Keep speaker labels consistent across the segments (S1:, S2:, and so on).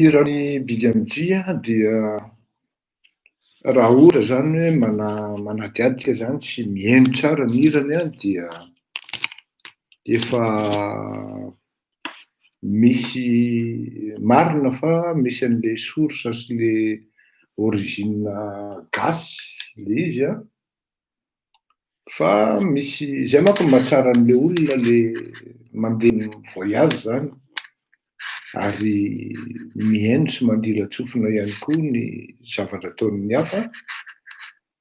S1: Hiran'i Big MJ dia raha ohatra zany hoe manadihadika zany sy mihaino tsara ny hirany dia efa misy marina fa misy an'le source sy le origine gasy le izy an, fa misy zay manko no mahatsara an'le olona le mandeha mi-voyage zany ary mihaino sy mandila-tsofina ihany koa ny zavatra ataon'ny hafa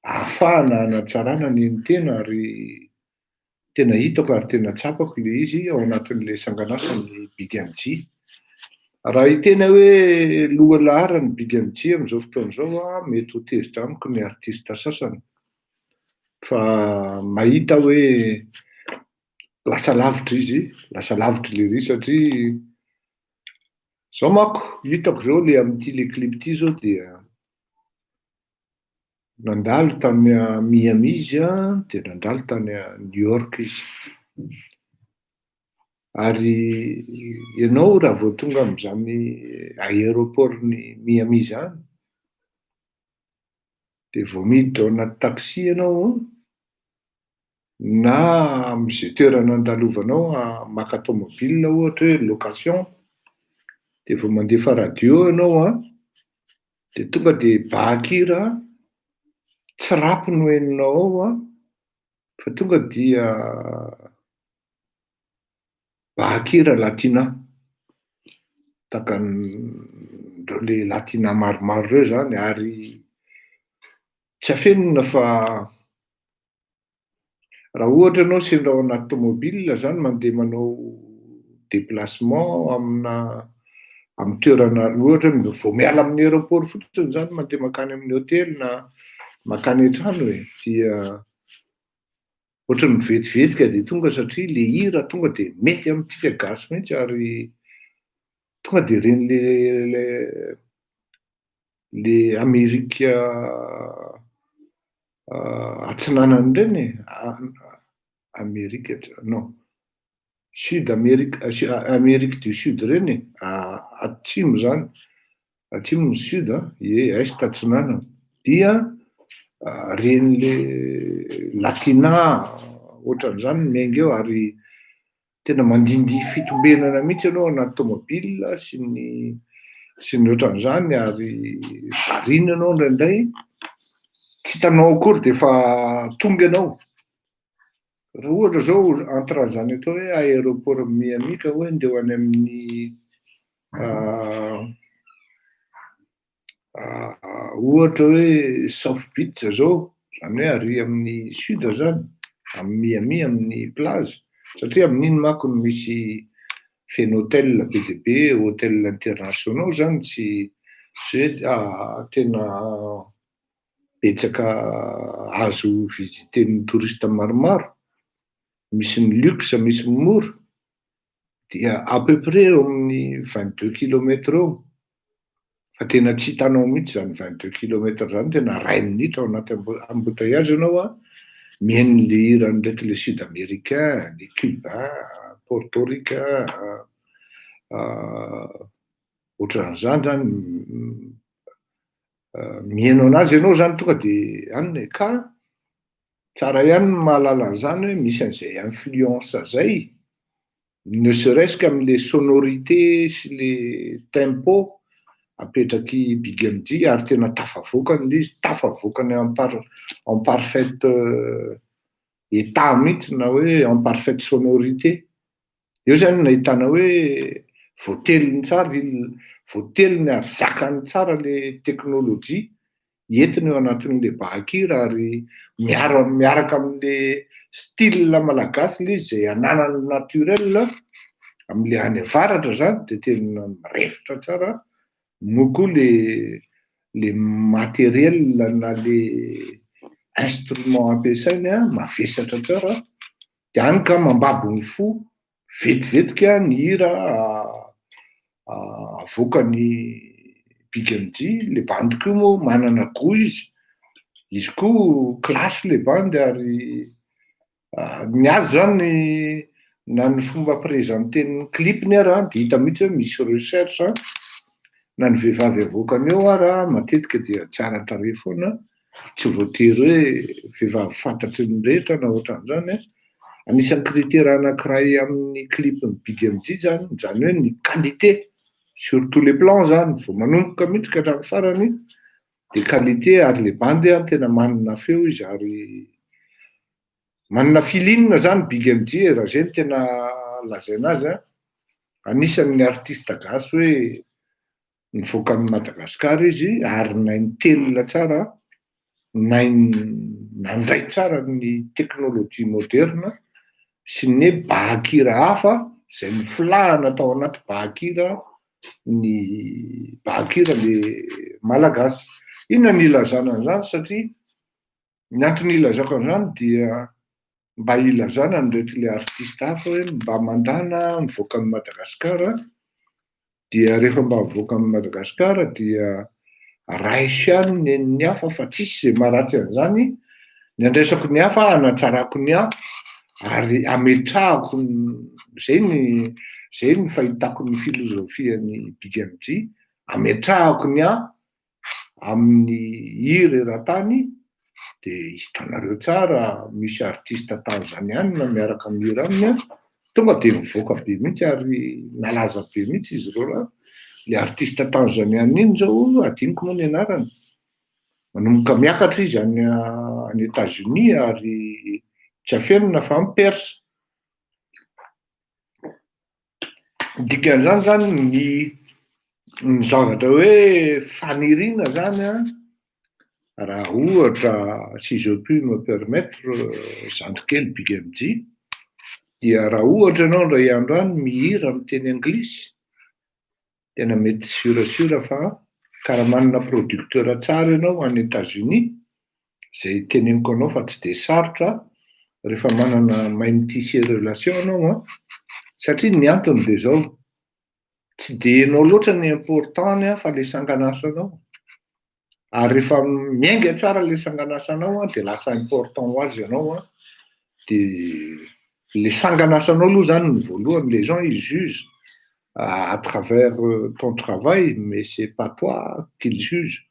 S1: ahafahana hanatsarana ny ny tena. Ary tena hitako ary tena tsapako le izy ao anatin'le sangan'asan'ny Big MJ. Raha hiteny aho hoe loha laharany Big MJ am'izao fotoana izao a, mety ho tezitra amiko ny artista sasany, fa mahita hoe lasa lavitra izy, lasa lavitra le ry, satria zao manko hitako zao le am'ity le clip ty zao dia nandalo tany Miami izy a, de nandalo tany New York izy. Ary ianao raha vao tonga am'izany aéroport-ny Miami zany, de vao miditra ao anaty taxi ianao na am'izay toerana andalovanao maka tomobile, ohatra hoe location, de vao mandefa radio ianao a, de tonga de bakira tsy rap no henonao ao a, fa tonga dia bakira latina, tahaka an'ireo le latina maromaro reo zany. Ary tsy afenina fa raha ohatra ianao sendra ao anaty tomobile zany mandeha manao déplacement amina amy toerana, ohatra hoe vao miala amin'ny aéroport fotsiny zany mandeha mankany amin'ny hôtely na mankany an-trano e, dia ohatrany mivetivetika de tonga, satria le hira tonga de mety amitsika gasy mihitsy, ary tonga de reny le Amerika atsinanany reny e, Amerika, non, Sud Amerika, Amérique du Sud reny e, atsimo zany, atsimo ny sud a, ie, est atsinanana, dia reny le latina ohatran'izany ny miainga eo. Ary tena mandindihy fitombenana mihitsy ianao anaty tomobile sy ny ohatran'izany, ary variana ianao indraindray, tsy hitanao akory de efa tonga ianao. Raha ohatra zao entre zany atao hoe aéroport Miami ka hoe ndeha ho any amin'ny ohatra hoe South Beach zao, zany hoe ary amin'ny sud zany amy Miami, amin'ny plage, satria amin'iny manko no misy feno hôtel be dia be, hôtel internationaux zany, tsy hoe tena betsaka azo visiten'ny touriste maromaro, misy ny luxe, misy ny mora, dia à peu près eo amin'ny 22 kilomètres eo, fa tena tsy hitanao mihitsy zany 22 kilomètres zany. Tena ray minitra ao anaty embouteillage ianao a mihaino le hiran'ireto le sud américain, les cubain, portoricain, ohatran'izany zany. Mihaino anazy ianao zany tonga de anina e, ka tsara ihany ny mahalala an'izany hoe misy an'izay influence zay, ne serait-ce qu'am'le sonorité sy le tempo apetraky Big MJ. Ary tena tafavoakany le izy, tafavoakany en parfaite état mihitsy, na hoe en parfaite sonorité eo zany nahitana hoe voateliny tsara il voateliny ary zakany tsara le teknôlôjia entiny eo anatin'le bakira, ary miara miaraka am'le style malagasy le izy zay ananany naturel am'le any avaratra zany, de tena mirefotra tsara moa koa le matériel na le instrument ampiasainy a, mavesatra tsara, de any ka mambabo ny fo vetivetika ny hira avoakany Big MJ. Le bandy koa moa manana goût izy koa classe le bandy, ary ny azy zany na ny fomba présenten'ny clip-ny ara de hita mihitsy hoe misy recherche. Na ny vehivavy avoakany eo ara matetika dia tsara tarehy foana, tsy voatery hoe vehivavy fantatry ny rehetra na ohatran'izany a. Anisan'ny critère anankiray amin'ny clip-n'ny Big MJ zany, zany hoe ny qualité sur tous les plans zany, vao manomboka mihitsy ka hatramin'ny farany de qualité. Ary le bandy a tena manana feo izy ary manana feeling zany Big MJ e, raha zay no tena lazaina azy a. Anisan'ny artiste gasy hoe nivoaka an'i Madagasikara izy ary nahay nitelina tsara, nahay nandray tsara ny teknôlôjia moderna sy ny bahakira hafa zay nifilahana tao anaty bahakira, ny bahakira le malagasy. Inona ny ilazana an'izany? Satria ny antony ilazako an'izany dia mba ilazana an'ireto le artiste hafa hoe mba mandana mivoaka an'i Madagasikara, dia rehefa mba mivoaka an'i Madagasikara dia raiso ihany nen'ny hafa fa tsisy zay maharatsy an'izany. Ny andraisako ny hafa hanatsarako ny ahy ary ametrahako zay ny zay ny fahitako ny filozofian'ny Big MJ, ametrahako ny ahy amin'ny hira eran-tany. De hitanareo tsara, misy artiste tanzaniana miaraka mihira aminy a, tonga de mivoaka be mihitsy ary nalaza be mihitsy izy reo. Raha le artiste tanzaniana iny zao, adinoko moa ny anarany, manomboka miakatra izy any États-Unis ary tsy afenina fa mi-perce. Dikan'izany zany ny zavatra hoe faniriana zany a, raha ohatra, si je puis me permettre, zandry kely Big MJ, dia raha ohatra ianao indray andro any mihira amy teny anglisy, tena mety sûr fa karaha manana producteur tsara ianao any États-Unis, zay teneniko anao fa tsy de sarotra rehefa manana mahay mi-tisser relation anao a. Satria ny antony de zao: tsy de enao loatra ny important-ny a, fa le sanganasanao. Ary rehefa miainga tsara le sanganasanao a, de lasa important ho azy ianao a. De le sanganasanao aloha zany ny voalohany, les gens, ils jugent à travers ton travail, mais c'est pas toi qu'ils jugent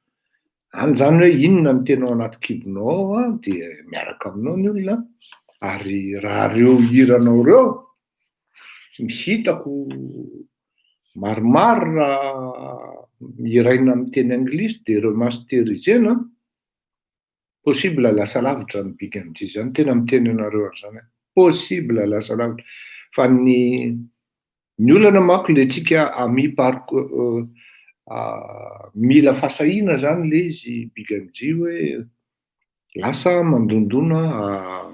S1: any zany hoe inona ny tena ao anaty kibonao ao a, de miaraka aminao ny olona. Ary raha reo hiranao reo misy hitako maromaro raha miraina amy teny anglisy de remasterisena, possible lasa lavitra ny Big MJ zany. Tena miteny anareo an'izany, possible lasa lavitra. Fa ny olana manko le tsika ami parcours mila fahasahiana zany le izy, Big MJ, hoe lasa mandondona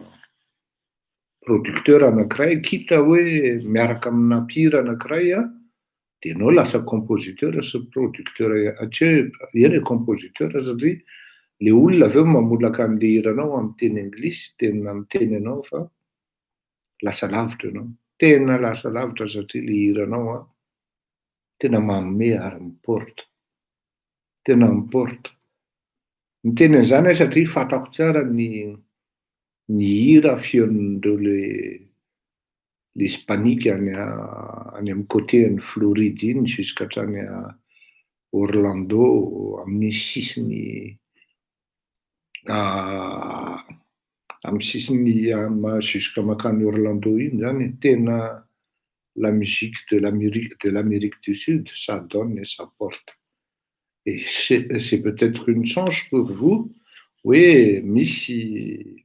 S1: producteur anankiray, kita hoe miaraka amina mpihira anankiray a, de anao lasa compositeur sy producteur, tsy hoe eny e, compositeur, satria le olona avy eo mamolaka an'le hiranao amy teny anglisy. Tena miteny anao fa lasa lavitra ianao, tena lasa lavitra, satria le hiranao a tena manome ary mi-porte, tena mi-porte. Miteny an'izany aho satria fantako tsara ny hira feon'ireo le hispanique any amy côté any Floride iny jusqu'à hatrany Orlando, amin'ny sisiny jusqu'à mankany Orlando iny zany. Tena la musique de l'Amérique du Sud, ça donne et ça porte, et c'est peut-être une chance pour vous hoe misy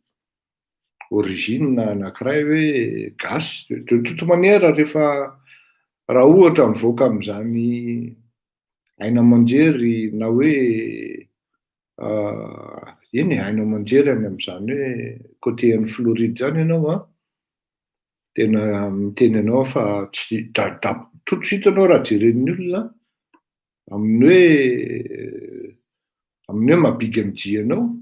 S1: origine anankiray hoe gasy. De toute manière, rehefa raha ohatra mivoaka am'izany aina aman-jery na hoe eny e, haino aman-jery any am'izany hoe côté any Floride zany ianao a, tena miteny anao fa tsy da tout de suite anao raha jeren'ny olona amin'ny hoe maha Big MJ anao,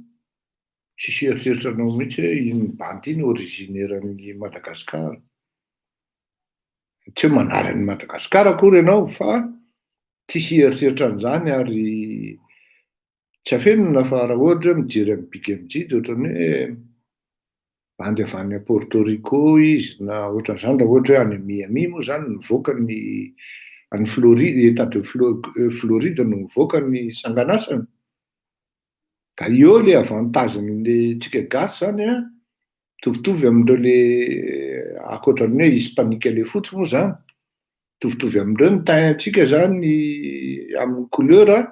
S1: tsisy eritreritra anao mihitsy hoe iny bandy iny originaire any Madagasikara. Tsy hoe manary any Madagasikara akory ianao, fa tsisy eritreritra an'izany. Ary tsy afenina fa raha ohatra hoe mijery amy Big MJ de ohatrany hoe bandy avy any Porto Rico izy na ohatran'izany, raha ohatra hoe any Miami moa zany mivoaka ny Any Floride, Etat de Floride no mivoaka ny sanganasany. Ka eo le avantage-n'le tsika gasy zany an, mitovitovy amindreo le ankoatran'ny hoe hispanique le fotsy moa zany, mitovitovy amindreo ny teint-tsika zany amin'ny couleur an,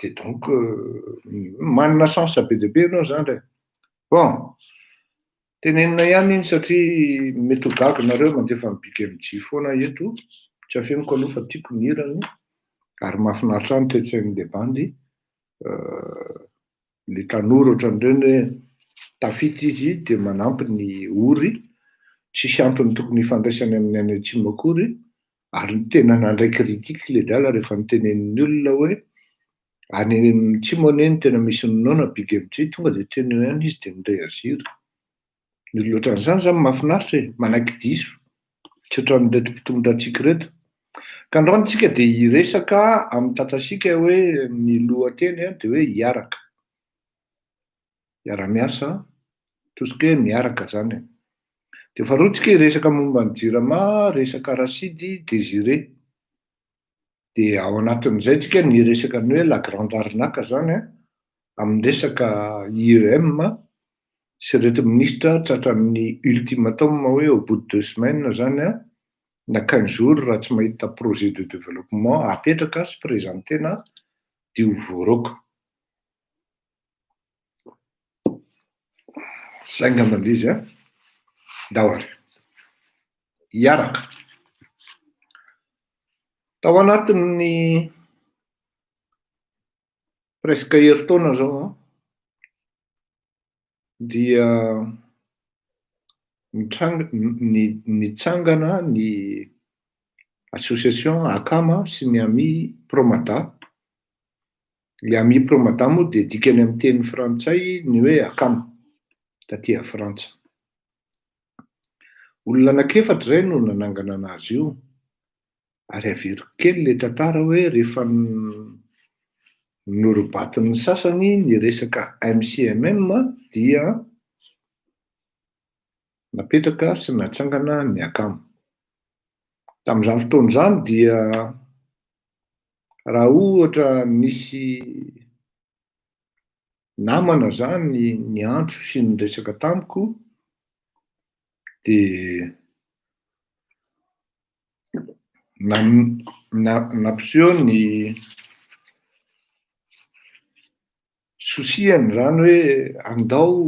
S1: de donc manana chance be dia be ianao zany re. Bon, tenenina ihany iny satria mety ho gaga nareo mandefa ny Big MJ foana eto, tsy afeniko aloha fa tiako ny hirany ary mahafinaritra ahy ny toe-tsain'le bandy. Le tanora ohatran'ireny hoe tafita izy dia manampy ny ory, tsisy antony tokony hifandraisany amin'ny any atsimo akory, ary tena nandray critique le dala rehefa notenenin'ny olona hoe any atsimo anie no tena misy ny noana Big MJ, tonga dia teny eo ihany izy dia ni-réagir. Ny olona ohatran'izany zany mahafinaritra e, manaiky diso, tsy ohatran'ireto mpitondra antsika ireto. Ka androany tsika dia hiresaka amin'ny tatasika hoe ny lohateny dia hoe hiaraka, hiara-miasa, tosika hoe miaraka zany e. Dia faharoa tsika hiresaka momba ny Jirama, resaka Rasidy Désiré. Dia ao anatin'izay tsika ny hiresaka ny hoe la grande arnaque zany an, amin'ny resaka IEM sy ireto minisitra tratran'ny ultimatum hoe au bout de 2 semaines zany an, na 15 jours raha tsy mahita projet de développement apetraka sy présentena dia ho voaroaka. Zay angamba ilay izy an, ndao ary hiaraka. Tao anatin'ny presque herintaona zao an, dia nitranga nitsangana ny association Akama sy ny Ami Promada. Le Ami Promada moa dia dikany amin'ny teny frantsay ny hoe Akama taty a Frantsa. Olona anankiefatra izay no nanangana anazy io, ary averiko kely le tantara hoe rehefa norobatin'ny sasany ny resaka MCMM dia napetraka sy natsangana ny Akama. Tamin'izany fotoana izany dia raha ohatra nisy namana zany niantso sy niresaka tamiko dia nampiseho ny souci-any zany hoe andao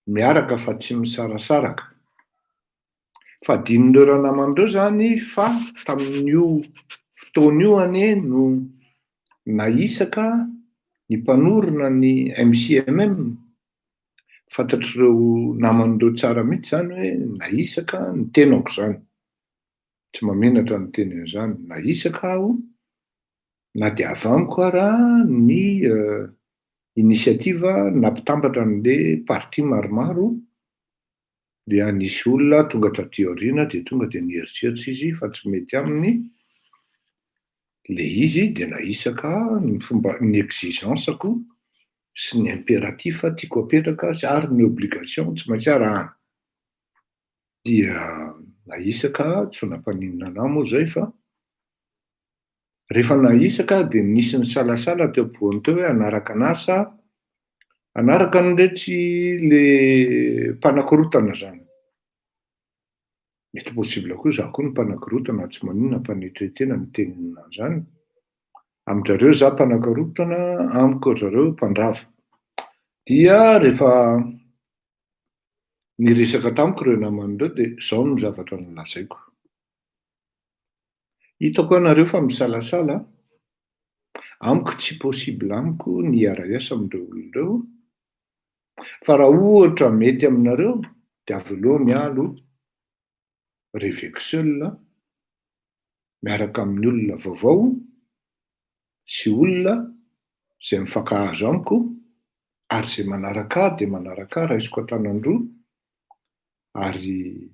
S1: miaraka fa tsy misarasaraka. Fa adinon'ireo ranamana ireo zany fa tamin'io fotoana io anie no nahisaka ny mpanorina ny MCMM. Fantatr'ireo namana ireo tsara mihitsy zany hoe nahisaka ny tenako zany. Tsy mahamenatra ny miteny an'izany. Nahisaka aho na dia avy amiko ara ny initiative nampitambatra an'le parti maromaro dia nisy olona tonga taty aoriana dia tonga dia nieritreritra izy fa tsy mety aminy le izy dia nahisaka ny fomba ny exigence-ko sy ny impératif tiako apetraka ary ny obligation tsy maintsy arahana. Dia nahisaka tsy nampaninona anahy moa zay fa rehefa nahisaka dia nisy nisalasala teo ampovoany teo hoe hanaraka anahy sa hanaraka an'iretsy le mpanakorotana zany. Mety possible koa za koa no mpanakorotana, tsy maninona am-panetren-tena miteny an'izany. Amin-drareo za mpanakorotana, amiko ry zareo mpandrava. Dia rehefa niresaka tamiko ireo namana ireo dia zao no zavatra nolazaiko. Hitako ianareo fa misalasala, amiko tsy possible amiko ny hiara-hiasa amin'ireo olona ireo, fa raha ohatra mety aminareo dia avelao ny ahy aloha reveko seul miaraka amin'ny olona vaovao sy olona izay mifankahazo amiko ary izay manaraka ahy dia manaraka ahy, raisiko an-tanan-droa ary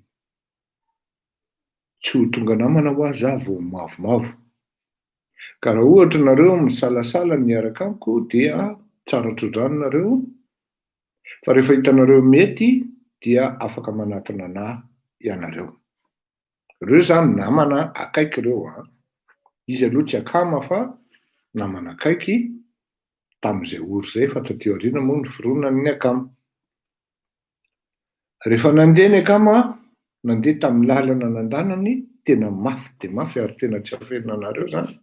S1: tsy ho tonga namana ho ahy za vao mavomavo. Ka raha ohatra nareo misalasala ny hiaraka amiko dia tsara tso-drano nareo, fa rehefa hitanareo mety dia afaka manatona anahy ianareo. Reo zany namana akaiky reo an, izy aloha tsy akama fa namana akaiky tam'izay ory zay, fa taty aoriana moa niforonany akama. Rehefa nandeha ny akama, nandeha tamy lalana nandanany, tena mafy de mafy ary tena tsy afenina anareo zany,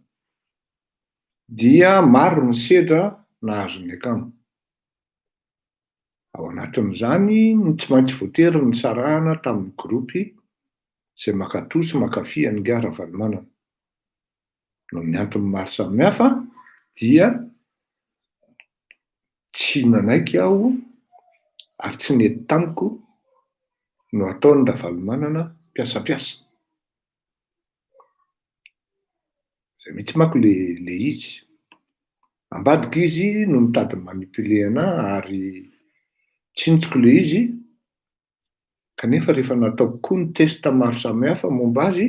S1: dia maro ny sedra nahazo ny akama. Ao anatin'izany ny tsy maintsy voatery nisarahana tamin'ny gropy zay mankatoa sy mankafy an'ingahy Ravalomanana. Noho ny antony maro samihafa dia tsy nanaiky aho ary tsy nety tamiko no ataon'i Ravalomanana mpiasampiasa. Zay mihitsy manko le izy. Ambadika izy no mitady manipuler anahy ary tsinjoko le izy, kanefa rehefa nataoko koa ny test maro samihafa momba azy,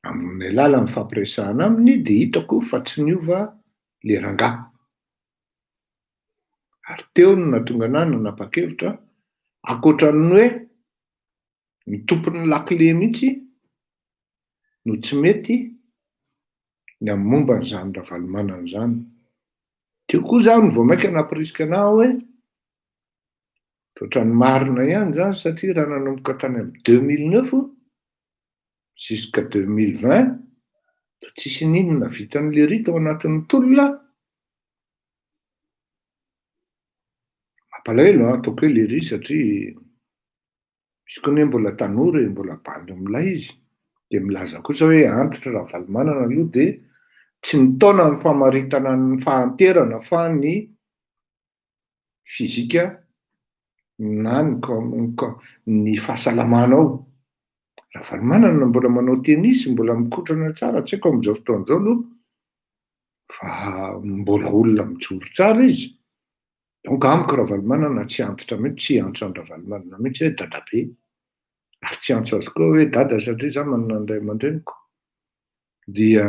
S1: amin'ny alalan'ny fampiresahana aminy, de hitako fa tsy niova le rangahy. Ary teo no nahatonga anahy nanapa-kevitra, ankoatran'ny hoe ny tompon'ny lakile mihitsy no tsy mety ny amin'ny momba an'izany Ravalomanana zany. Teo koa zany vao mainka nampirisika anahy hoe ohatran'ny marina ihany zany, satria raha nanomboka tany amin'ny 2009 jusqu'à 2020 to tsisy ninona vitan'le ry tao anatin'ny tolona. Mampalahelo an, ataoko hoe le ry satria misy koa anie mbola tanora e, mbola bandy milay izy, de milaza kosa hoe antitra Ravalomanana aloha, de tsy ny taona ny famaritana ny fahanterana fa ny fizika na ny fahasalamanao. Ravalomanana mbola manao tenisy, mbola mikotrana tsara, tsy haiko am'izao fotoana izao aloha fa mbola olona mijoro tsara izy. Donc amiko Ravalomanana tsy antitra mihitsy, tsy hiantso an-dRavalomanana mihitsy hoe dadabe, ary tsy hiantso azy koa hoe dada satria za manana ny ray aman-dreniko. Dia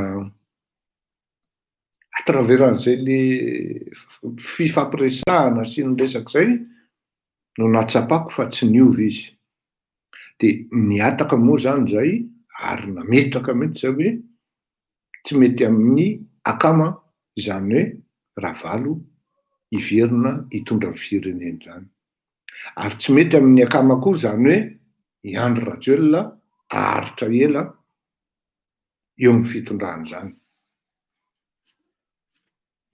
S1: à travers an'izay le fifampiresahana sy ny resaka zay no nahatsapako fa tsy niova izy. De niataka moa zany zay ary nametraka mihitsy zay hoe tsy mety amin'ny akama izany hoe Ravalo hiverina hitondra ny firenena zany. Ary tsy mety amin'ny akama koa zany hoe i Andry Rajoelina haharitra ela eo amin'ny fitondrana zany.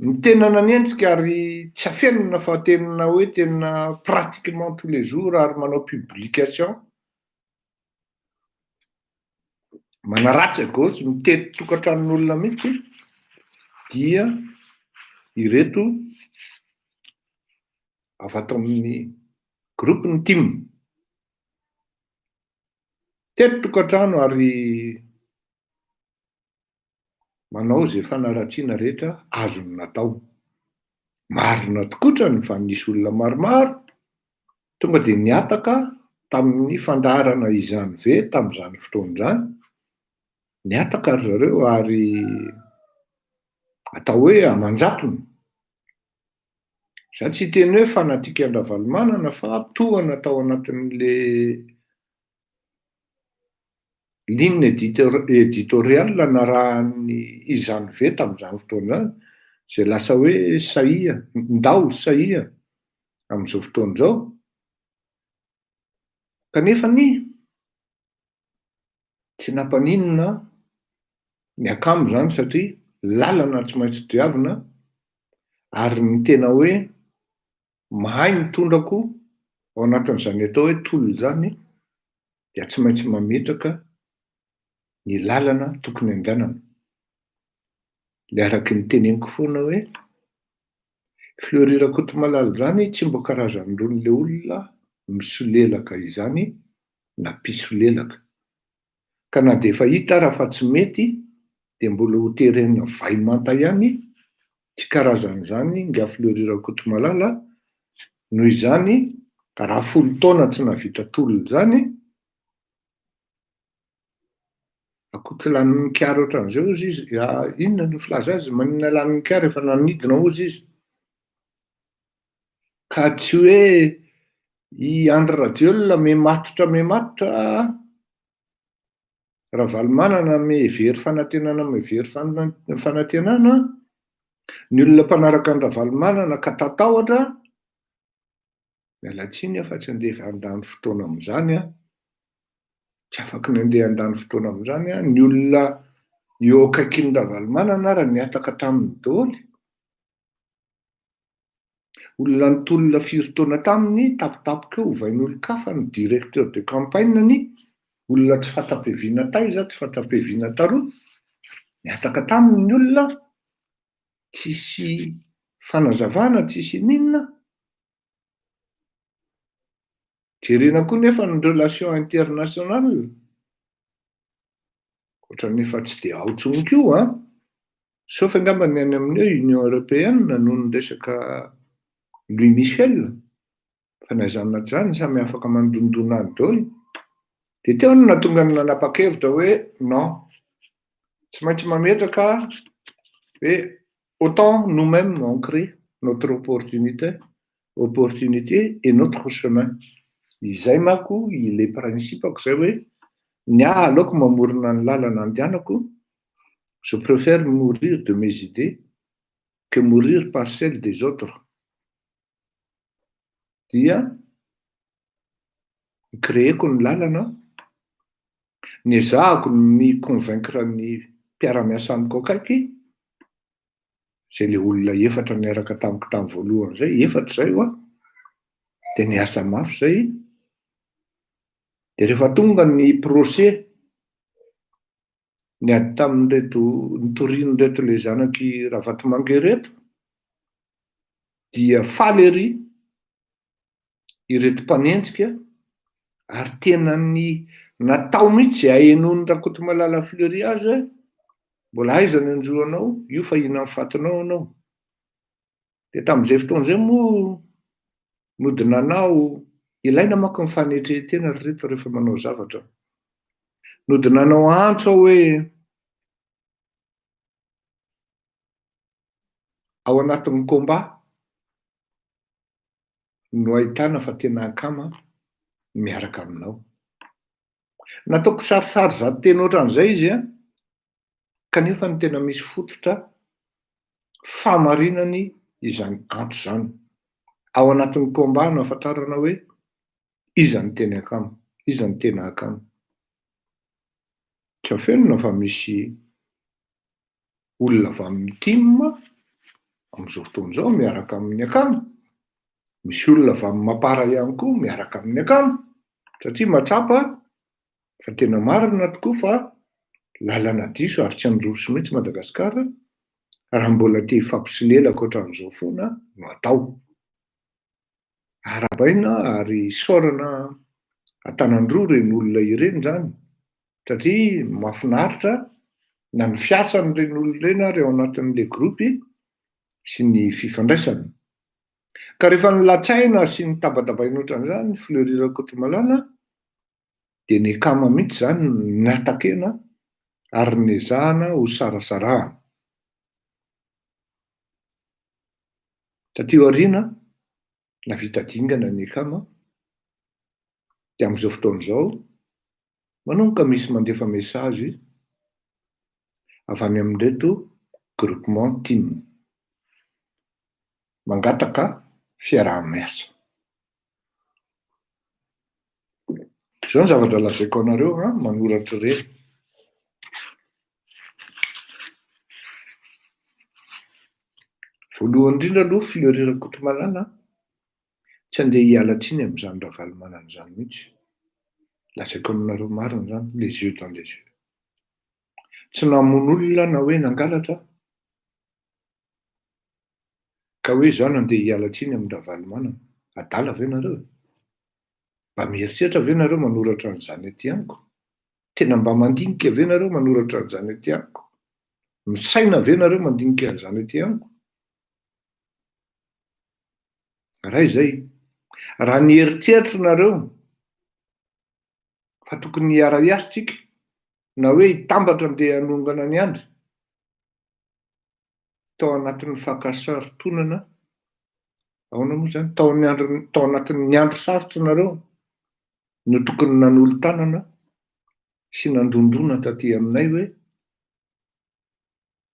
S1: Ny tena nanenjika ary tsy afenina fa tena hoe tena pratiquement tous les jours ary manao publication manaratsy à gauche, mitety tokantranon'olona mihitsy, dia ireto avy ato amin'ny groupe ny TIM. Tety tokantrano ary manao izay fanaratsiana rehetra azony natao. Marina tokotrany fa nisy olona maromaro tonga dia niataka tamin'ny fandaharana izany ve tamin'izany fotoana izany, niataka ry zareo ary atao hoe aman-jatony. Za tsy hiteny hoe fanatika an-dRavalomanana fa tohana tao anatin'le ligne éditoriale narahan'ny izany ve tamin'izany fotoana izany, zay lasa hoe sahia, ndao sahia amin'izao fotoana izao. Kanefa ny tsy nampaninona ny akamo zany satria lalana tsy maintsy diavina, ary ny tena hoe mahay mitondra koa ao anatin'izany atao hoe tolona zany dia tsy maintsy mametraka ny lalana tokony andehanana. Le araky ny teneniko foana hoe Fleury Rakotomalala zany tsy mba karazan'irony le olona misolelaka izany na mpisolelaka. Ka na de efa hita ara fa tsy mety de mbola ho terena vay manta ihany, tsy karazan'izany nga Fleury Rakotomalala. Noho izany raha 10 taona tsy nahavita tolona zany, akoa lanin'ny kara ohatran'izay ozy izy, inona no filaza azy, maninona lanin'ny kara efa nanidina ozy izy. Ka tsy hoe i Andry Rajoelina me matotra me matotra. Ravalomanana mihevery fanantenana mihevery fanantenana, ny olona mpanaraka an'i Ravalomanana ka tatahotra, miala tsiny aho fa tsy andeha handany fotoana amin'izany aho, tsy afaky ny andeha handany fotoana amin'izany aho, ny olona eo akaikin'i Ravalomanana ara nihataka taminy daholo. Olona nitolona firy taona taminy, tampotampoka eo ovain'olon-kafa ny directeur de campagne-ny, olona tsy fanta-piaviana taiza, tsy fanta-piaviana taroa, nihataka taminy ny olona, tsisy fanazavana, tsisy n'inona. Jerena koa nefa ny relation internationale, ohatran'ny efa tsy dia ao intsony koa an! Sauf angamba ny any amin'ny hoe Union Européenne noho ny resaka Louis Michel, fa na izany na tsy izany samy afaka mandondona any daholo. Dia teo no nahatonga ny nanapa-kevitra hoe non, tsy maintsy mametraka hoe autant nous-mêmes on crée notre opportunité, opportunité et notre chemin. Izay manko ilay principe-ko izay hoe ny ahy aleoko mamorona ny lalana andehanako, je préfère mourir de mes idées que mourir par celles des autres. Dia ni-créer-ko ny lalana, niezahako ny convaincre ny mpiara-miasa amiko akaiky, zay le olona efatra niaraka tamiko tamy voalohany zay, efatra zay hoa, de niasa mafy zay, de rehefa tonga ny procès niady tamin'ireto nitorian'ireto le zanaky Ravatomanga ireto, dia faly ery ireto mpanenjika ary tena ny natao mihitsy zay ahenoan'ny Rakotomalala Fleury azy hoe mbola aiza ny anjoanao, io fa hihinan'ny fatinao anao. De tamin'izay fotoana izay moa nody nanao, ilaina manko ny fanetren-tena ry reto rehefa manao zavatra. Nody nanao antso aho hoe ao anatin'ny combat no ahitana fa tena akama miaraka aminao. Nataoko sarisary zato teny ohatran'izay izy an, kanefa ny tena misy fototra fahamarinany izany antso izany. Ao anatin'ny combat no ahafantarana hoe iza no tena akama, iza no tena akama. Tsy afenina fa misy olona avy amin'ny tim amin'izao fotoana izao miaraka amin'ny akama, misy olona avy amin'ny mapar ihany koa miaraka amin'ny akama, satria mahatsapa fa tena marina tokoa fa lalana diso ary tsy handroso mihitsy Madagasikara raha mbola te hifampisolelaka ohatran'izao foana no atao. Arahabaina ary isaorana an-tanan-droa ireny olona ireny izany satria mahafinaritra na ny fiasan'ireny olona ireny ary ao anatin'ilay groupe sy ny fifandraisana. Ka rehefa nilatsaina sy nitabatabaina ohatran'izany Fleury Rakotomalala dia ny akama mihitsy izany no natakena ary nezahana ho sarasarahana. Taty aoriana, navita dingana ny akama, dia amin'izao fotoana izao, manomboka misy mandefa message avy any amin'ireto groupement tim, mangataka fiaraha-miasa. Izao ny zavatra lazaiko anareo an, manoratra ireny. Voalohany indrindra aloha Fleury Rakotomalala tsy andeha hiala tsiny amin'izany Ravalomanana izany mihitsy. Lazaiko aminareo marina izany, les yeux dans les yeux. Tsy namono olona na hoe nangalatra aho. Ka hoe izaho nandeha hiala tsiny amin-dRavalomanana. Adala ve nareo e? Mba mieritreritra ve nareo manoratra an'izany aty amiko? Tena mba mandinika ve nareo manoratra an'izany aty amiko? Misaina ve nareo mandinika an'izany aty amiko? Ray izay. Raha nieritreritra nareo fa tokony hiara-hiasa tsika, na hoe hitambatra andeha hanongana an'i Andry, tao anatin'ny fankasarotonana, ahoana moa izany, tao amin'ny andro, tao anatin'ny andro sarotra nareo no tokony nanolo-tanana. sy nandondona taty aminay hoe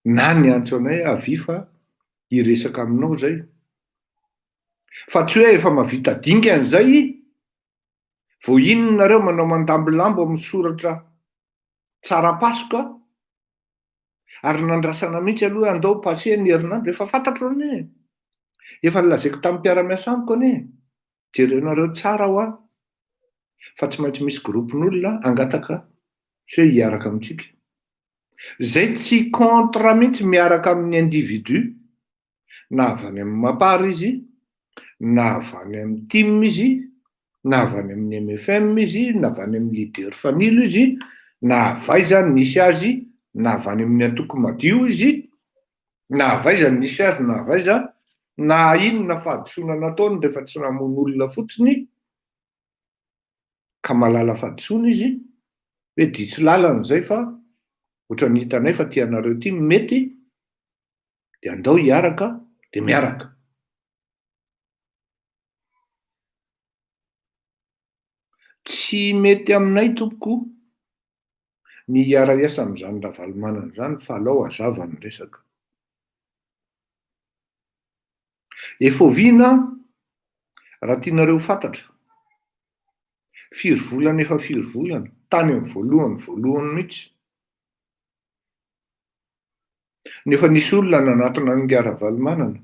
S1: na niantso anay avia fa hiresaka aminao zay. Fa tsy hoe efa mahavita dingana zay vao iny nareo manao mandambolambo amin'ny soratra tsara pasoka ary nandrasana mihitsy aloha andao passer ny herinandro, efa fantatro anie e, efa nolazaiko tamin'ny mpiara-miasa amiko anie e, jerenareo tsara hoa fa tsy maintsy misy groupe-n'olona hangataka sy hoe hiaraka amintsika. Zay tsy contre mihitsy miaraka amin'ny individu na avy any amin'ny Mapar izy, na avy any amin'ny tim izy, na avy any amin'ny MFM izy, na avy any amin'ny Leader Fanilo izy, na avy aiza nisy azy, na avy any amin'ny antoko madio izy, na avy aiza nisy azy na avy aiza, na inona fahadisoana nataony rehefa tsy namono olona fotsiny, ka mahalala fahadisoana izy, hoe diso lalana izay fa ohatran'ny hitanay fa tianareo ity no mety, dia andao hiaraka dia miaraka. Tsy mety aminay tompoko ny hiara-hiasa amin'izany Ravalomanana izany fa alao hazava ny resaka. Efa oviana raha tianareo ho fantatra? Firy volana efa firy volana, tany amin'ny voalohany voalohany mihitsy. Nefa nisy olona nanatona an'ingahy Ravalomanana.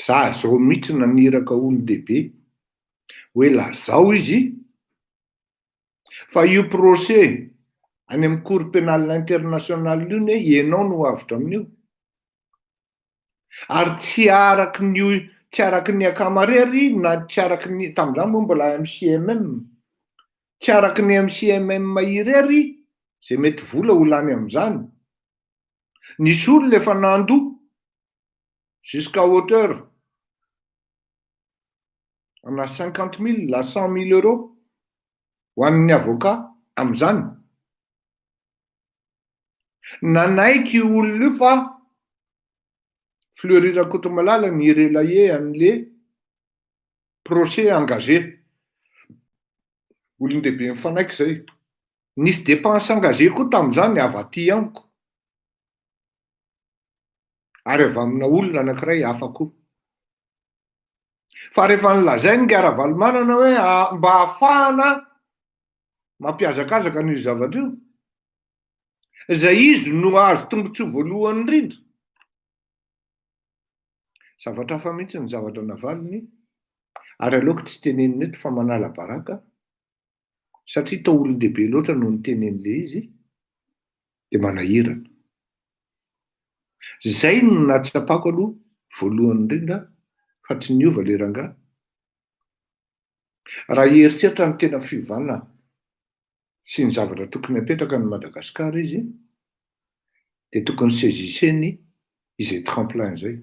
S1: Za zao mihitsy naniraka olon-dehibe hoe lazao izy fa io procès any amin'ny cour pénale internationale io ne ianao no avotra amin'io. Ary tsy araky ny tsy araky ny akama rery na tsy araky ny tamin'izany moa mbola MCMM tsy araky ny MCMM irery zay mety vola ho lany amin'izany. Nisy olona efa nandoa jusqu'à hauteur ana 50 000 à 100 000 euros ho an'ny avocat amin'izany. Nanaiky io olona io fa Fleury Rakotomalala ny relayer an'le procès engagé. Olon-dehibe mifanaiky zay. Nisy dépense engagé koa tamin'izany avy aty amiko. Ary avy amina olona anankiray hafa koa. Fa rehefa nolazainy ingahy Ravalomanana hoe mba hahafahana mampihazakazaka an'io zavatra io, izay izy no azo tombontsoa voalohany indrindra. Zavatra hafa mihitsy ny zavatra navaliny, ary aleoko tsy tenenina eto fa manala baraka, satria toa olon-dehibe loatra no niteny an'ilay izy, dia manahirana. Izay no nahatsapako aloha voalohany indrindra fa tsy niova ilay rangahy. Raha hieritreritra ny tena fiovana sy ny zavatra tokony hapetraka any Madagasikara izy dia tokony saisisseny izay tremplin izay.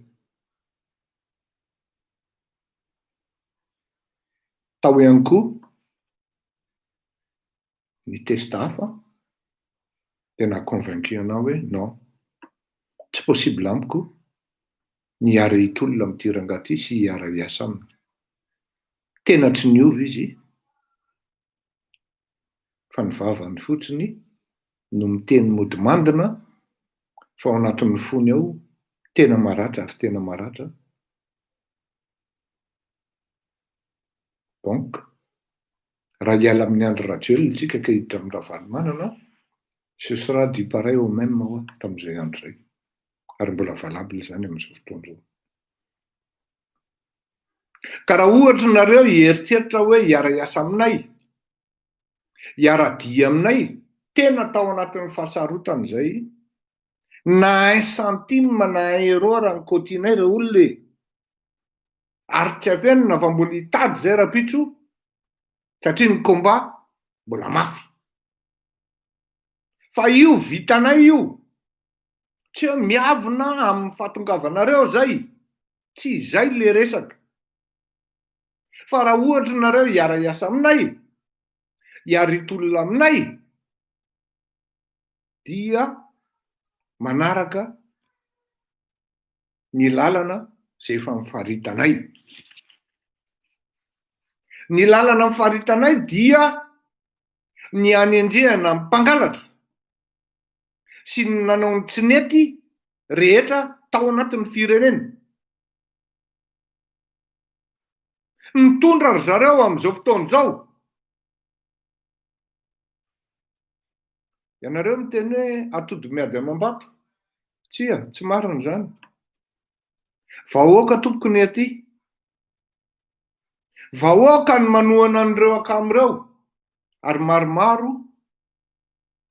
S1: Tao ihany koa ny test hafa dia naha convaincu anah hoe non, tsy possible amiko ny hiara-hitolona amin'ity rangahy ity sy hiara-hiasa aminy. Tena tsy niova izy fa ny vavany fotsiny no miteny mody mandina fa ao anatin'ny fony ao tena maratra ary tena maratra. Donc raha hiala amin'i Andry Rajoelina isika ka hiditra amin'i Ravalomanana, ce sera du pareil au même hoa tamin'izay andro izay. Ary mbola valable izany amin'izao fotoana izao. Ka raha ohatra nareo hieritreritra hoe hiara-hiasa aminay, hiara-dia aminay, tena tao anatin'ny fahasarotana izay, na un centime na un euro raha ny cotinay re olona e! Ary tsy afenina fa mbola hitady izay rahampitso satria ny combat mbola mafy. Fa io vitanay io, tsy hoe miavona amin'ny fahatongavanareo zay, tsy izay le resaka. Fa raha ohatra nareo hiara-hiasa aminay, hiara-hitolona aminay, dia manaraka ny lalana izay efa nifaritanay. Ny lalana nifaritanay dia. Ny hanenjehana ny mpangalatra sy ny nanao ny tsy nety rehetra tao anatin'ny firenena. Mitondra ry zareo amin'izao fotoana izao. Ianareo miteny hoe atody miady amam-bato. Tsia, tsy marina izany. Vahoaka tompoko ny aty. Vahoaka ny manohana an'ireo akama ireo ary maromaro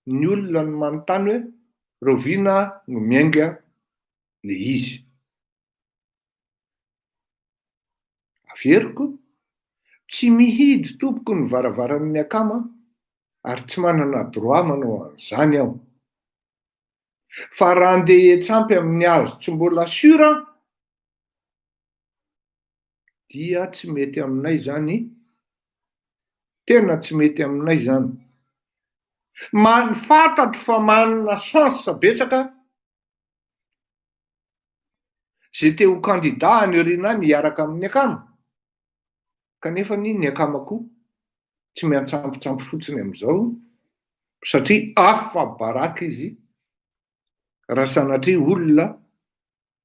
S1: ny olona no manontany hoe rahoviana no miainga le izy. Averiko, tsy mihidy tompoko ny varavaran'ny akama ary tsy manana droit manao an'izany aho. Fa raha andeha hiantsampy amin'ny hazo tsy mbola sûr aho dia tsy mety aminay izany, tena tsy mety aminay izany. Man- fantatro fa manana chance betsaka ze te ho candidat any aoriana any hiaraka amin'ny akama, kanefa anie ny akama koa tsy miantsampitsampy fotsiny amin'izao satria afa-baraka izy raha sanatria olona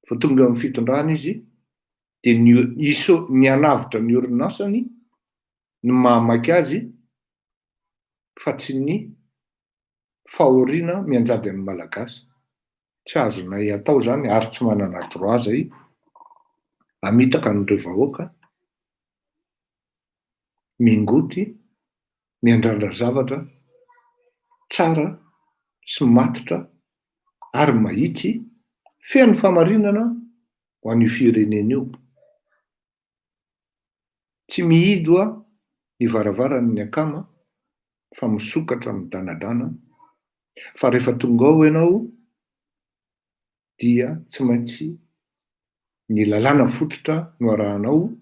S1: vao tonga eo amin'ny fitondrana izy dia ny iso- ny hanavotra ny orinasany no mahamaika azy fa tsy ny fahoriana mianjady amin'ny Malagasy. Tsy azonay atao izany ary tsy manana droit zay hamitaka an'ireo vahoaka mingoty, miandrandra zavatra tsara sy matotra ary mahitsy feno fahamarinana ho an'io firenena io. Tsy mihidy hoa ny varavaran'ny akama fa misokatra midanadana fa rehefa tonga ao ianao dia tsy maintsy ny lalàna fototra no arahanao,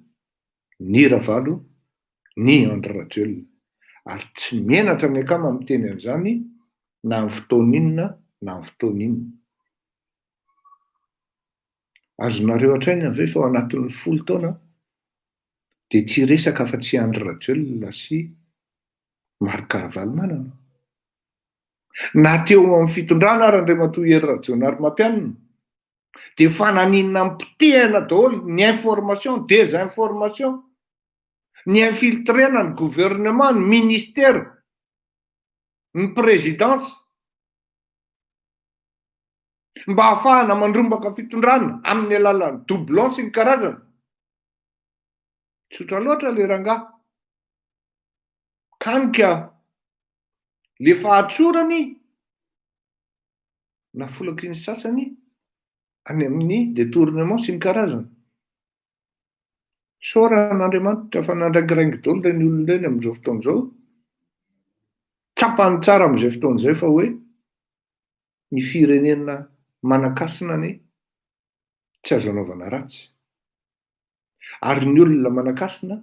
S1: ny Ravalo, ny Andry Rajoelina. Ary tsy menatra ny akama miteny an'izany na amin'ny fotoana inona na amin'ny fotoana inona. Azonareo hatraina ve fa ao anatin'ny 10 taona dia tsy hiresaka afa-tsy i Andry Rajoelina sy Marc Ravalomanana? Na teo amin'ny fitondrana ary Andriamatoa Hery Rajaonarimampianina dia efa naninona nipotehana daholo ny information, désinformation, ny infiltrena ny gouvernement, ny ministère, ny présidence. Mba hahafahana mandrombaka fitondrana amin'ny alalan'ny doublon sy ny karazany. Tsotra loatra le rangahy. Kanika le fahatsorany nafolaky ny sasany any amin'ny détournement sy ny karazany. Isaorana Andriamanitra fa nandraingiraingy daholo ireny olona ireny amin'izao fotoana izao. Tsapany tsara amin'izay fotoana izay fa hoe ny firenena manan-kasina anie tsy azo anaovana ratsy, ary ny olona manan-kasina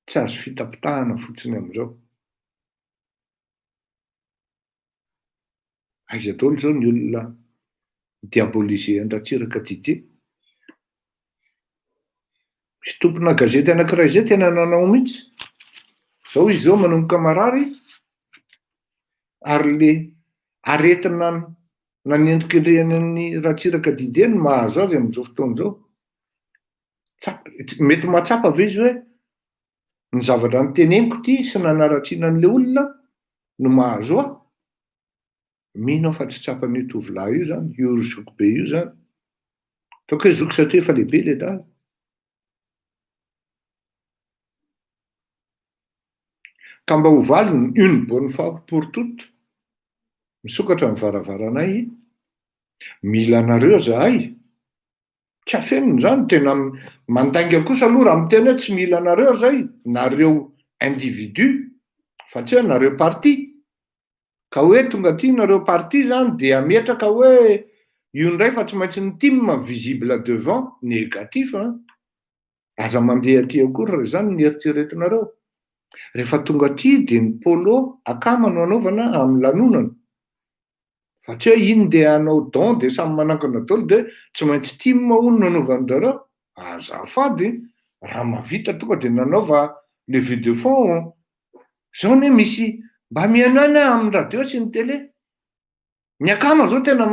S1: tsy azo fitapitahana fotsiny amin'izao. Aiza daholo izao ny olona mi-diaboliser an-dRatsiraka Didier? Misy tompona gazety anankiray izay tena nanao mihitsy. Izao izy izao manomboka marary ary le aretina nanendrikendrehany an'i Ratsiraka Didier no mahazo azy amin'izao fotoana izao. Tsapa, mety mahatsapa ve izy hoe ny zavatra noteneniko ity sy nanaratsiana an'le olona no mahazo ahy? Mino aho fa tsy tsapan'io tovolahy io zany, io zokibe io zany. Ataoko hoe zoky satria efa lehibe le dada. Ka mba ho valiny une bonne fois pour toutes, misokatra ny varavaranay, mila anareo zahay, tsy afenina zany, tena mandainga kosa aloha raha miteny hoe tsy mila anareo zay, nareo individu fa tsy hoe nareo parti. Ka hoe tonga aty nareo parti zany de ametraka hoe io ndray fa tsy maintsy ny tim visible devant, negatif an! Aza mandeha aty akory raha izany ny eritreretinareo. Rehefa tonga aty de ny polo akama no anaovana amin'ny lanonana. Fa tsy hoe iny ndeha hanao don de samy manangona daholo de tsy maintsy tim hono no anaovan-drareo. Azafady, raha mahavita tonga de nanaova levée de fonds. Zao anie misy. Mba mihaino ihany aho amin'ny radio sy ny télé. Ny akama zao tena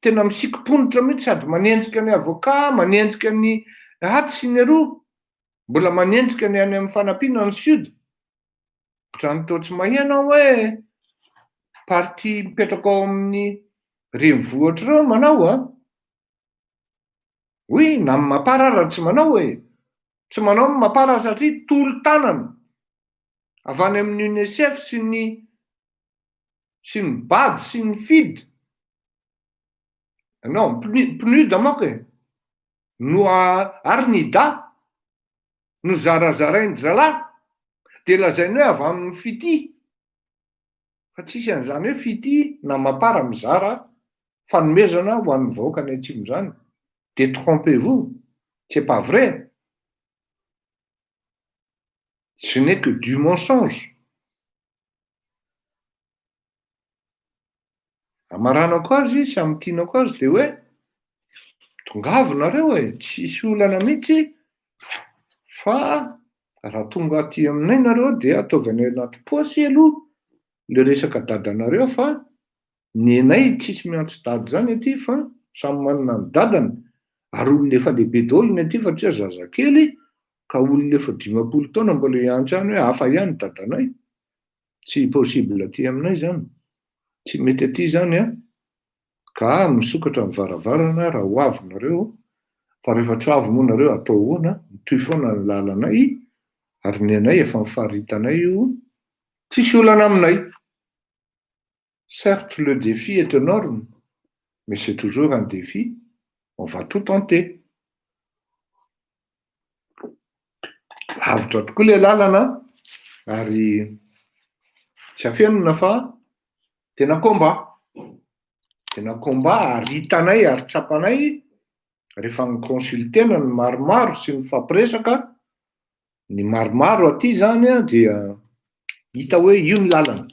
S1: tena misikim-ponitra mihitsy sady manenjika ny avocat, manenjika ny atsy sy ny aroa, mbola manenjika ny any amin'ny fanampiana ny sud. Ohatran'ny toa tsy maheno aho hoe parti mipetraka ao amin'ny renivohitra ireo manao an! Oui, na ny mapar ara tsy manao e! Tsy manao ny mapar satria tolo-tanana avy any amin'ny UNICEF sy ny sy ny bad sy ny fid, non PNUD manko e, no ary ny ida no zarazarain-dry zalahy dia lazainy hoe avy amin'ny fitia, fa tsisy an'izany hoe fitia na mapar mizara fanomezana ho an'ny vahoaka any atsimo izany, détrompez-vous, c'est pas vrai, ce n'est que du mensonge. Amaranako azy sy amintinako azy dia hoe tongava nareo e, tsisy olana mihitsy fa raha tonga aty aminay nareo dia ataovy any anaty paosy aloha le resaka dadanareo fa nenay tsisy miantso dada zany aty fa samy manana ny dadany ary olona efa lehibe daholo ny aty fa tsy hoe zazakely ka olona efa 50 taona mbola hiantso ihany hoe hafa ihany dadanay. Tsy possible aty aminay zany, tsy mety aty zany an, ka misokatra ny varavarana raha ho avy nareo, fa rehefa tsy ho avy moa nareo atao ahoana, mitohy foana ny lalanay, ary ny anay efa nifaritanay io, tsisy olana aminay. Certes le défi est énorme, mais c'est toujours un défi, on va tout tenter. Lavitra tokoa ilay lalana ary tsy afenina fa tena combat, tena combat ary hitanay ary tsapanay rehefa ni-consulter-na ny maromaro sy nifampiresaka, ny maromaro aty zany an dia hita hoe io ny lalana.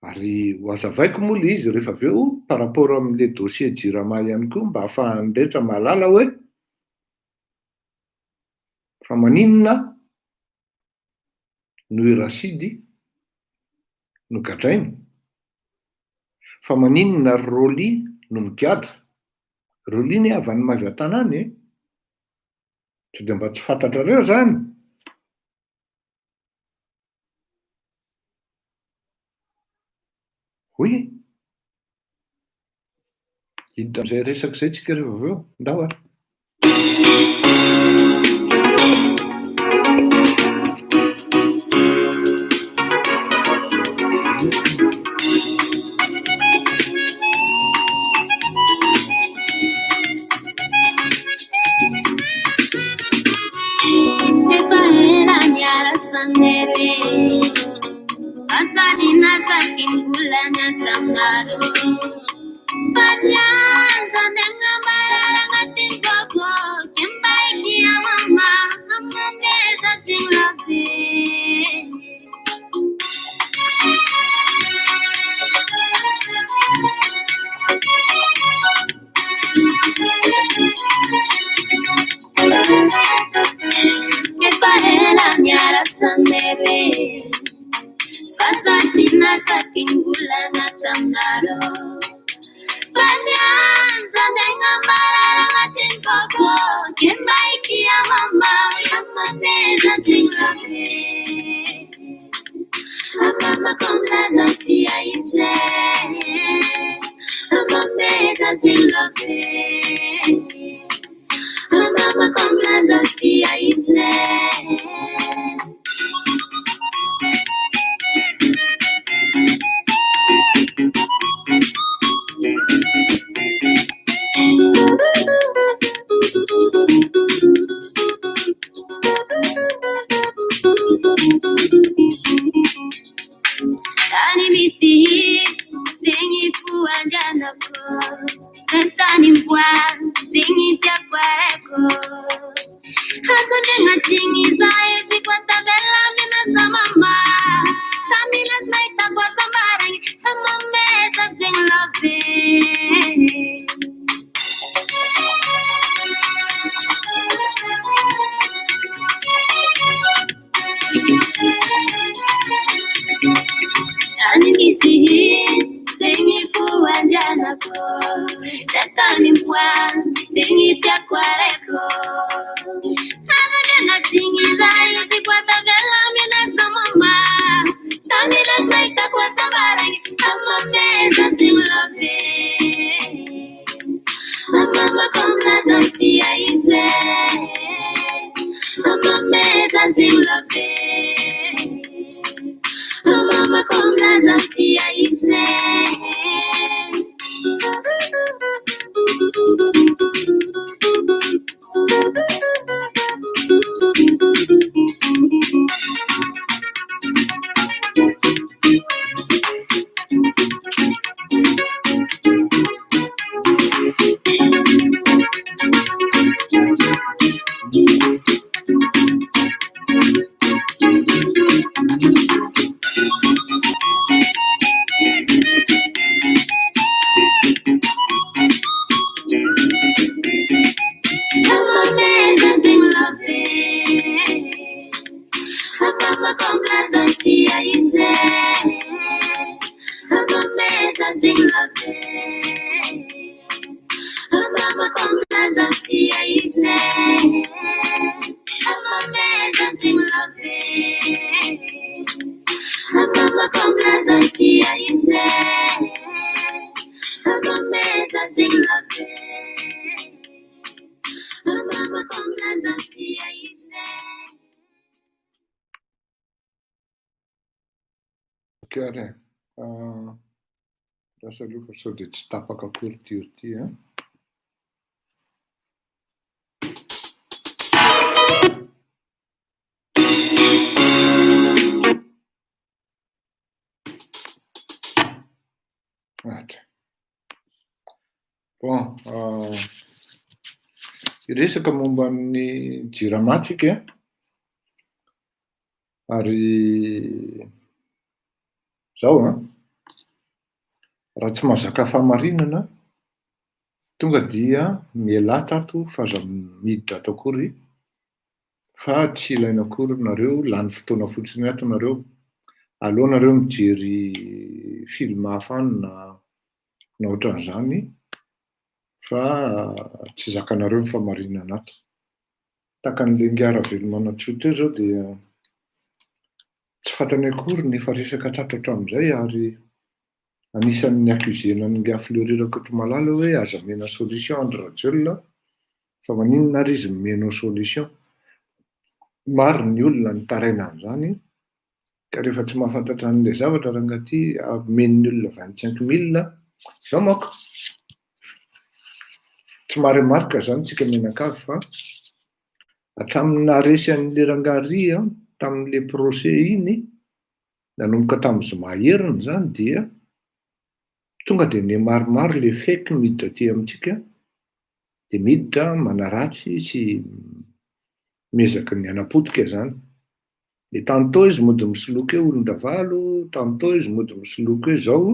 S1: Ary ho azavaiko moa le izy rehefa avy eo par rapport amin'le dossier jirama ihany koa mba ahafahan'ny rehetra mahalala hoe fa maninona no i Rasidy no gadraina? Fa maninona ry Rolly no migadra? Rolly anie avy any Maevatanàna e! Sao dia mba tsy fantatrareo zany? Oui. Hiditra amin'izay resaka izay tsika rehefa avy eo. Ndao ary. Ok ary e. Lasa aloha fa sao dia tsy tapaka akory ity ry ity an. Ohatra. Bon, hiresaka momba ny Jirama tsika ary zao an, raha tsy mahazaka fahamarinana tonga dia mialà tato fa aza miditra ato akory fa tsy ilaina akory nareo, lany fotoana fotsiny ato nareo, aleo nareo mijery film hafa any na na ohatran'izany fa tsy zakanareo ny fahamarinana ato. Tahaka an'ilay ingahy Ravelomanantsoa teo izao dia tsy fantany akory ny efa resaka tato hatramin'izay ary anisan'ny ni-accuser-na an'ingahy Fleury Rakotomalala hoe aza omena solution Andry Rajoelina fa maninona ary izy nomenao solution. Maro ny olona nitaraina an'izany ka rehefa tsy mahafantatra an'ilay zavatra rangahy ity omen'ny olona 25 mille, izao manko tsy maha-remarque izany tsika mianakavy fa hatramin'ny naharesy an'ilay rangahy ry tamin'ilay procès iny, nanomboka tamin'ny zoma heriny izany dia tonga dia nihamaromaro ilay fake miditra aty amintsika, dia miditra manaratsy sy miezaka ny hanapotika izany. Dia tantôt izy mody misoloky hoe olon-dravalo, tantôt izy mody misoloky hoe zao,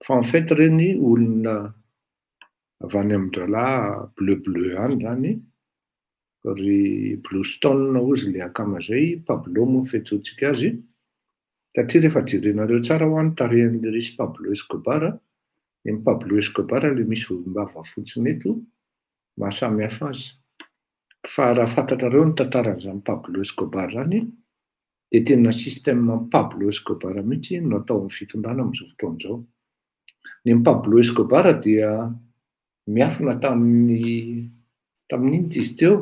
S1: fa en fait ireny olona avy any amin-drahalahy bleu bleu any izany, ry Blue Stone hozy ilay akama izay, Pablo moa ny fiantsoantsika azy, satria rehefa jerenareo tsara hoa ny tarehan'ilay resy Pablo Escobar, ny an'i Pablo Escobar ilay misy volombava fotsiny eto, mahasamy hafa azy. Fa raha fantatrareo ny tantaran'izany Pablo Escobar izany, dia tena système Pablo Escobar mihitsy no atao amin'ny fitondrana amin'izao fotoana izao. Ny an'i Pablo Escobar dia miafina tamin'ny tamin'inona izy teo?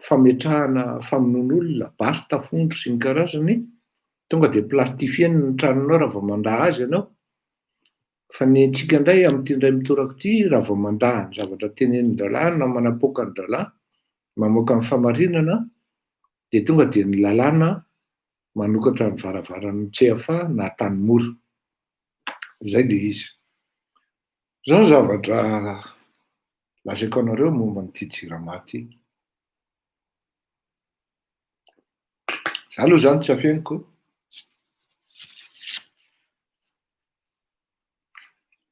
S1: Fametrahana famonoan'olona, basy tafondro sy ny karazany, tonga dia plastifieny ny tranonao raha vao mandà azy ianao. Fa ny antsika indray amin'ity indray mitoraka ity, raha vao mandà ny zavatra tenenin-drahalahy na manapoaka ny rahalahy, mamoaka ny fahamarinana, dia tonga dia ny lalàna manokatra ny varavaran'ny CFA na Antanimora. Izay ilay izy. Izao ny zavatra lazaiko anareo momba an'ity Jirama ity. Za aloha izany tsy afeniko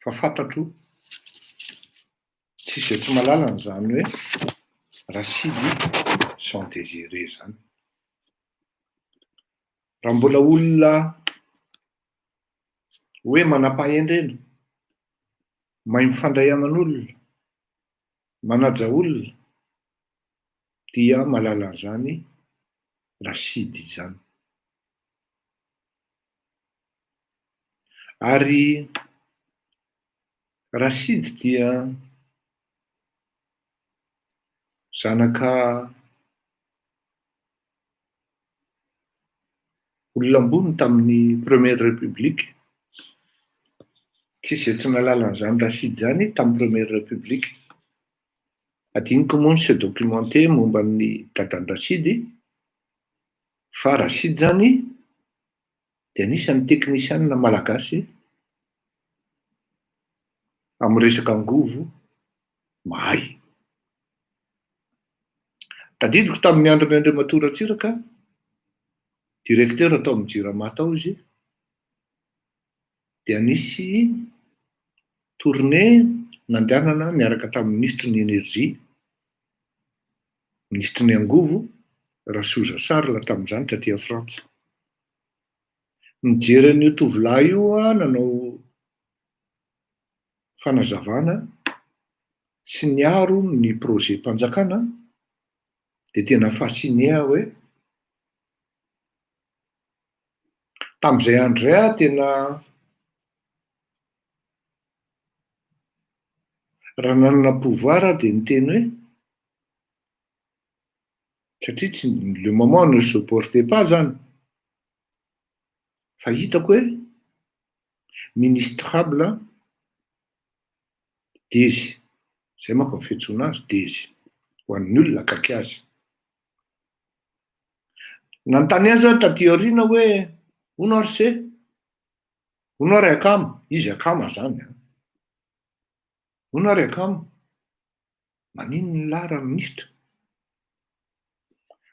S1: fa fantatro tsisy izay tsy mahalala an'izany hoe Rasily Jean Désiré izany. Raha mbola olona hoe manam-pahendrena. Mahay mifandray aman'olona, manaja olona, dia mahalala an'izany Rasidy izany. Ary Rasidy dia zanaka olona ambony tamin'ny première république. Tsisy izay tsy nahalala an'izany Rachid izany tamin'ny première république. Adinoko moa ny se documenter momba ny dadan'i Rachid fa Rachid izany dia anisan'ny teknisianina malagasy amin'ny resaka angovo mahay. Tadidiko tamin'ny andron'i Andriamatoa Ratsiraka, directeur tao amin'ny Jirama tao izy, dia nisy tournée nandehanana niaraka tamin'ny minisitry ny Energie, minisitry ny angovo, Rasoza Charles tamin'izany taty Frantsa. Nijery an'io tovolahy io aho nanao fanazavana sy niaro ny projet-mpanjakana dia tena fasciné aho hoe tamin'izay andro izay aho tena raha nanana pouvoir aho dia niteny hoe satria tsy le moment ne se portait pas zany fa hitako hoe ministrable Dezy, zay manko ny fiantsoana azy, Dezy, ho an'ny olona akaiky azy. Nanontany azy aho taty aoriana hoe hono ary se, hono ary akama, izy akama zany an, hono ary akama, maninona lahy raha minisitra?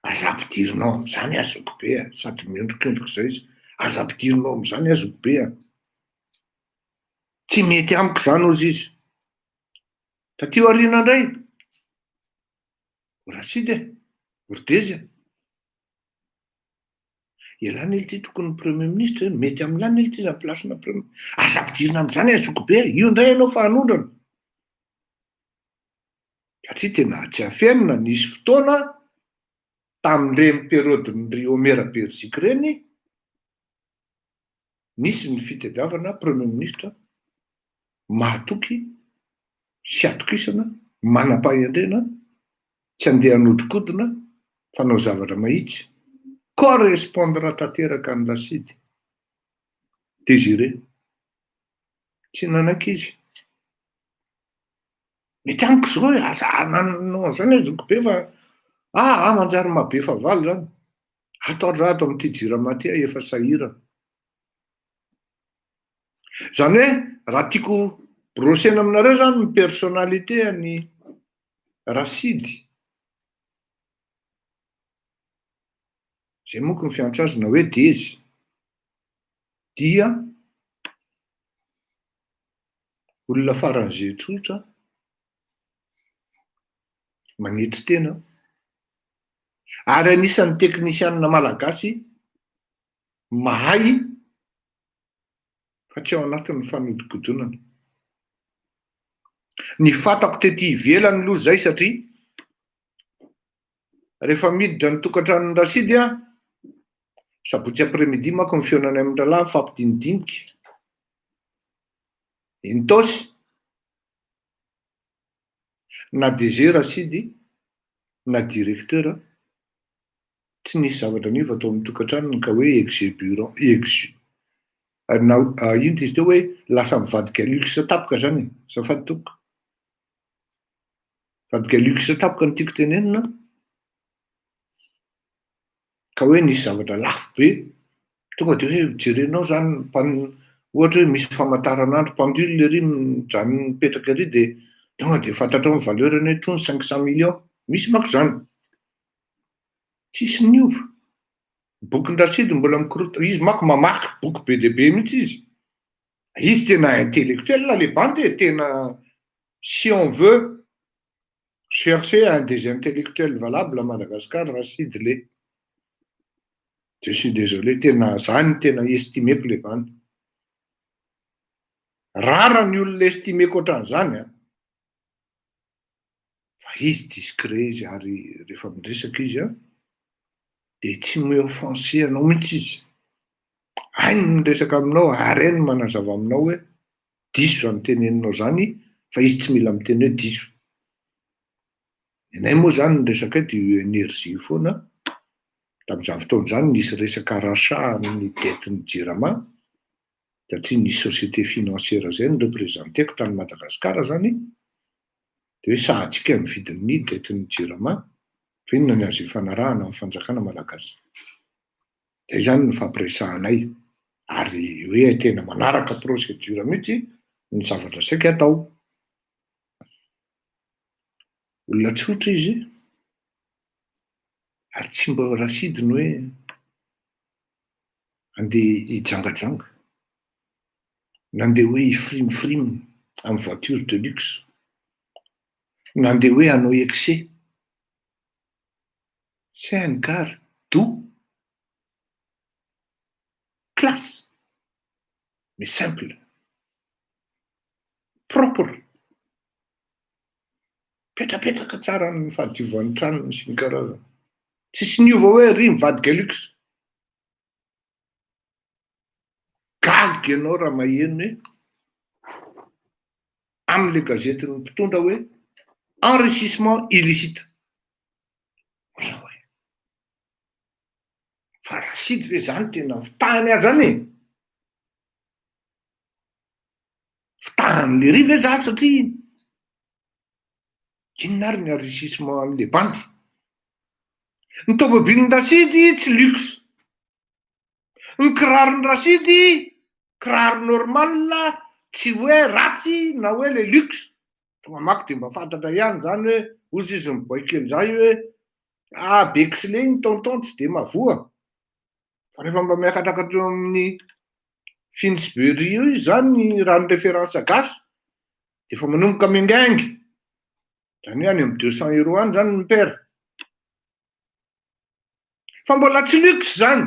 S1: Aza ampidirinao amin'izany aho zokibe a, sady miondrikondrika izay izy, aza ampidirinao amin'izany aho zokibe a. Tsy mety amiko izany hozy izy. Taty aoriana indray, Rachid e, ry Dezy a, ialahy anie ity tokony premier ministre e, mety amin'lah anie ity izany place-na premier, aza ampidirina amin'izany aho zokibe a, io indray ianao fa hanondrana. Satria tena tsy afenina, nisy fotoana tamin'ireny période-n'ny ry Omer Beriziky ireny, nisy ny fitadiavana Premier ministre mahatoky sy atokisana, manam-pahendrena, tsy handeha hanodikodina fa hanao zavatra mahitsy, correspondre tanteraka an'i Lasidy Désiré. Tsy nanaiky izy. Mety amiko zao e, aza anananao an'izany aho zokibe fa aa manjary mahabe fahavalo zany. Ato ary za ato amin'ity jirama ity aho efa sahirana. Zany hoe raha tiako brosena aminareo zany ny personnalité an'i Rasidy, zay manko ny fiantso azy na hoe Dezy, dia olona faran'izay tsotra, manetry tena, ary anisan'ny teknisianina malagasy mahay fa tsy ao anatin'ny fanodikodinana. Ny fantako tety ivelany aloha izay satria rehefa miditra ny tokantranon'i Rasidy aho, sabotsy après midi manko ny fihaonanay amin'ny rahalahy mifampidinidinika eny Itaosy, na DG Rasidy na directeur tsy nisy zavatra niova tao amin'ny tokantranony ka hoe exuberant, exu, na inona izy teo hoe lasa mivadika luxe tampoka zany e, azafady tompoko. Mivadika luxe tampoka no tiako tenenina ka hoe nisy zavatra lafo be, tonga de hoe jerenao zany mpan- ohatra hoe misy famantaranandro pendule ery mijanona mipetraka ery de tonga de fantatrao ny valeur-ny hoe itony 500 millions, misy manko zany. Tsisy niova. Bokin-dRasidy mbola mikorotana, izy manko mamaky boky be dia be mihitsy izy. Izy tena intellectuel le bandy e, tena si on veut chercher un des intellectuels valables à Madagascar, Rasidy le. Je suis désolé, tena zany tena estimeko le bandy. Rare ny olona estimeko ohatran'izany an! Fa izy discret izy ary rehefa miresaka izy an, de tsy mi-offenser anao mihitsy izy. Hainy ny miresaka aminao ary hainy ny manazava aminao hoe diso zany teneninao zany fa izy tsy mila miteny hoe diso. Ny anay moa zany ny resakay de io energie io foana, tamin'izany fotoana izany nisy resaka rachat an'ny dette-n'ny jirama, satria nisy société financière zay ni-representer-ko tany Madagasikara zany, de hoe sahantsika ny vidin'ny dette-n'ny jirama, fa inona ny azo ifanarahana amin'ny fanjakana malagasy. Zay zany ny fampiresahanay, ary hoe tena manaraka procédure mihitsy ny zavatra saika atao. Olona tsotra izy ary tsy mba rasidiny hoe andeha hijangajanga na andeha hoe hifirimifirimy amin'ny voiture de luxe na andeha hoe hanao excès. C'est un gars doux, classe, mais simple, propre. Mipetrapetraka tsara ny fahadiovan'ny tranony sy ny karazany. Tsisy niova hoe ry mivadika luxe. Gaga ianao raha maheno hoe amin'ilay gazetin'ny mpitondra hoe enrichissement illicite. Fa Rachid ve zany tena fitahany azy zany e? Fitahan'i lery ve zany satria inona ary ny enrichissement an'le bandy? Ny tomobilin'i Rasidy tsy luxe, ny kiraron'i Rasidy kiraro normal tsy hoe ratsy na hoe le luxe, tonga mako de mba fantatra ihany zany hoe ozy izy ny boay kely zay hoe ah bexley iny tonton tsy de mahavoa. Fa rehefa mba miakatrakatra eo amin'ny Finsbury io izy zany raha ny référence gasy de efa manomboka miaingainga, zany hoe any amin'ny 200 euros any zany ny paire. Fa mbola tsy luxe zany.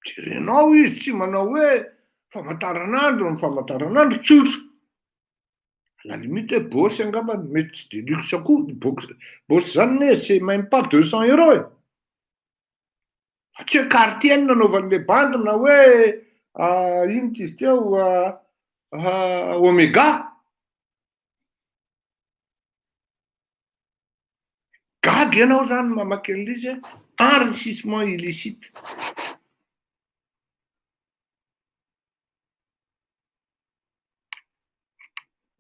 S1: Jerenao izy tsy manao hoe famantaranandro ny famantaranandro tsotra. À la limite hoe boss angambany mety tsy de luxe koa ny box boss zany ne c'est même pas 200 euros e. Fa tsy hoe Cartier no nanaovan'le bandy na hoe ino ty izy teo Omega. Gaga ianao zany mamaky an'ilay izy hoe enrichissement illicite.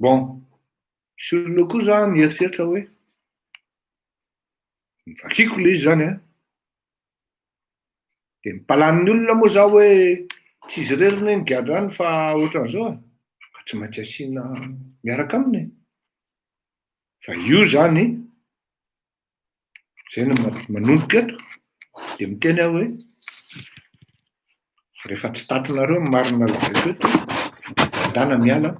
S1: Bon, sur le coup za nieritreritra hoe vakiko le izy zany an, de mipalanin'ny olona moa za hoe tsy izy irery ne nigadra any fa ohatran'izao e, ka tsy maintsy asiana miaraka aminy e. Fa io zany, zay no manomboka eto, de miteny aho hoe rehefa tsy tatinareo ny marina lazaiko eto, mandàna miala,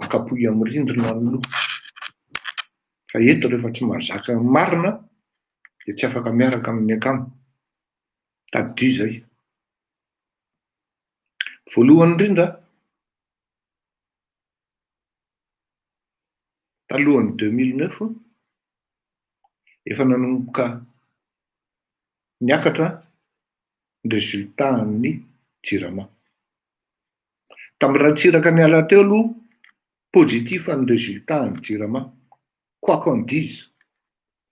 S1: akapohy amin'ny rindrina ny loha. Fa eto rehefa tsy mahazaka ny marina de tsy afaka miaraka amin'ny akama. Tadidio izay. Voalohany indrindra, Talohan'ny 2009, efa nanomboka niakatra ny résultat an'ny Jirama. Tamin'ny Ratsiraka niala teo aloha, positif ny résultat an'ny Jirama, quoi qu'on dise.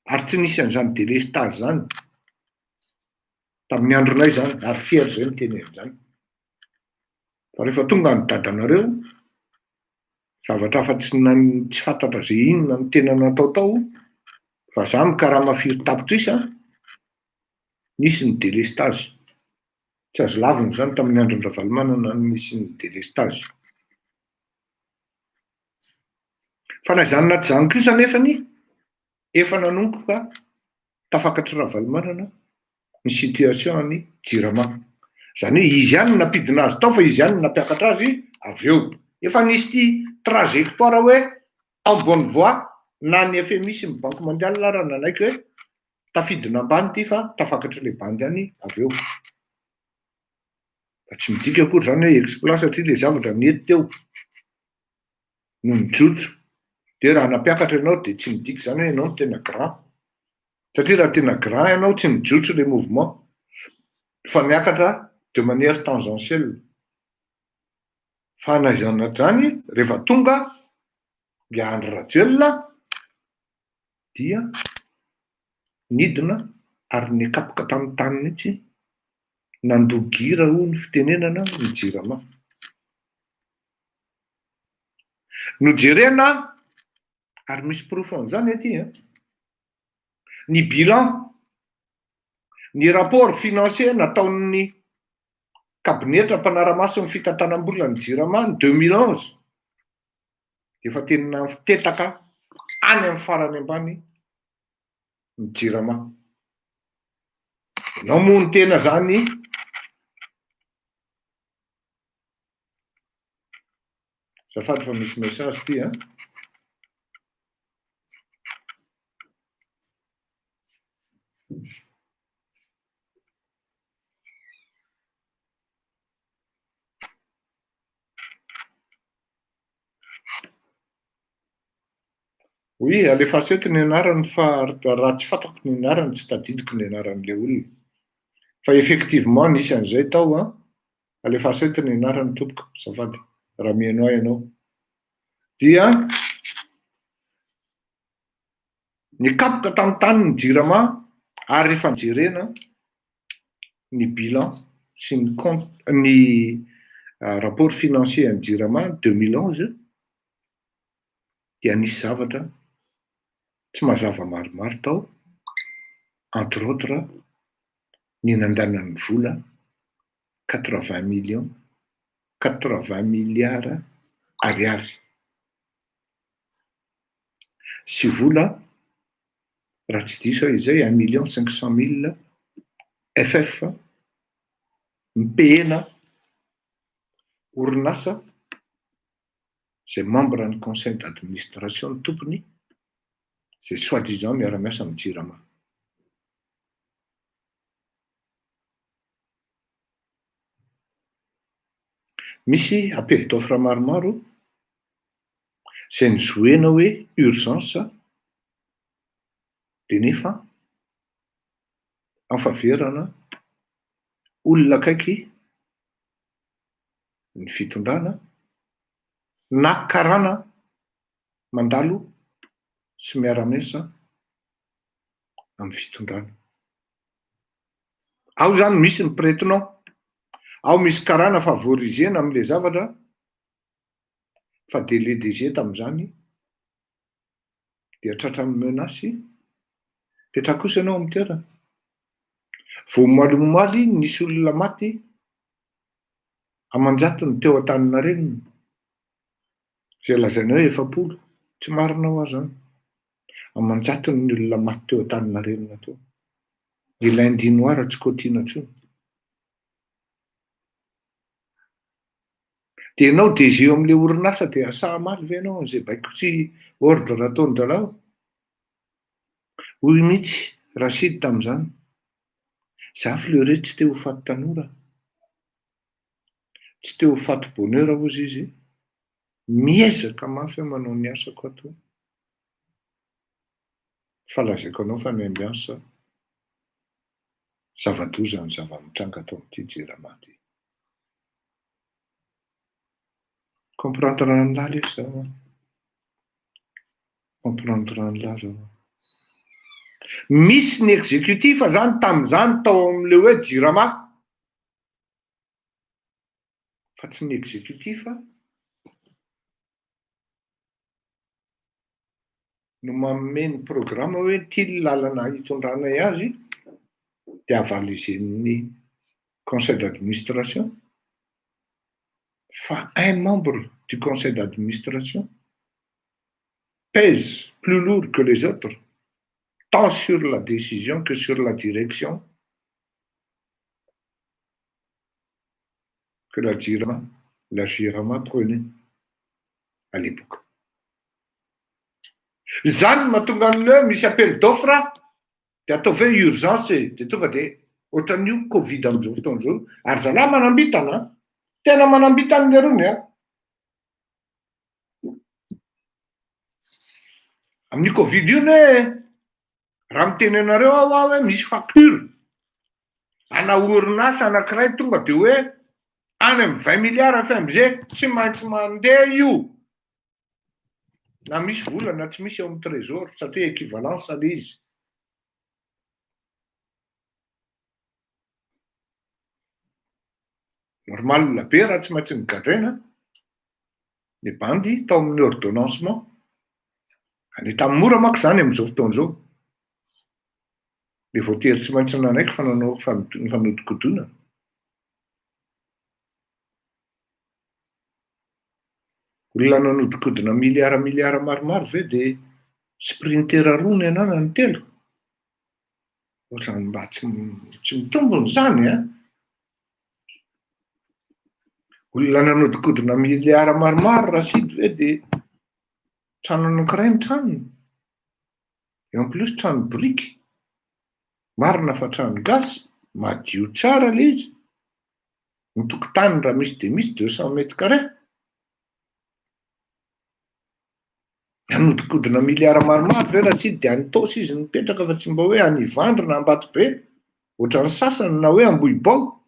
S1: Ary tsy nisy an'izany délestage izany tamin'ny andronay izany, ary fier izay miteny an'izany. Fa rehefa tonga ny dadanareo, zavatra afa-tsy ny tsy fantatra ze inona no tena natao tao, vazaha mikarama firy tapitrisa, nisy ny délestage. Tsy azo lavina izany tamin'ny andron-dRavalomanana no nisian'ny délestage. Fa na izany na tsy izany kosa anefany, efa nanomboka tafakatr'i Ravalomanana ny situation an'i Jirama. Izany hoe izy ihany no nampidina azy tao fa izy ihany no nampiakatra azy avy eo. Efa nisy ity trajectoire hoe en bonne voie na ny FMI sy ny Banque mondiale ara nanaiky hoe tafidina ambany ity fa tafakatr'ilay bandy ihany avy eo. Fa tsy midika akory zany hoe exploit satria le zavatra nety teo no nijotso. De raha nampiakatra ianao de tsy midika zany hoe ianao no tena grand. Satria raha tena grand ianao tsy mijotso le mouvement fa miakatra de manière tangentielle. Fa na izany na izany rehefa tonga i Andry Rajoelina dia nidina ary nikapoka tamin'ny tany mihitsy, nandoa gira hoy ny fitenenana ny Jirama. Nojerena ary misy porofo an'izany aty an, ny bilan, ny rapport financier nataon'ny kabinetra mpanara-maso ny fitantanam-bola ny Jirama ny 2011 efa tena mitetaka any amin'ny farany ambany ny Jirama. Ianao moa ny tena zany Azafady fa misy message ty an. Oui, alefaso eto ny anarany fa raha tsy fantako ny anarany tsy tadidiko ny anaran'ilay olona. Fa effectivement nisy an'izay tao an. Alefaso eto ny anarany tompoko, azafady, raha mihaino ahy ianao. Dia nikapoka tamin'ny tany ny Jirama ary rehefa nojerena ny bilan sy ny compte ny rapport financier an'ny Jirama 2011 dia nisy zavatra tsy mazava maromaro tao, entre autres ny nandanany vola 80 millions, 80 milliards ariary sy vola raha tsy diso aho izay un million 500 mille FF mipehena orinasa izay membre ny conseil d'administration ny tompony izay soi disant miara-miasa amin'ny Jirama. Misy appel d'offre maromaro izay nozohena hoe urgence dia nefa en faveur-na olona akaiky ny fitondrana na karana mandalo sy miara-miasa amin'ny fitondrana. Ao zany misy ny prête-nom, ao misy karana favorisena amin'ilay zavatra fa dia le DG tamin'izany dia tratran'ny menace, petraho kosa ianao amin'ny toerana. Vao omaly omaly nisy olona maty aman-jatony teo Antaninarenina, izay lazaina hoe 40, tsy marina hoa zany. Aman-jatony ny olona maty teo Antaninarenina teo. Ny lundi noir tsy kaotiana intsony. Dia ianao DG eo amin'ilay orinasa dia sahy hamaly ve ianao an'izay baiko sy ordre ataon-dralao? Hoy mihitsy Rachid tamin'izany, Za fleuret tsy te ho faty tanora, tsy te ho faty bonheur hozy izy, miezaka mafy aho manao ny asako ato fa lazaiko anao fa ny ambiance zava-doza ny zava-mitranga ato amin'ity jirama ity. Comprendre an'lah lesy zao an. Comprendre an'lah zao an. Misy ny exécutif zany tamin'izany tao amin'le hoe jirama. Fa tsy ny exécutif no manome ny programme hoe ity ny lalana hitondranay azy dia avalizen'ny conseil d'administration fa un membre du conseil d'administration pèse plus lourd que les autres tant sur la décision que sur la direction que la Jirama, la Jirama prenait à l'époque. Zany no mahatonga an'le hoe misy appel d'offre de ataovy hoe urgence e, de tonga de. Ohatran'io covid amin'izao fotoana izao ary zalahy manam-bintana an! Tena manam-bintana lerony an! Amin'io covid io anie raha miteny anareo aho aho hoe misy facture ana orinasa anankiray tonga de hoe any amin'ny vingt milliards FMG, tsy maintsy mandeha io na misy vola na tsy misy ao amin'ny trésor satria equivalence le izy. Normal be raha tsy maintsy nogadraina ny bandy tao amin'ny ordonnancement. Any Antanimora manko izany amin'izao fotoana izao. Dia voatery tsy maintsy nanaiky fa nanao fanodikodinana. Olona nanodikodina miliara miliara maromaro ve dia sprinter roa ny ananany telo? Ohatran'ny mba tsy tsy mitombina izany an! Olona nanodikodina miliara maromaro Rachid ve dia trano anankiray ny tranony? Et en plus trano biriky, marina fa trano gasy, madio tsara ilay izy, ny tokotaniny raha misy dia misy deux cent mètres carrés. Nanodikodina miliara maromaro ve Rachid dia any Itaosy izy nipetraka fa tsy mba hoe any Ivandry na Ambatobe ohatran'ny sasany na hoe Ambohibao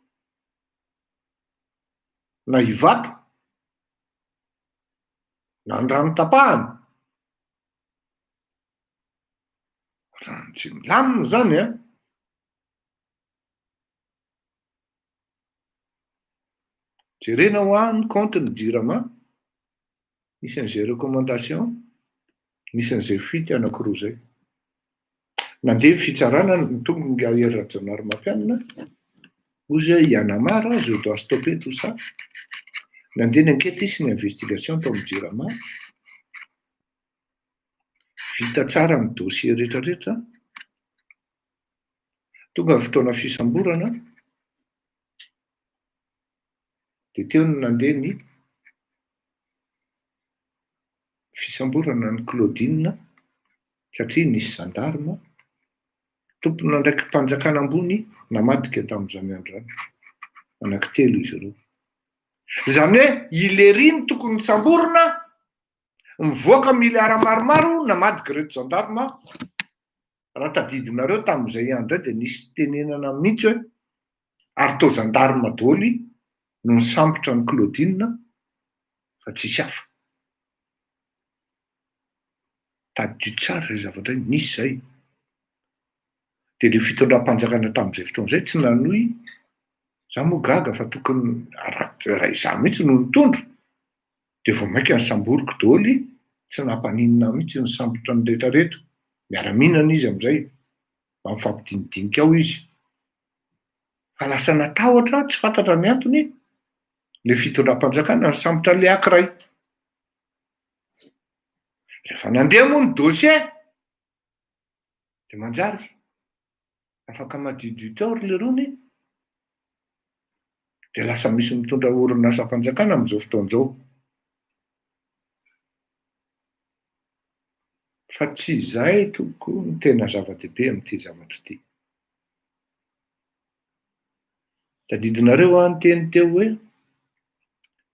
S1: na Ivato na Andranotapahana. Ohatran'ny tsy milamina izany an! Jerena hoa ny compte ny Jirama, nisy an'izay recommandation, nisy an'izay fuite anankiroa izay. Nandeha ny fitsarana, nitombo ingahy Hery Rajaonarimampianina, hoy izy hoe il y en a marre, je dois stopper tout ça. Nandeha ny enquête sy ny investigation tao amin'ny Jirama, vita tsara ny dossier rehetrarehetra, tonga ny fotoana fisamborana, dia teo no nandeha ny fisamborana an'i Claudine satria nisy gendarme tompon'andraiki-panjakana ambony namadika tamin'izany andro izany, anankitelo izy ireo. Izany hoe i Léry no tokony samborina, mivoaka miliara maromaro namadika ireto gendarme. Raha tadidinareo tamin'izay andro izay dia nisy fitenenana mihitsy hoe ary toa gendarme daholo no nisambotra an'i Claudine fa tsisy hafa. Tadidio tsara izay zavatra izay, nisy izay. Dia ilay fitondram-panjakana tamin'izay fotoana izay tsy nanohy, za moa gaga fa tokony raha izaho mihitsy no nitondra dia vao mainka nisamboriko daholo, tsy nampaninona ahy mihitsy nisambotra ny rehetra rehetra, miara-mihinana izy amin'izay, mba mifampidinidinika ao izy. Fa lasa natahotra aho, tsy fantatra ny antony, ilay fitondram-panjakana nisambotra an'ilay ankiray. Rehefa nandeha moa ny dossier, dia manjary afaka madiodio teo ry lerony, dia lasa misy mitondra orinasam-panjakana amin'izao fotoana izao. Fa tsy izay tompoko no tena zava-dehibe amin'ity zavatra ity. Tadidinareo aho niteny teo hoe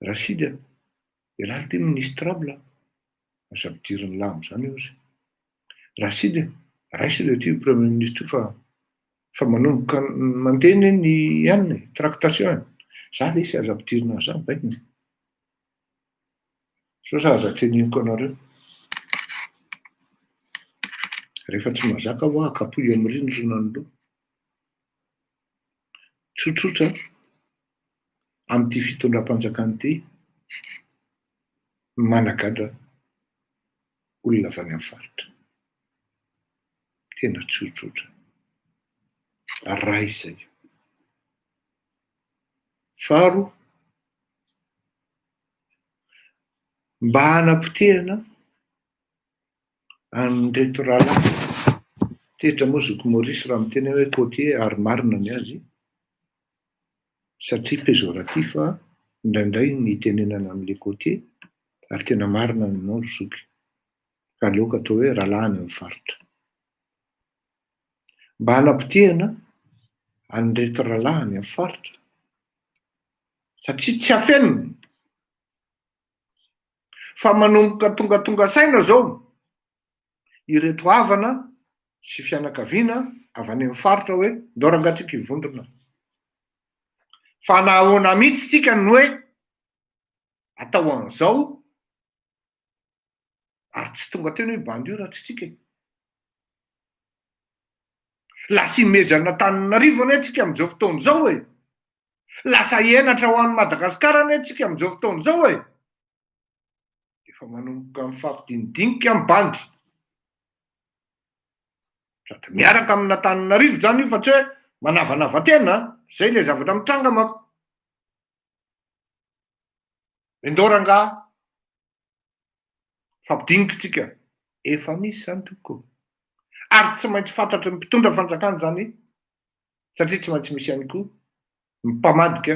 S1: Rachid a, ialahy ity ministrable a, aza ampidirin'ny lahy amin'izany ozy. Rachid a, raiso ilay ity premier ministre io fa fa manomboka mandeha anie ny anona e, tractation e. Za lesy aza ampidirina an'izany baikiny. Sao sa aza teneniko anareo. Rehefa tsy mahazaka hoa kapohy amin'ny rindrina ny loha. Tsotsotra amin'ity fitondram-panjakana ity managadra olona avy any amin'ny faritra. Tena tsotsotra. Ray izay. Faharoa, mba hanapotehana an'ireto rahalahy, tezitra moa zoky Maurice raha miteny aho hoe côtier ary marina ny azy, satria péjoratif indraindray ny itenenana an'ilay côtier ary tena marina ny anao ry zoky, ka aleoko atao hoe rahalahy any amin'ny faritra. Mba hanapotehana. an'ireto rahalahy any amin'ny faritra satria tsy afenina fa manomboka tongatonga saina zao ireto havana sy fianakaviana avy any amin'ny faritra hoe ndao rangaha tsika hivondrona fa na ahoana mihitsy tsika no hoe atao an'izao ary tsy tonga teny hoe bandy io raha tsy tsika e. Lasa imezan'Antananarivo anie tsika amin'izao fotoana izao e. Lasa henatra ho an'i Madagasikara anie tsika amin'izao fotoana izao e. Efa manomboka mifampidinidinika ny bandy. Sady miaraka amin'Antananarivo izany io fa tsy hoe manavanava-tena, izay ilay zavatra mitranga manko. Endao rangaha Fampidinika tsika. Efa misy zany tompoko ô. Ary tsy maintsy fantatry ny mpitondra fanjakana zany satria tsy maintsy misy ihany koa ny mpamadika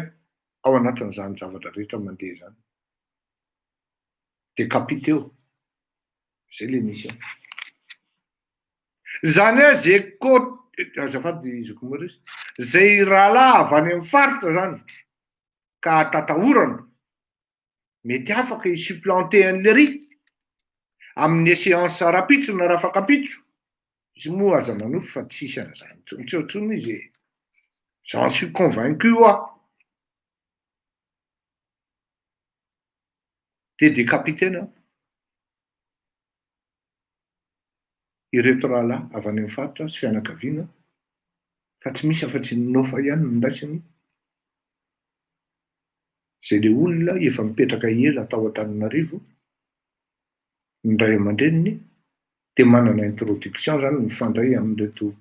S1: ao anatin'izany zavatra rehetra mandeha izany. Décapité eo. Zay le misy ao. Zany hoe ze côte azafady zoky Maurice, zay rahalahy avy any amin'ny faritra zany ka atatahorana mety afaka hi supplanter an'i lery amin'ny échéance rapitso na rafakampitso, izy moa aza manofy fa tsisy an'izany intsony tsy eo intsony izy e, j'en suis convaincu hoa, de décapiter-na ireto rahalahy avy any amin'ny faritra sy fianakaviana fa tsy misy afa-tsy ny nofa ihany no raisiny, izay le olona efa mipetraka ela tao Antananarivo, ny ray aman-dreniny dia manana introduction zany mifandray amin'ireto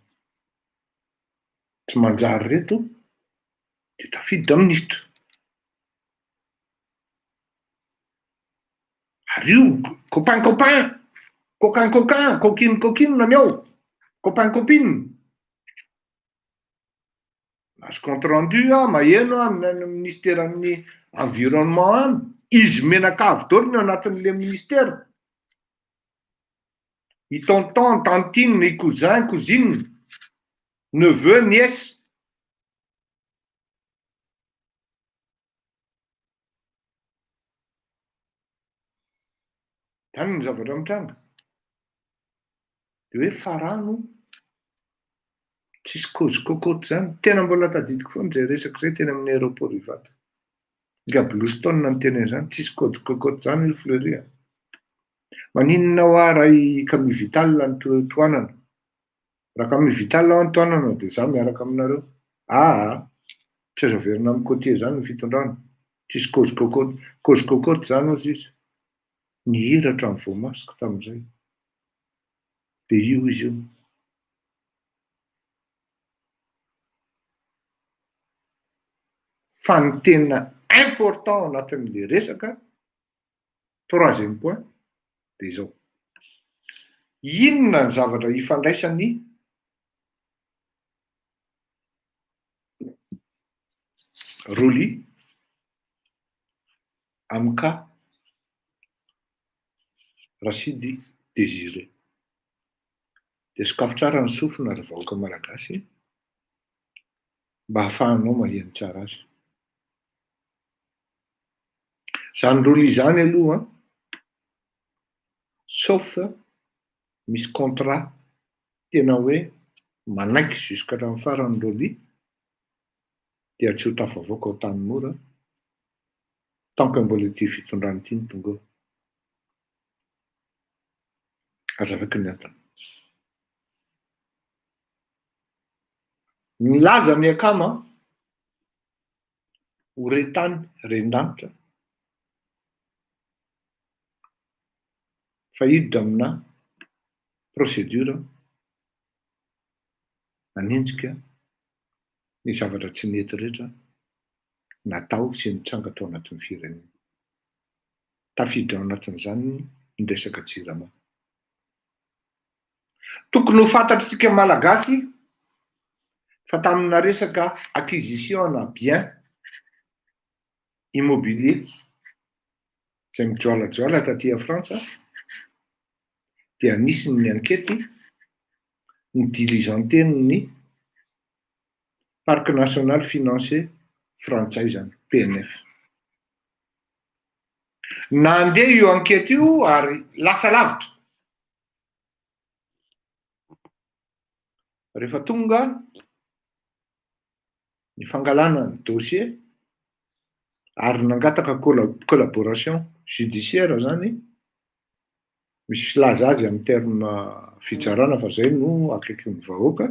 S1: tsy manjary ireto dia tafiditra minisitra. Ary io copain copain, coquin coquin, coquine coquine ny ao, copain copine. Nahazo compte rendu aho, maheno aho amin'ny any ministeran'ny environnement any, izy menakavy daholo ny ao anatin'le ministera. I tonton, tantine, i cousin, cousine, neveu, nièce. Zany ny zavatra mitranga. De hoe farano tsisy cause cocotte zany. Tena mbola tadidiko foana zay resaka zay teny amin'ny aéroport Ivato. Nga Bluestone niteny an'izany, tsisy code cocotte zany ry Fleury a. Maninona hoa raha i Camille Vital no tohanana? Raha Camille Vital hoa no tohanana de za miaraka aminareo. Aa tsy azo averina amin'ny côtier zany ny fitondrana. Tsisy cause cocotte, cause cocotte zany hozy izy. Nihiratra ny voamasoko tamin'izay. De io izy io. Fa ny tena important ao anatin'le resaka, troisième point, de izao. Inona ny zavatra ifandraisan'ny Rolly amin'ny cas Rasidy Désiré? Dia sokafy tsara ny sofina ry vahoaka malagasy mba hahafahanao maheno tsara azy. Zany Rolly zany aloha an, sauf misy contrat tena hoe manaiky jusqu'à hatramin'ny farany Rolly dia tsy ho tafavoaka ao Antanimora tant que mbola ity fitondrana ity no tonga eo. Azavaiko ny antony. Milaza ny akama ho re tany ren-danitra fa hiditra amina procédure hanenjika ny zavatra tsy nety rehetra natao sy nitranga tao anatin'ny firenena. Tafiditra ao anatin'izany ny resaka jirama. Tokony ho fantatr'isika Malagasy fa tamina resaka acquisition ana bien immobilier izay mijoalajoala taty a Frantsa dia nisy ny ankety nidiligenten'ny. Parc National Financier frantsay zany, PNF. Nandeha io enquête io ary lasa lavitra. Rehefa tonga ny fangalana ny dossier ary nangataka collaboration judiciaire zany, misy filaza azy amy terme fitsarana fa zay no akaikin'ny vahoaka,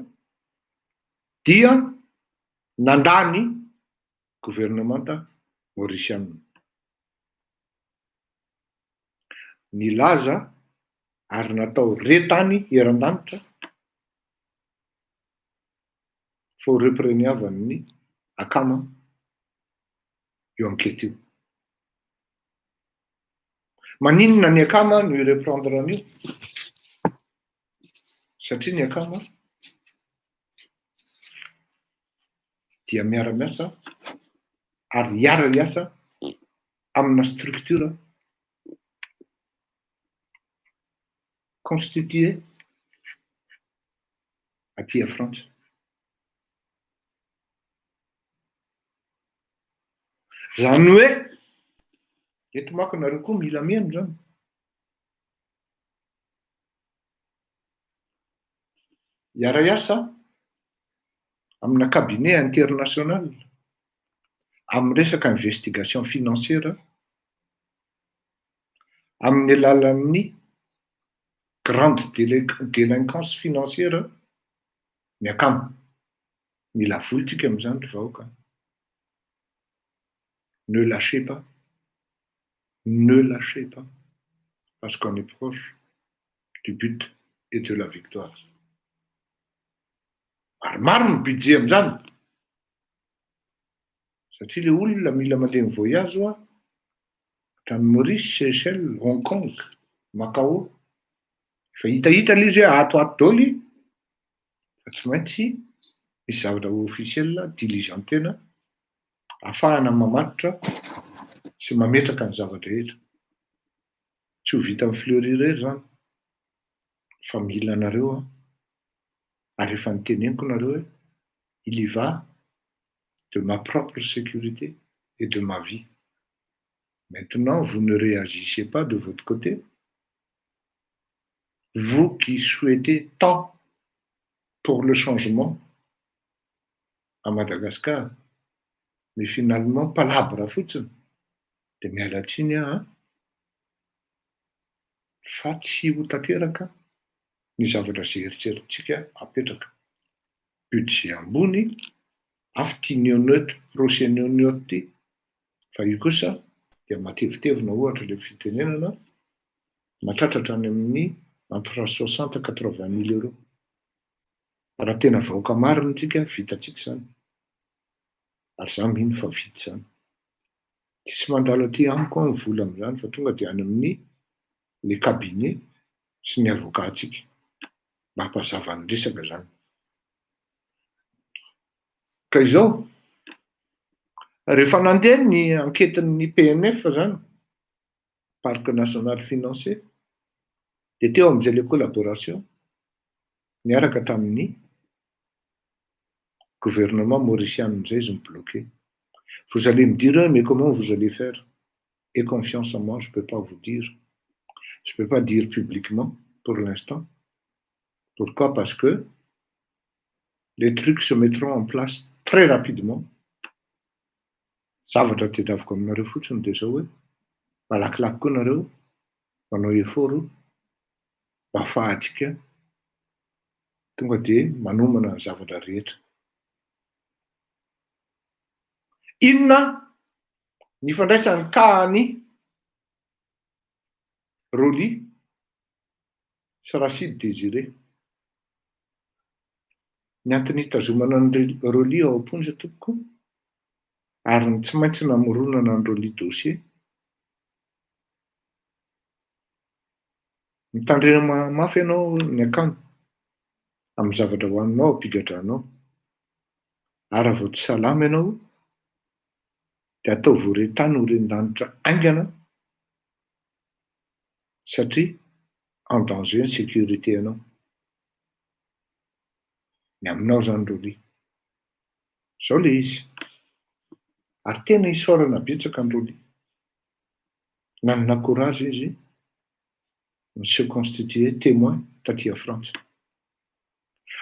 S1: dia nandany governemanta maorisiana. Nilaza ary natao re tany eran-danitra fa ho repreniavan'ny akama io enquête io. Maninona ny akama no hi-reprendre an'io? Satria ny akama dia miara-miasa ary hiara-hiasa amina structure constituée aty Frantsa. Zany hoe, eto manko nareo koa mila mihaino zany. Hiara-hiasa amina cabinet international amin'ny resaka investigation financière amin'ny alalan'ny grande délinquance financière ny akama. Mila vola tsika amin'izany ry vahoaka. Ne lâchez pas. Ne lâchez pas. Parce qu'on est proche du but et de la victoire. Maromaro ny budget amin'izany. Satria le olona mila mandeha mi-voyage hoa, hatrany Maurice, Seychelles, Hong Kong, Macao. Efa hitahita le izy hoe ato ato daholo fa tsy maintsy misy zavatra officiel diligentena ahafahana mamatotra sy mametraka ny zava-drehetra. Tsy ho vitan'i Fleury irery zany fa mila anareo aho ary efa noteneniko nareo hoe il y va de ma propre sécurité et de ma vie. Maintenant vous ne réagissez pas de votre côté, vous qui souhaitez tant pour le changement à Madagascar, mais finalement palabre fotsiny de miala tsiny aho an, fa tsy ho tanteraka ny zavatra zay eritreretintsika apetraka. Budget ambony afo ty nionioty procès nionioty ty fa io kosa dia matevitevina ohatra le fitenenana mahatratra hatrany amin'ny entre soixante quatre vingt mille euros. Raha tena vahoaka marina tsika vitantsika izany ary za mino fa vita izany. Tsisy mandalo aty amiko aho ny vola amin'izany fa tonga dia any amin'ny le cabinet sy ny avocat-tsika mba hampazava ny resaka zany. Ka izao, rehefa nandeha ny enquête-n'ny PNF zany, Parc National Financier, dia teo amin'izay le collaboration niaraka tamin'ny gouvernement mauricien zay izy mi-bloqué. Vous allez me dire, mais comment vous allez faire? Et confiance en moi, je peux pas vous dire. Je peux pas dire publiquement pour l'instant. Pourquoi? Parce que les trucs se mettront en place très rapidement. Zavatra tadiaviko aminareo fotsiny dia zao hoe malakilaky koa nareo manao effort mba ahafahantsika tonga dia manomana ny zavatra rehetra. Inona ny ifandraisan'ny cas an'i Rolly sy Rachid Désiré? Ny antony hitazomana an'i Rolly ao am-ponja tompoko ary ny tsy maintsy namoronana an'i Rolly dossier. Mitandrema mafy ianao ny akama amin'ny zavatra hohaninao am-pigadranao. Ary raha vao tsy salama ianao dia ataovy ho ren-tany ho ren-danitra haingana satria en danger ny sécurité anao. Ny aminao izany Rolly. Zao le izy. Ary tena isaorana betsaka an'i Rolly. Nanana courage izy ni-se constituer témoin taty a Frantsa.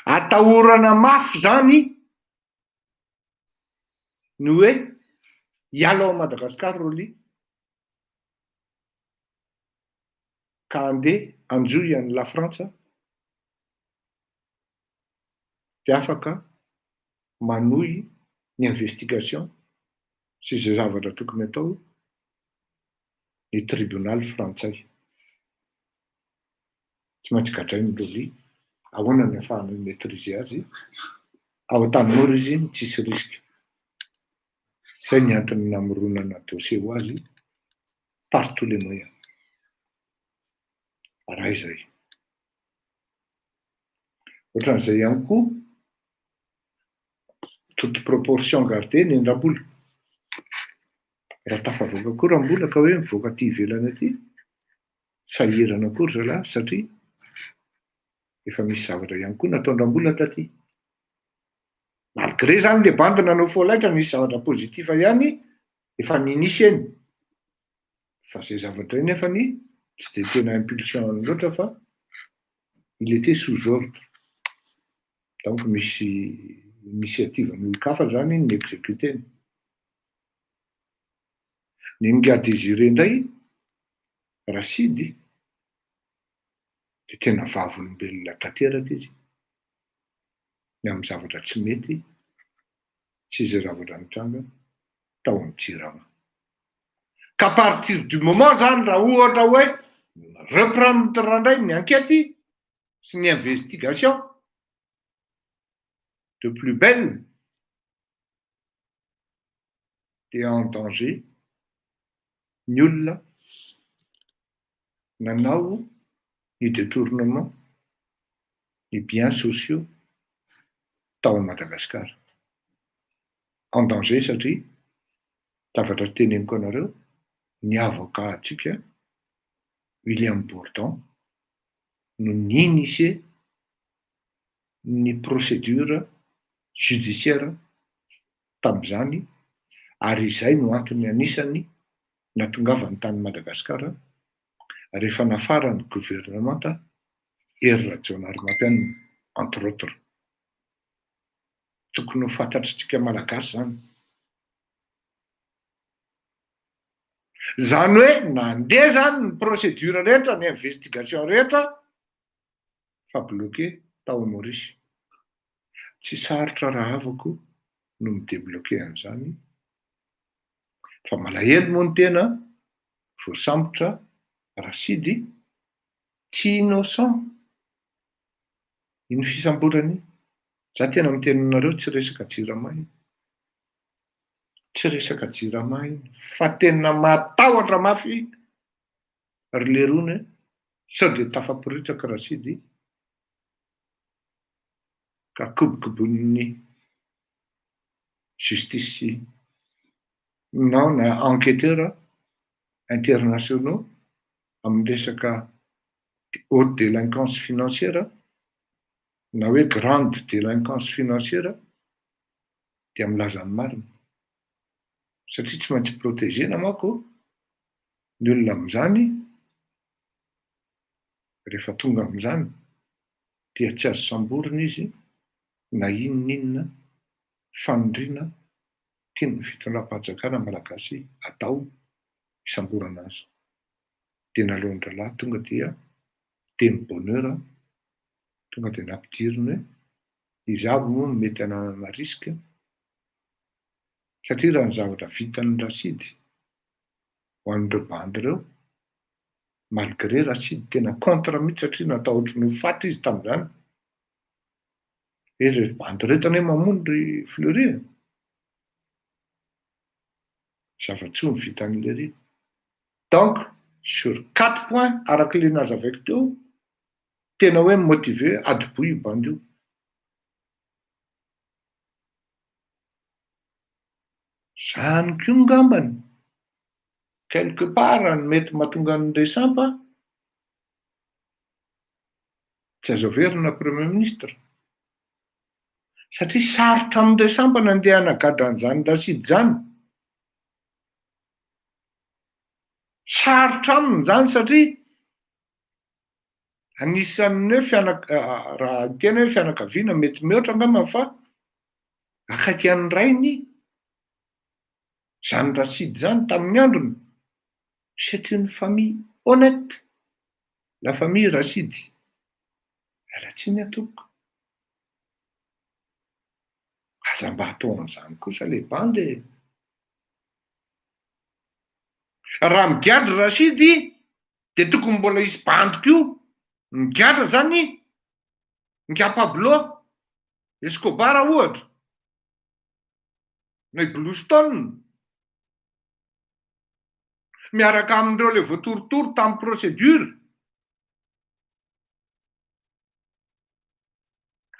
S1: Atahorana mafy zany ny hoe hiala ao Madagasikara Rolly ka handeha hanjohy an'i La Frantsa dia afaka manohy ny investigation sy izay zavatra tokony atao ny tribonaly frantsay. Tsy maintsy gadrain'i Rolly, ahoana ny ahafahana mi-maitriser azy, ao Antanimora izy no tsisy risque. Zay ny antony namoronana dossier ho azy par tous les moyens. Raha izay. Ohatran'izay ihany koa, toute proportion gardée ny an-dRambola. Raha tafavoaka koa Rambola ka hoe mivoaka aty ivelany aty, sahirana koa ry zalahy satria efa misy zavatra ihany koa nataon-dRambola taty. Malgré zany le bandy nanao faux laitra nisy zavatra positif ihany efa ninisy eny. Fa zay zavatra iny nefany tsy de tena impulsion loatra fa il était sous ordre. Donc misy initiative an'olon-kafa zany ny exécuter-ny. Ny Nga Désiré indray, Rasidy, de tena vavolombelona tanteraka izy ny amin'ny zavatra tsy mety sy izay zavatra nitranga tao amin'ny Jirama. Ka à partir du moment zany raha ohatra hoe reprendre indray ny enquête sy ny investigation de plus belle dia en danger ny olona nanao ny détournement ny biens sociaux tao Madagasikara. En danger satria zavatra teneniko anareo ny avocat antsika William Bourdon no ni-initier ny procédure judiciaire tam'izany ary izay no antony anisany natongavany tany Madagasikara rehefa nafarany gouvernemanta Hery Rajaonarimampianina entre autres. Tokony ho fantatritsika malagasy zany. Zany hoe nandeha zany ny procédure rehetra, ny investigation rehetra fa bloqué tao Maurice. Tsy sarotra raha havako no mi-débloquer an'izany fa malahelo moa ny tena voasambotra Rasidy tsy innocent iny fisamborana iny. Za tena miteny aminareo tsy resaka Jirama iny. Tsy resaka Jirama iny fa tena matahotra mafy ry lerony hoe sao de tafaporitsaka Rasidy ka kobokobonin'ny justice non na enquêteur internationaux amin'ny resaka haute délinquance financière na hoe grande délinquance financière dia milaza ny marina satria tsy maintsy protégena manko ny olona am'izany rehefa tonga am'izany dia tsy azo samborina izy na inona fanindriana tian'ny fitondram-panjakana malagasy atao isamborana azy. De naleon-drahalahy tonga dia de bonheur tonga de nampidiriny hoe izy aby moa no mety hananana risque satria raha ny zavatra vitan'ny Rasidy ho an'ireo bandy ireo malgré Rasidy tena contre mihitsy satria natahotry ny ho faty izy tam'izany hoe reo bandy reto anie mamono ry Fleury e. Zava-tsoa ny vitan'le ry. Donc sur quatre points araky le nazavaiko teo tena hoe motivé adiboy io bandy io. Zany koa ngambany quelque part ny mety mahatonga ny resampa tsy azo averina premier ministre. Satria sarotra amin'ireo sampana andeha hanagadra an'izany Rachid izany. Sarotra aminy izany satria anisan'ny hoe fianak- raha hiteny hoe fianakaviana mety mihoatra angamba fa akaiky an'ny rainy izany Rachid izany tamin'ny androny. C'est une famille honnête, la famille Rachid. Miala tsiny aho tompoko. Aza mba atao an'izany kosa le bandy e. Raha migadra Rachid de tokony mbola hisy bandy koa migadra zany Nga Pablo Escobar ohatra na i Blue Stone. Miaraka amin'ireo le voatorotoro tamin'ny procédure.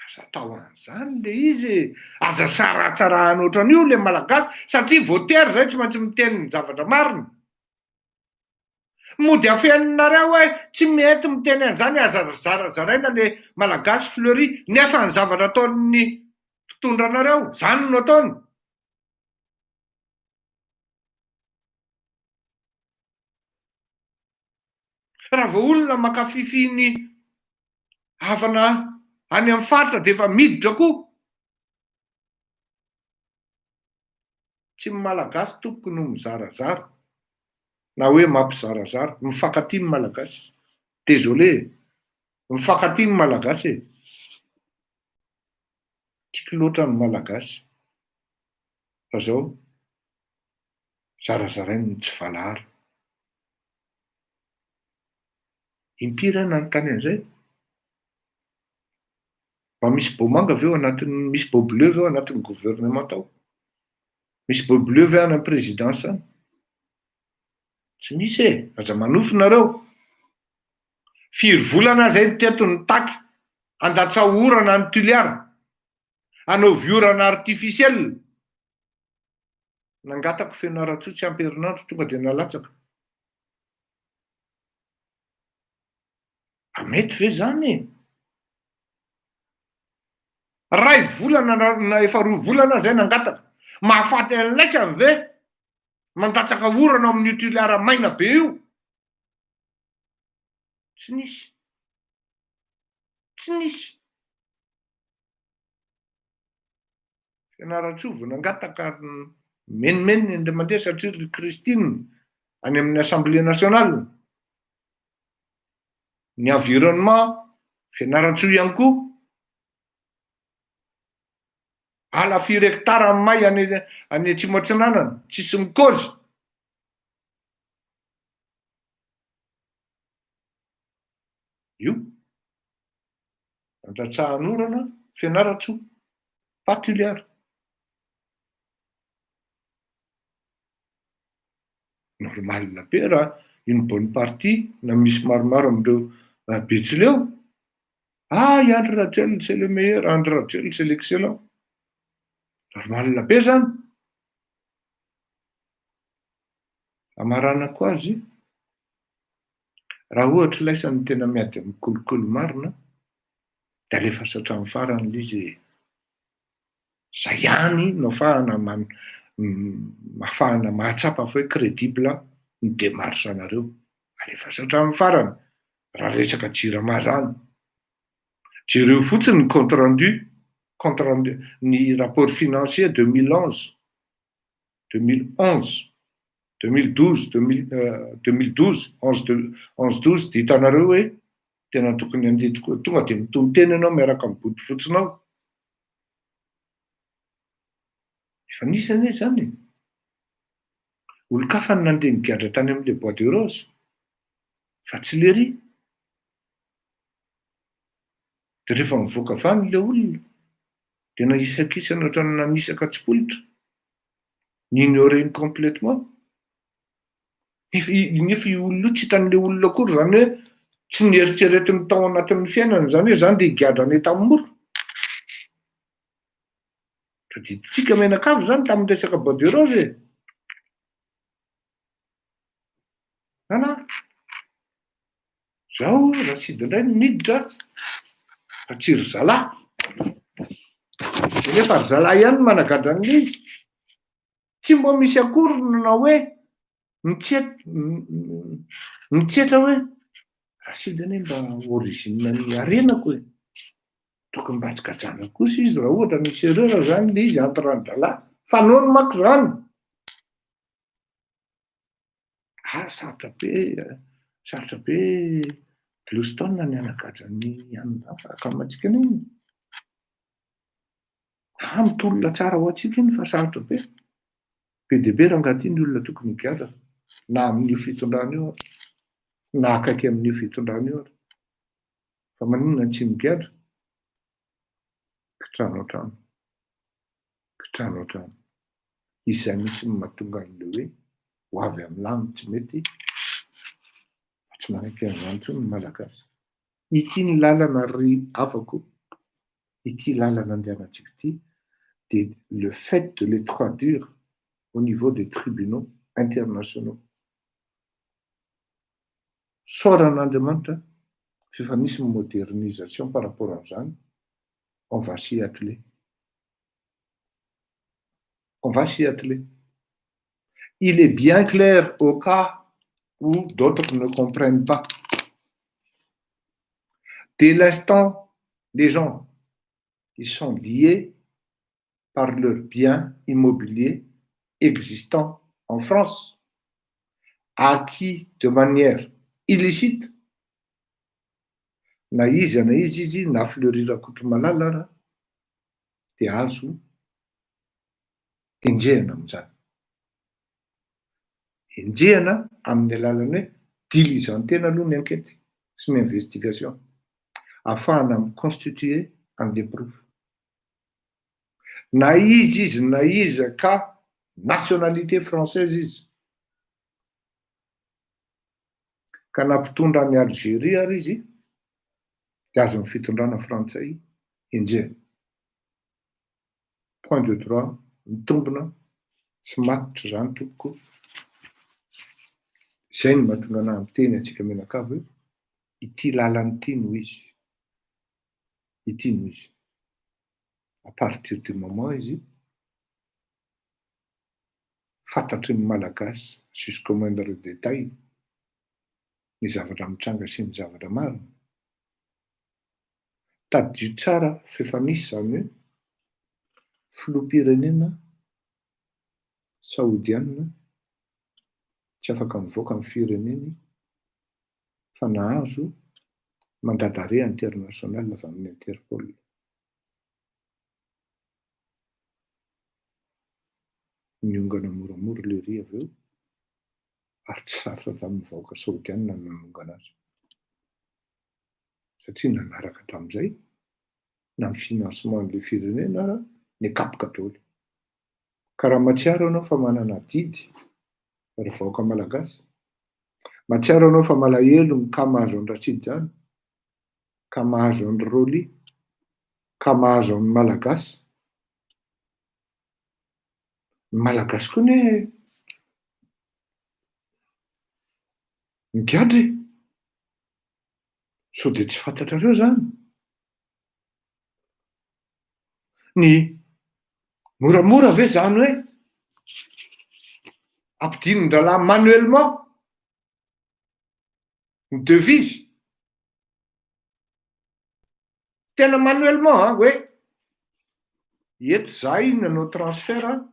S1: Aza atao an'izany le izy e! Aza saratsarahana ohatran'io le Malagasy satria voatery zay tsy maintsy miteny ny zavatra marina. Mody afeninareo hoe tsy mety miteny an'izany aza zarazaraina le Malagasy fleury nefa ny zavatra ataon'ny mpitondra anareo zany no ataony. Raha vao olona mankafify ny havana any amin'ny faritra dia efa miditra koa. Tsy ny Malagasy tompoko no mizarazara na hoe mampizarazara. Mifankatia ny Malagasy. Désolé e. Mifankatia ny Malagasy e. Tiako loatra ny Malagasy. Fa zao, zarazarainy ny tsy valahara. Impiry aho nanontany an'izay? Mba misy bomanga ve ao anatin'ny, misy beau bleu ve ao anatin'ny gouvernement ao? Misy beau bleu ve any amin'ny présidence any? Tsy misy e! Aza manofy nareo. Firy volana aho zay teto nitaky handatsaho orana any Toliara, hanaovy orana artificiel. Nangatako Fianarantsoa tsy ampy herinandro tonga dia nalatsaka. Mba mety ve zany e? Ray volana na efa roa volana zay nangataka. Mahafaty an'laisany ve mandatsaka orana ao amin'io Toliara maina be io? Tsy nisy. Tsy nisy. Fianarantsoa vao nangataka ary nimenomenona indray mandeha satria ry Christine any amin'ny Assemblée nationale. Ny environnement, Fianarantsoa ihany koa. Ala firy hectare may any any Atsimo Atsinanana, tsisy mikaozy. Io. Andatsahan'orana, Fianarantsoa, pas Tuléar. Normal be raha une bonne partie na misy maromaro amin'ireo Betsileo, ah i Andry Rajoelina c'est le meilleur, Andry Rajoelina c'est l'excellent. Normal be zany. Hamaranako azy, raha ohatra ilay no tena miady amin'ny kolikoly marina dia alefaso hatramin'ny farany ilay izy e. Zay ihany no afahana afahana mahatsapa fa hoe crédible ny démarche anareo. Alefaso hatramin'ny farany raha resaka jirama zany. Jereo fotsiny ny compte rendu, compte rendu, ny rapport financier 2011. 2011, 2012, 2012, 11 11 12 dia hitanareo hoe tena tokony handeha tokoa, tonga dia mitono-tena ianao miaraka amin'ny bodofotsinao. Efa nisy anie izany e. Olon-kafa no nandeha nigadra tany amin'ilay bois de rose fa tsy lery. Dia rehefa mivoaka avy any ilay olona dia nahisakisana ohatran'ny nanisaka tsipolitra, ni-ignorer-ny complètement. Nefa nefa io olona io tsy hitan'ilay olona akory izany hoe tsy nieritreretiny tao anatin'ny fiainany izany hoe za ndeha higadra any Antanimora. Tadidintsika mianakavy izany tamin'ny resaka bois de rose e. An! Zao Rachid indray no miditra fa tsy ry zalahy. Nefa ry zalahy ihany no managadra an'ilay izy. Tsy mba misy akory ny nanao hoe mitsetra hoe Rachid anie mba origine ny harenako e. Tokony mba tsy gajana kosa izy raha ohatra misy erreur zany le izy entre ny dralahy. Fanaony manko zany. Ah sarotra be, sarotra be Bluestone ny hanagadra ny anona fa akamantsika anie iny. Ah mitolona tsara ho antsika iny fa sarotra be. Be dia be rangahy ity ny olona tokony higadra na amin'io fitondrana io ary, na akaiky amin'io fitondrana io ary. Fa maninona no tsy migadra? Kitrano an-trano. Kitrano an-trano. Izay mihitsy no mahatonga an'ilay hoe ho avy amin'ny lany tsy mety fa tsy manaiky an'izany intsony ny Malagasy. Ity ny lalana ry havako, ity lalana andehanantsika ity dia le fait de les traduire au niveau des tribunaux internationaux. Isaorana Andriamanitra f'efa misy ny modernisation par rapport an'izany, on va s'y atteler. On va s'y atteler. Il est bien clair au cas où d'autres ne comprennent pas. Dès l'instant, les gens, ils sont liés par leurs biens immobiliers existants en France, acquis de manière illicite, na iza na iza izy na Fleury Rakotomalala raha de azo enjehina amin'izany. Enjehina amin'ny alalany hoe diligentena aloha ny enquête sy ny investigation ahafahana mi-constituer an'le preuve. Na izy izy na iza ka nationalité française izy, ka nampitondra any Algérie ary izy de azon'ny fitondrana frantsay enjehina. Point de droit mitombina tsy matotra zany tompoko. Zay no mahatonga anahy miteny antsika mianakavy hoe ity lalana ity no izy. Ity no izy. À partir du moment izy fantatry ny Malagasy jusqu'au moindre détail ny zavatra mitranga sy ny zavatra marina. Tadidio tsara f'efa nisy zany hoe filoham-pirenena saodianina tsy afaka mivoaka amin'ny fireneny fa nahazo mandat d'arrêt international avy amin'ny Interpol. Niongana moramora le ry avy eo ary tsy sarotra tamin'ny vahoaka saodianina ny nanongana azy satria nanaraka tamin'izay na ny financement an'ilay firenena ara nikapoka daholo. Ka raha mahatsiaro ianao fa manana adidy ry vahoaka malagasy, mahatsiaro ianao fa malahelo ny cas mahazo an'i Rachid zany, ka mahazo an'i Rolly, ka mahazo an'ny Malagasy. Ny Malagasy koa anie migadra e! Sao dia tsy fantatrareo zany? Ny moramora ve zany hoe ampidinin-drahalahy manuellement ny devise? Tena manuellement an, hoe eto zahay nanao transfert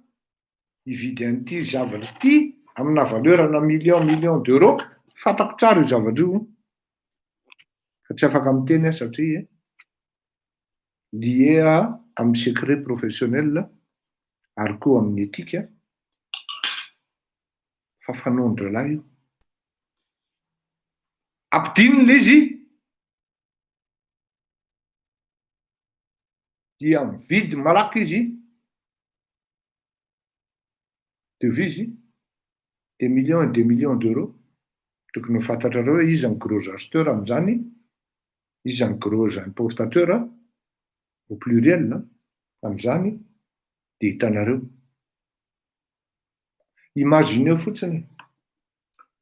S1: hividy an'ity zavatra ity amina valeur ana million million d'euros, fantako tsara io zavatra io fa tsy afaka miteny aho satria lié amin'ny secret professionnel ary koa amin'ny éthique fa fanaon-drahalahy io. Ampidinina ilay izy dia mividy malaky izy devise des millions et des millions d'euros, tokony ho fantatrareo hoe iza ny gros acheteur amin'izany, iza ny gros importateur au pluriel amin'izany de hitanareo. Imagineo fotsiny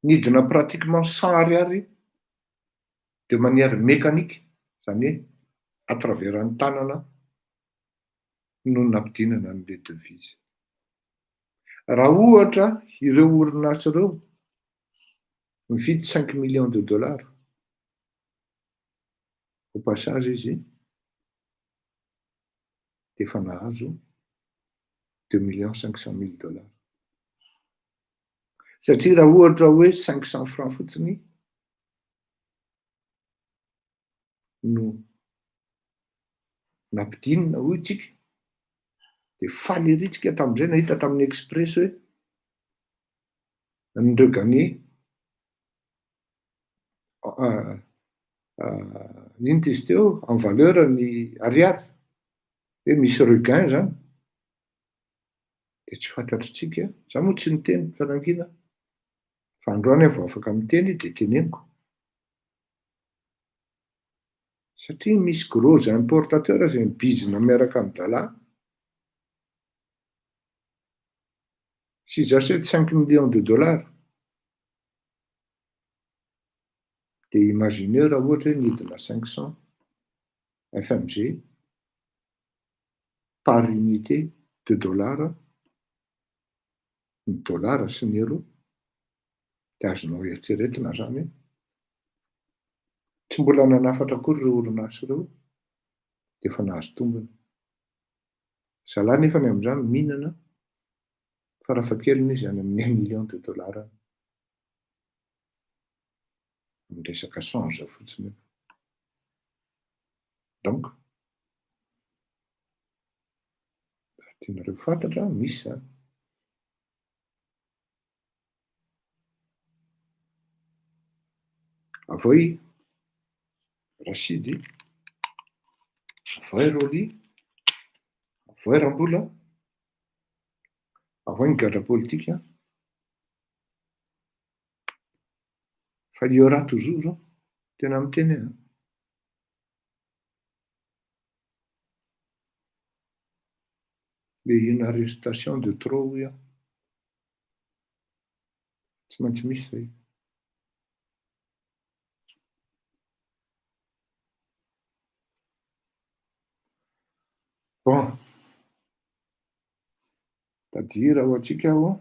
S1: nidina pratiquement 100 ariary de manière mécanique, zany hoe à travers ny tanana. no nampidinana an'le devise. Raha ohatra ireo orinasa ireo mividy 5 millions de dollars, au passage izy de efa nahazo 2 millions 500 mille dollars. Satria raha ohatra hoe 500 francs fotsiny no nampidinina hoy tsika, de faly ery tsika tam'izay nahita tamin'ny Express hoe ni-regagner ino ty izy teo, en valeur ny ariary, hoe misy regain zany. De tsy fantatritsika, za moa tsy niteny fa nangina, fa androany aho vao afaka miteny de teneniko. Satria misy gros importateur zay mibizina miaraka amy dralahy, s'ils achètent 5 millions de dollars, de imaginez raha ohatra hoe nidina 500 FMG par unité de dollar, ny dollara sy ny euro, de azonao eritreretina zany hoe tsy mbola nanafatra akory ireo orinasa ireo de efa nahazo tombony. Zalahy nefany am'izany mihinana farafahakeliny izy any amin'ny 1 million de dollars any. Miresaka change fotsiny io. Donc raha tianareo fantatra, misy zany. Avoay Rasidy, avoay Rolly, avoay Rambola, avoay ny gadra politika, fa il y aura toujours, tena miteny aho. Le une arrestation de trop hoy aho. Tsy maintsy misy zay. Bon. Tady hira ho antsika aho.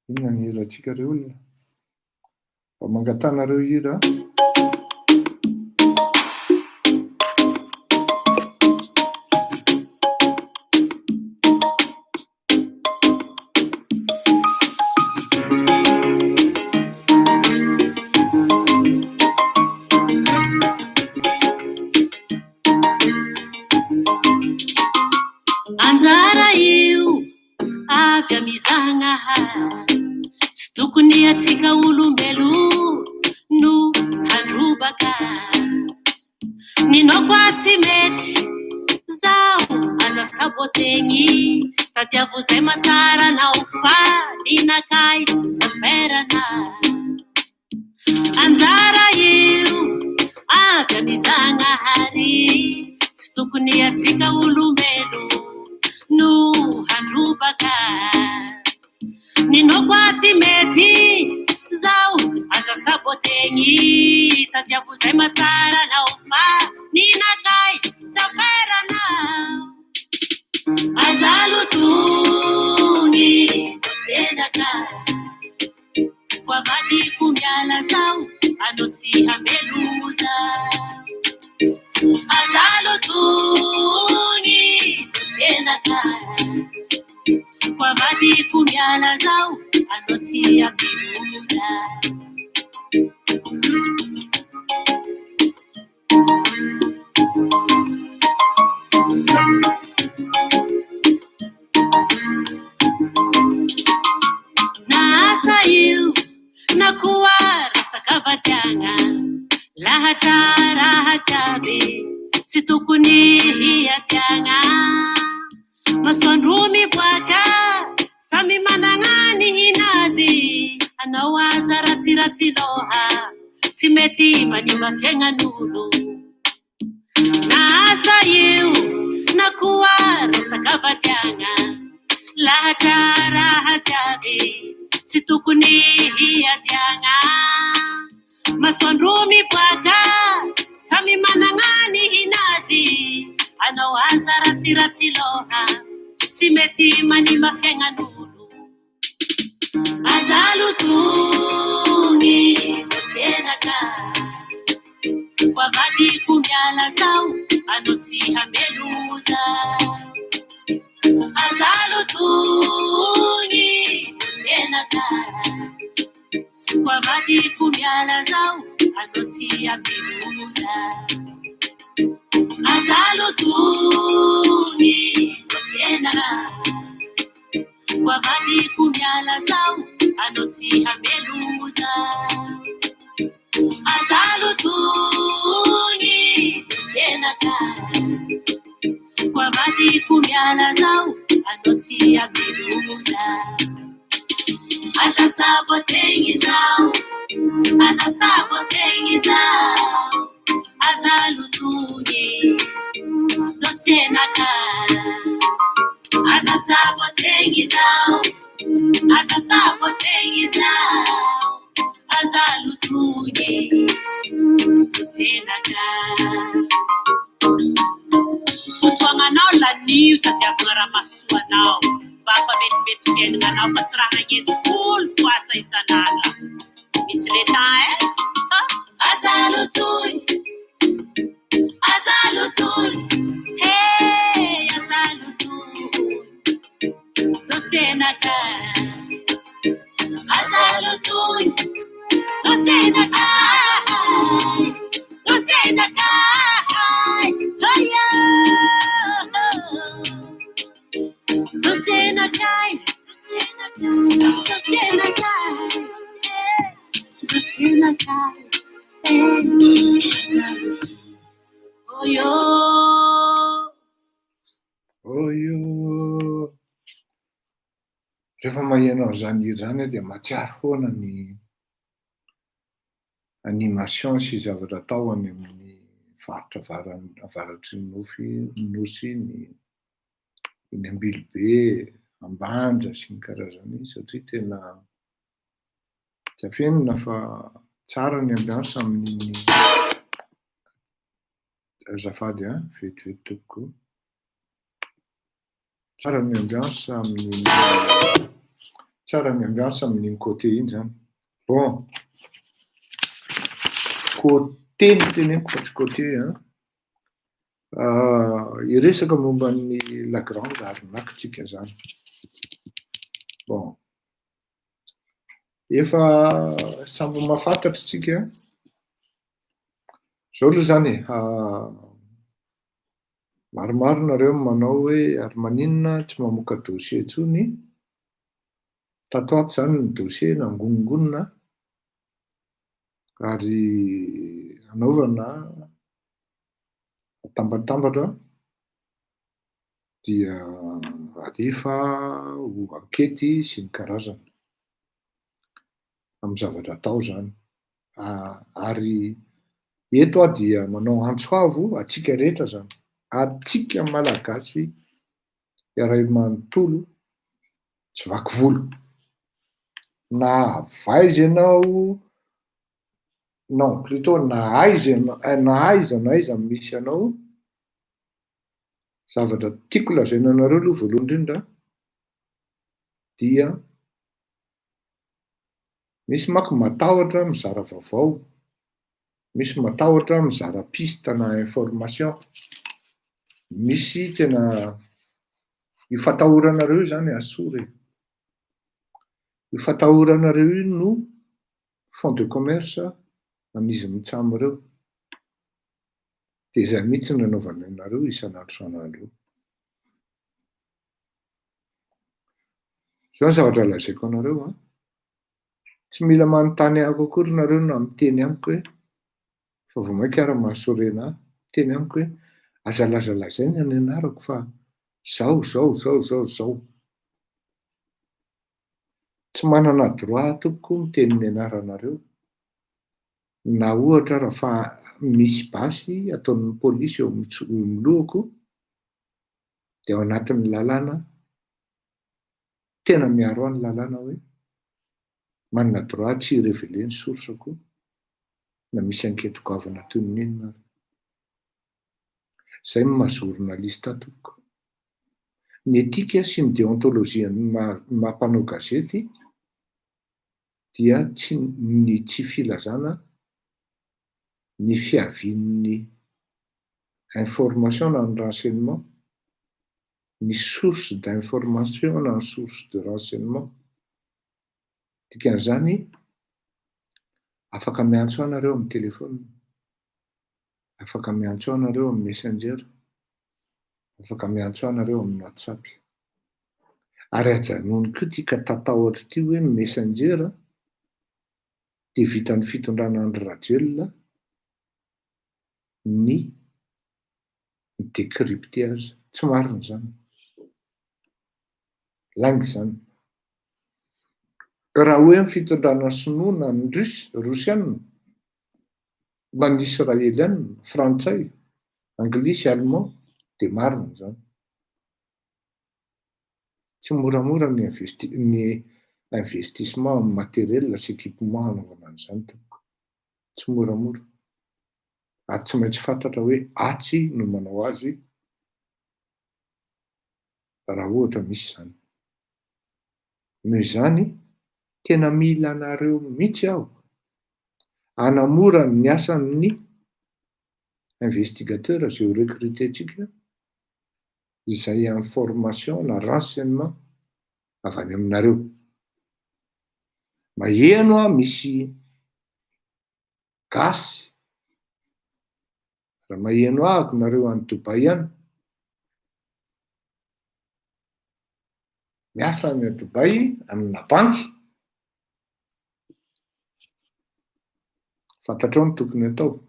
S1: Inona ny hirantsika reo olona? Mba mangatanareo hira.
S2: Anjara io avy amizagnahary, tsy tokony atsika olombelo no handrobaka azy. Ninao koa tsy mety, zaho aza sabotegny, tadiavo zay mahatsara anao fa ninakay tsy aferana. Anjara io avy amizagnahary, tsy tokony atsika olombelo no handrobaka azy. Ninao koa tsy mety, zaho aza sabotegny, tadiavo zay mahatsara anao fa ninakay tsy aferana. Aza lotogny senaka, koa vadiko miala zao, anao tsy hameloza. Aza lotogny senaka, koa vadiko miala zao, anao tsy hameloza. Na asa io na koa resaka vadiagna, lahatra raha jiaby tsy tokony hiadiagna. Masoandro miboaka samy managna ny hinazy, anao aza ratsiratsy loha, tsy mety manimba fiaignan'olo. Na asa io na koa resaka vadiagna, lahatra raha jiaby tsy tokony hiadiagna. Masoandro miboaka samy managna ny hinazy, Anao aza ratsiratsy loha, tsy mety manimba fiaignan'olo. Aza lotomy dossier-naka. Koa vadiko miala zao, anao tsy hamelogno za. Aza lotomy dossier-naka. Koa vadiko miala zao, anao tsy hamelogno za. Aza lotomy dossier-naka. Koa vadiko miala zao, anao tsy hamelogno za. Aza lotomy dossier-naka. Koa vadiko miala zao, anao tsy hamelogno za. Aza sabotegny zao, aza sabotegny zao. Aza lotomy dossier-naka. Aza sabotegny zao, aza sabotegny zao. Aza lotomy dossier-naka. Fotoagnanao lanio tadiavina raha mahasoa anao. Mba hampametimety fiaignananao fa tsy raha hagnenjy olo fo asa isan'andro. Misy le temps e? Ha? Aza lotoy, aza lotoy, hey, aza lotoy dossier-naka. Aza lotoy, dossier-naka, dossier-naka, aya. Dossier-naka, dossier-naka, dossier-naka, aza lotoy. Oyo.
S1: Oyo. Rehefa maheno an'izany hira zany aho dia mahatsiaro foana ny animation sy zavatra atao any amin'ny faritra avaratry ny nofy nosy ny eny Ambilobe, Ambanja sy ny karazany satria tena tsy afenina fa tsara ny ambiance amin'ny azafady a, vetivety tompoko. Tsara ny ambiance amin'ny tsara ny ambiance amin'iny côté iny zany. Bon, côté no teneniko fa tsy côté an. Hiresaka momba ny la grande arnaque tsika zany. Bon, efa samby mahafantatra tsika zao aloha zany e, maromaro nareo manao hoe ary maninona tsy mamoaka dossier intsony. Tato ato zany ny dossier nangonongonona ary anaovana atambatambatra dia alefa ho ankety sy ny karazany amin'ny zavatra atao zany. Ary eto aho dia manao antso avo atsika rehetra zany, atsika malagasy iray manontolo tsy vaky volo. Na avaiza ianao, non plutôt na aiza na aiza na aiza misy anao, zavatra tiako lazaina anareo aloha voalohany indrindra dia misy manko matahotra mizara vaovao, misy matahotra mizara piste na information, misy tena io fatahoranareo io zany asory e. Io fatahoranareo io no fond de commerce an'izy mitsam ireo. De zay mihitsy no anaovany anareo isan'andro isan'andro io. Zao ny zavatra lazaiko anareo an, tsy mila manontany ahy akory nareo na miteny amiko hoe fa vao mainka ary mahasorena ahy, miteny amiko hoe aza lazalazaina ny anarako fa zao zao zao zao zao. Tsy manana droit tompoko miteny ny anaranareo na ohatra raha fa misy basy ataon'ny polisy eo amin'ny lohako de ao anatin'ny lalàna tena miaro ahy ny lalàna hoe manana droit tsy hi-révéler ny source-ko na misy enquête goavana toy ny inona ary. Zay ny maha journaliste tompoko. Ny éthique sy ny déontologie maha mpanao gazety dia tsy ny tsy filazana ny fiavian'ny information na ny renseignement, ny source d'information na ny source de renseignement. Dikan'izany, afaka miantso ahy nareo amy telefona, afaka miantso ahy nareo amy Messenger, afaka miantso ahy nareo amin'ny WhatsApp. Ary ajanony koa ty ka tatahotra ty hoe Messenger de vitan'ny fitondrana Andry Rajoelina ny mi-décrypte azy. Tsy marina zany. Lainga zany. Raha hoe amy fitondrana sinoa na ny russe, rosiana, na ny israeliana, frantsay, anglisy, allemand, de marina zany. Tsy moramora ny investi- ny investissement amy matériel sy équipement hanaovana an'izany tompoko. Tsy moramora. Ary tsy maintsy fantatra hoe atsy no manao azy raha ohatra misy zany. Noho izany, tena mila anareo mihitsy aho hanamora ny asan'ny investigateur zay ho recruter-tsika, izay information na renseignement avy any aminareo. Maheno aho misy gasy, raha maheno ahako nareo any Dubai any, miasa any Dubai amina banky, fantatrao ny tokony atao.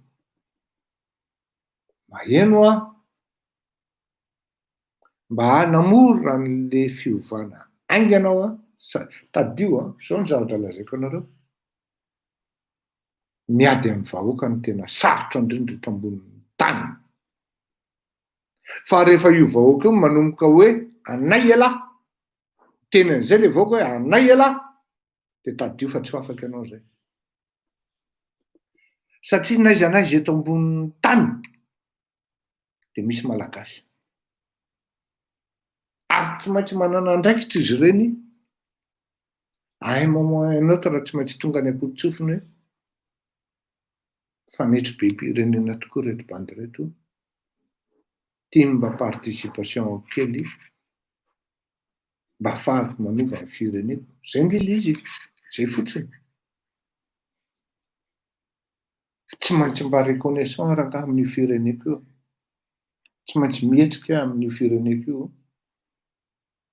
S1: Maheno aho mba hanamora an'le fiovana haingana aho a, tadidio a, zao ny zavatra lazaiko anareo. Miady amin'ny vahoaka no tena sarotra indrindra eto ambonin'ny tany. Fa rehefa io vahoaka io manomboka hoe anay ialahy, miteny an'izay le vahoaka hoe anay ialahy, de tadidio fa tsy ho afaka ianao zay. Satria n'aiza n'aiza eto ambonin'ny tany de misy Malagasy. Ary tsy maintsy manana andraikitra izy ireny à un moment ou un autre, tsy maintsy tonga any am-pototsofiny hoe fanetry be pirenena tokoa reto bandy reto, tia mba participation kely mba ahafahako manova ny fireneko. Zay nge le izy, zay fotsiny. Tsy maintsy mba reconnaissant rangahy amin'io fireneko io. Tsy maintsy mihetsika amin'io fireneko io.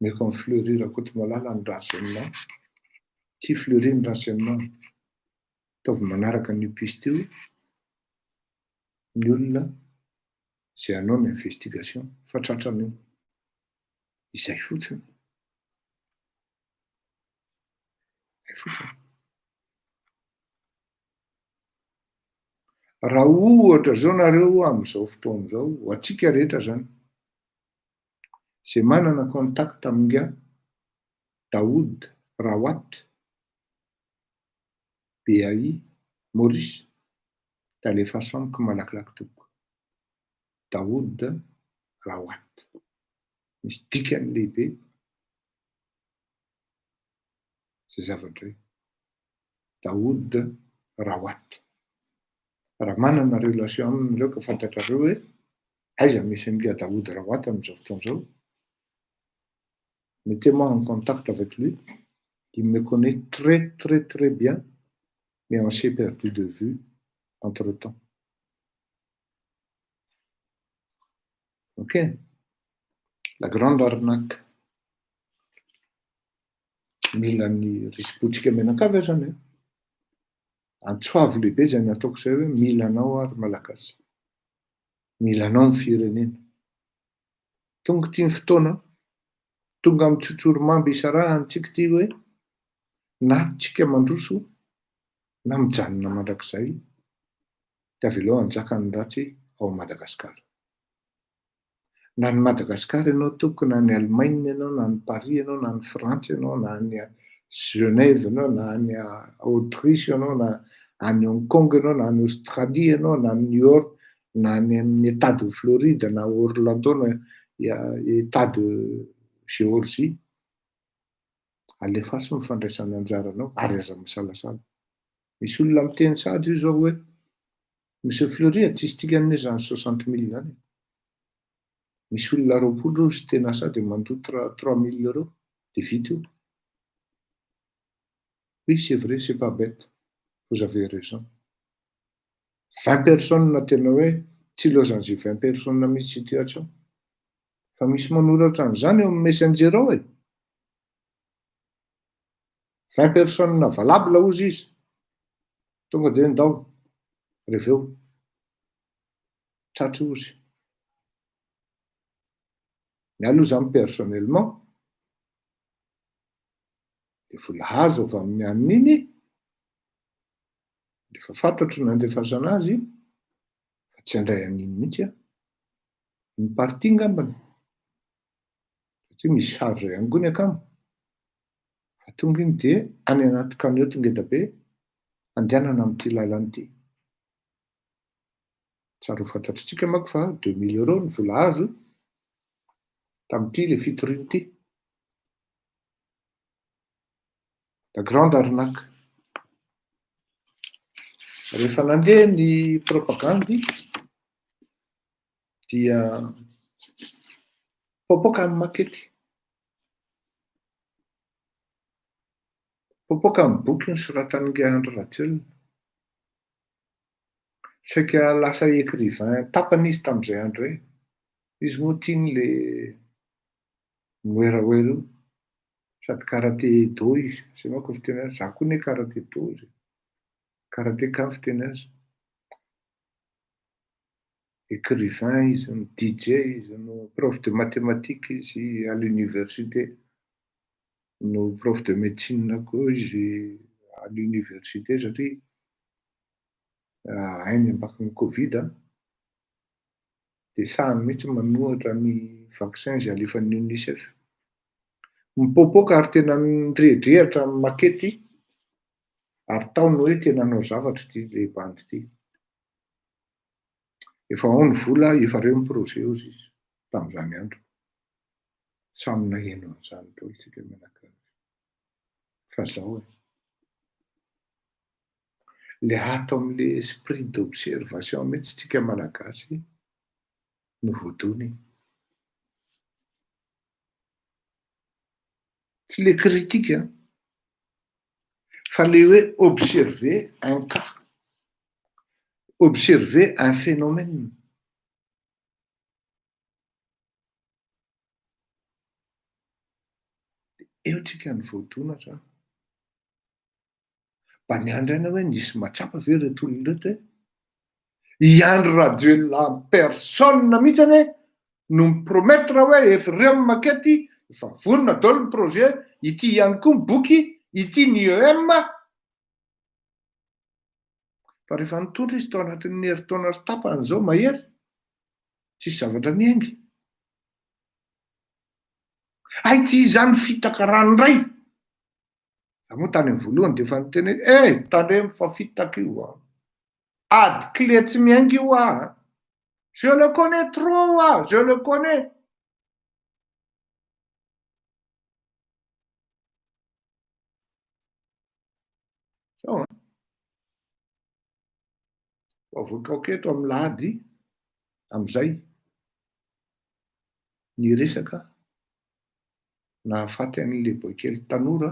S1: Meko amin'i Fleury Rakotomalala ny renseignement. Ty Fleury ny renseignement. Ataovy manaraka an'io piste io ny olona zay hanao ny investigation fa tratran'io. Izay fotsiny. Izay fotsiny. Raha ohatra zao nareo am'izao fotoana izao, ho antsika rehetra zany, zay manana contact amin'ingahy Daoud Rawat, BAI Maurice, de alefaso amiko malakilaky tompoko. Daoud Rawat. Misy dikany lehibe zay zavatra io. Daoud Rawat. Raha manana relation aminy nareo ka fantatrareo hoe aiza misy an'ingahy Daoud Rawat am'izao fotoana izao, mettez-moi en contact avec lui. Il me connaît très très très bien, mais on s'est perdu de vue entre-temps. Ok? La grande arnaque. Mila ny risi-pontsika mianakavy aho zany e. Antsoavy lehibe zay nataoko zay hoe mila anao aho ry Malagasy. Mila anao ny firenena. Tonga ty ny fotoana, tonga amin'ny tsotsorimamby isarahana tsika ty hoe na tsika mandroso na mijanona mandrakizay, de avelao hanjaka ny ratsy ao Madagasikara. Na ny Madagasikara ianao tompoko, na ny Allemagne ianao, na ny Paris ianao, na ny Frantsa ianao, na any Genève ianao, na any Autriche ianao, na any Hong Kong ianao, na any Australie ianao, na any New York, na any amin'ny Etat de Floride na Orlando na Etat de Géorgie, alefaso ny fandraisana anjaranao ary aza misalasala. Misy olona miteny sahady io zao hoe, Monsieur Fleury a, tsisy dikany anie zany 60 000 zany e. Misy olona 20 rozy tena sahy de mandoa 3000 euros de vita io. Oui, c'est vrai, c'est pas bête, vous avez raison. 20 personnes tena hoe tsy ilaozan'izay 20 personnes mihitsy situation. Fa misy manoratra an'izany eo amin'ny Messenger ao e. 20 personnes valable hozy izy. Tonga de ndao, reveo. Tratry ozy. Ny aloha zany personnellement, de vola azo avy amin'ny anina iny, efa fantatro nandefasana azy, fa tsy handray an'iny mihitsy aho. Ny partie angambany, satria misy charge ihany koa ny akama. Fa tonga iny de any anaty cagnotte ngeda be, andehanana amin'ity lalana ity. Tsara ho fantatritsika manko fa 2000 euros ny vola azo tamin'ity le fitoriana ity. La grande arnaque. Rehefa nandeha ny propagandy dia popoka ny makety. Popoka ny boky nosoratan'i Andry Rajoelina. Saika lasa écrivain tapany izy tamin'izay andro izay. Izy moa tiany le moeraoera io. Sady karaté do izy. Zay manko ny fiteny azy. Za koa anie karaté do izy. Karatéka ny fiteny azy. Écrivain izy, no DJ izy, no prof de mathématiques izy à l'université, no prof de médecine koa izy à l'université satria hainy ambakin'ny Covid de sahany mihitsy manohatra ny vaccin zay alefan'ny UNICEF. Mipoapoaka ary tena nirehidrehitra ny makety ary tao ny hoe tena hanao zavatra ity le bandy ity. Efa ao ny vola, efa reo ny projet hozy izy tamin'izany andro. Samy naheno an'izany daholo tsika mianakavy. Fa zao e, le ato am'le esprit d'observation mihitsy tsika malagasy no voadona iny. Tsy le critique fa le hoe observer un cas, observer un phénomène. Eo tsika ny voadona zany. Mba niandry aina hoe nisy mahatsapa ve reto olona reto hoe i Andry Rajoelina en personne mihitsy anie no mi-promettre hoe efa reo ny makety, efa vonona daholo ny projet, ity ihany koa ny boky, ity ny IEM. Fa rehefa nitondra izy tao anatin'ny herintaona sy tapany zao mahery, tsisy zavatra niainga. Ay ty zany fitaka ranoray. Za moa tany amin'ny voalohany de efa niteny hoe eh tandremo fa fitaka io a. Ady clé tsy miainga io ah. Je le connais trop ah, je le connais. Zao an. Avoakako eto amin'ny lahady amizay ny resaka nahafaty an'le boay kely tanora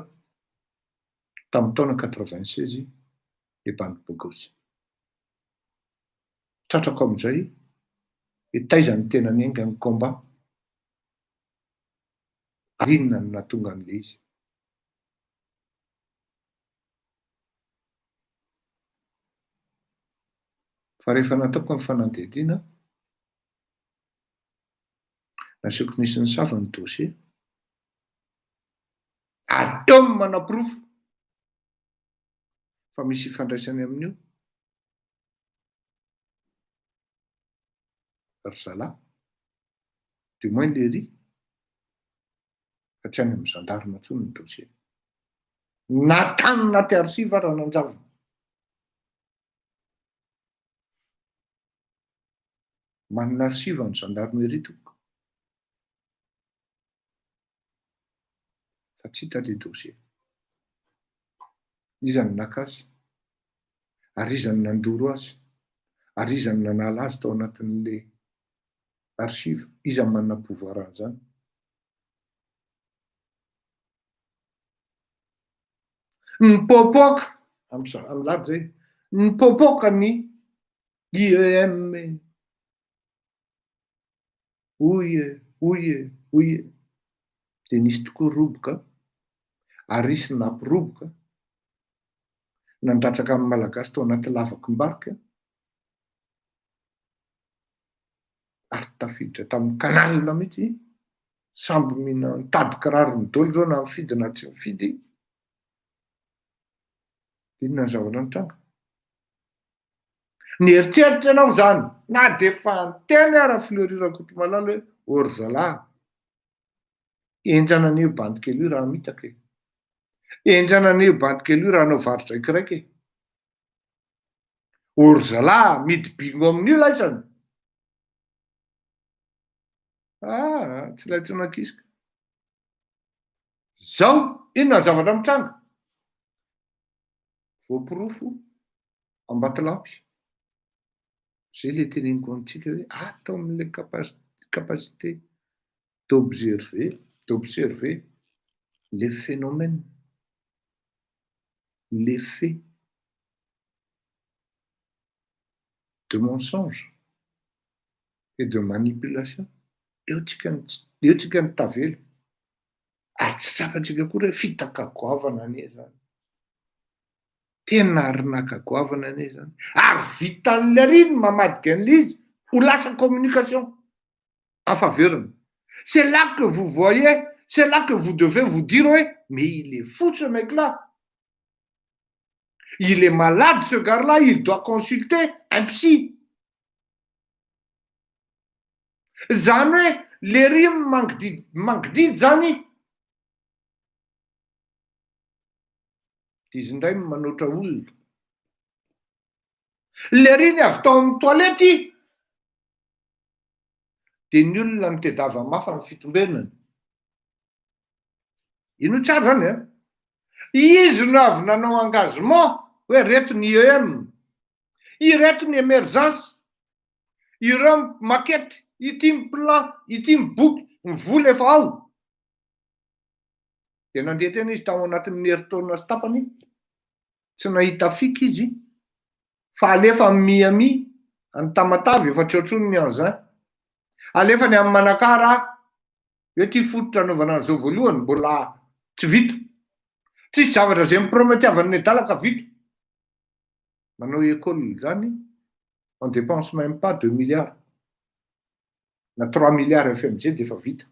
S1: tamin'ny taona 96 le bandy bogosy. Tratrako amizay hoe taiza ny tena niainga ny combat ary inona no nahatonga an'le izy. Fa rehefa nataoko ny fanadihadiana, nasehoko nisy nisava ny dossier, ary teo ny manaporofo fa misy ifandraisany amin'io ry zalahy, du moins lery, fa tsy any amin'ny gendarme intsony ny dossier. Na tany anaty archive raha nanjavona. Manana archive ny gendarmerie tompoko. Fa tsy hita le dossier. Iza no naka azy? Ary iza no nandoro azy? Ary iza no nanala azy tao anatin'le archive? Iza no manana pouvoir an'izany? Nipoapoaka, amin'ny lady zay, nipoapoaka ny IEM. Hoy e, hoy e, hoy e. Dia nisy tokoa roboka, ary nisy nampiroboka, nandatsaka ny Malagasy tao anaty lavakom-barika, ary tafiditra tamin'ny canal mihitsy, sambo mihina nitady kirarony daholo ireo na mifidy na tsy mifidy. Inona ny zavatra nitranga? Nieritreritra ianao izany, na dia efa niteny ara Fleury Rakotomalala hoe, ô ry zalahy, henjana anie io bandy kely io raha hamitaka e! Henjana anie io bandy kely io raha hanao varo-draikiraiky e! Ô ry zalahy, midy bingo amin'io laisany! Ah, tsy ilay tsy nakisoka. Zao, inona ny zavatra mitranga? Voaporofo Ambatolampy. Zay le teneniko amintsika hoe ato amin'ilay capacité d'observer, d'observer les phénomènes, les faits de mensonge et de manipulation. Eo tsika no tsy, eo tsika no tavela. Ary tsy tsapantsika akory hoe fitaka goavana anie zany. Tena arnaque goavana anie zany. Ary vitan'ilay ary ny mamadika an'ilay izy ho lasa communication en faveur-ny. C'est là que vous voyez, c'est là que vous devez vous dire hoe mais il est fou ce mec là. Il est malade ce gars là, il doit consulter un psy. Zany hoe lery mangididy mangididy zany izy indray no manoatra olona. Lery ny avy tao amin'ny toilette dia ny olona nitedava mafy ny fitombenany. Ino tsara zany an? Izy no avy nanao engagement hoe reto ny IEM, ireto ny emergence, Ireo ny maquette, ity ny plan, ity ny boky, ny vola efa ao. Dia nandeha tena izy tao anatin'ny herintaona sy tapany, tsy nahita fika izy, fa alefa any Miami, any Tamatave, efa tsy eo intsony ny engin. Alefany any Manakara, eo ity fototra anaovana an'izao voalohany, mbola tsy vita. Tsisy zavatra izay mi-prometiavan'ny nedala ka vita. Manao école zany, on dépense même pas 2 milliards na 3 milliards FMG dia efa vita.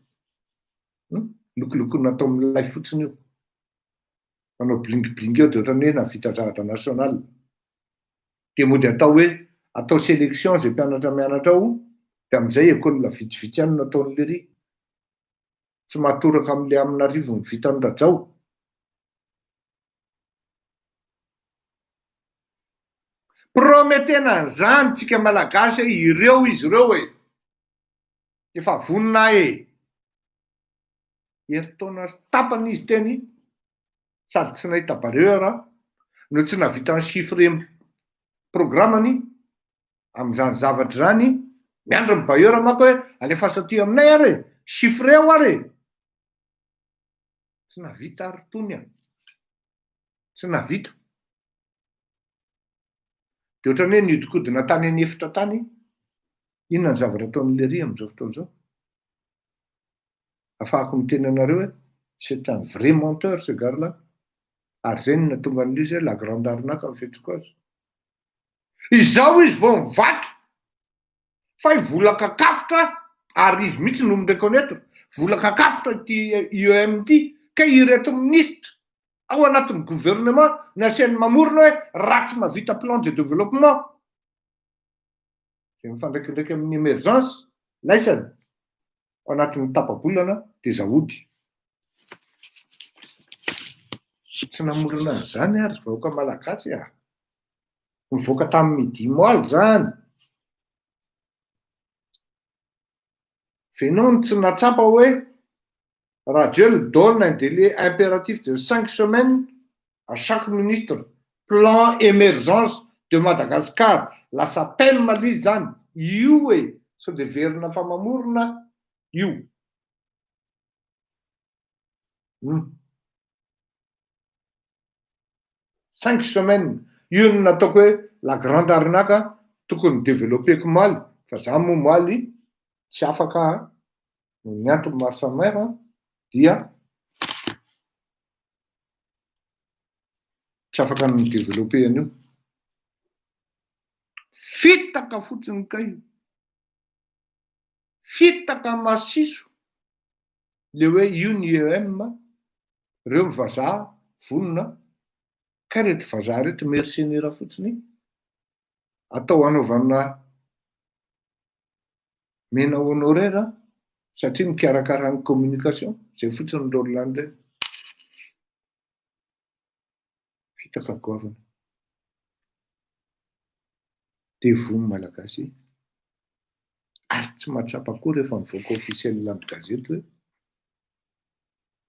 S1: Lokolokona atao milay fotsiny io. Manao bling bling eo dia ohatran'ny hoe nahavita zavatra national. Dia mody atao hoe atao sélection izay mpianatra mianatra ao dia amin'izay école vitsivitsy ihany no ataon'i lery. Tsy mahatoraka amin'ilay amin'arivony vitan'i Rajao. Prometena an'izany tsika malagasy hoe ireo izy ireo e! Efa vonona e! Herintaona sy tapany izy teny sady tsy nahita barreur no tsy nahavita ny chiffre programme-ny amin'izany zavatra izany, miandry ny bailleur manko hoe alefaso aty aminay ary e! Chiffreo ary e! Tsy nahavita ary tony a! Tsy nahavita. Dia ohatran'ny hoe nihodinkodina tany an'efitra tany, inona ny zavatra ataon'i Lery amin'izao fotoana izao? Afahako miteny anareo hoe c'est un vrai menteur ce gars là, ary izay no nahatonga an'ilay izy hoe la grande arnaque ny fiantsoako azy. Izao izy vao mivaky fa i vola kakafotra ary izy mihitsy no mi-reconnaitre, vola kakafotra ity IEM ity ka ireto minisitra ao anatin'ny gouvernement no asiany mamorona hoe raha tsy mahavita plan de développement izay mifandraikindraiky amin'ny emergence laisany ao anatin'ny tapa-bolana dia zaody. Tsy namorona an'izany ary vahoaka malagasy ah. Nivoaka tamin'ny midi moaly zany. F'enao no tsy nahatsapa hoe Rajoel donne un délai impératif de cinq semaines à chaque ministre, plan émergence de Madagascar, lasa PEM le izy zany, io e, sao de heverina fa mamorona io. Hum. Cinq semaines, io no nataoko hoe la grande arnaque tokony developpeko omaly, fa za moa omaly tsy afaka noho ny antony maro samihafa dia tsy afaka ny mi-developper an'io. Fitaka fotsiny kay io. Fitaka masiso le hoe io ny IEM, reo ny vazaha vonona, kay reto vazaha reto mercenaires fotsiny atao hanaovana Mena honoraire satria mikarakara ny communication, zay fotsiny ny rôle an'ireny. Fitaka goavana. Devoly malagasy ary tsy mahatsapa koa rehefa mivoaka officiel amin'ny gazety hoe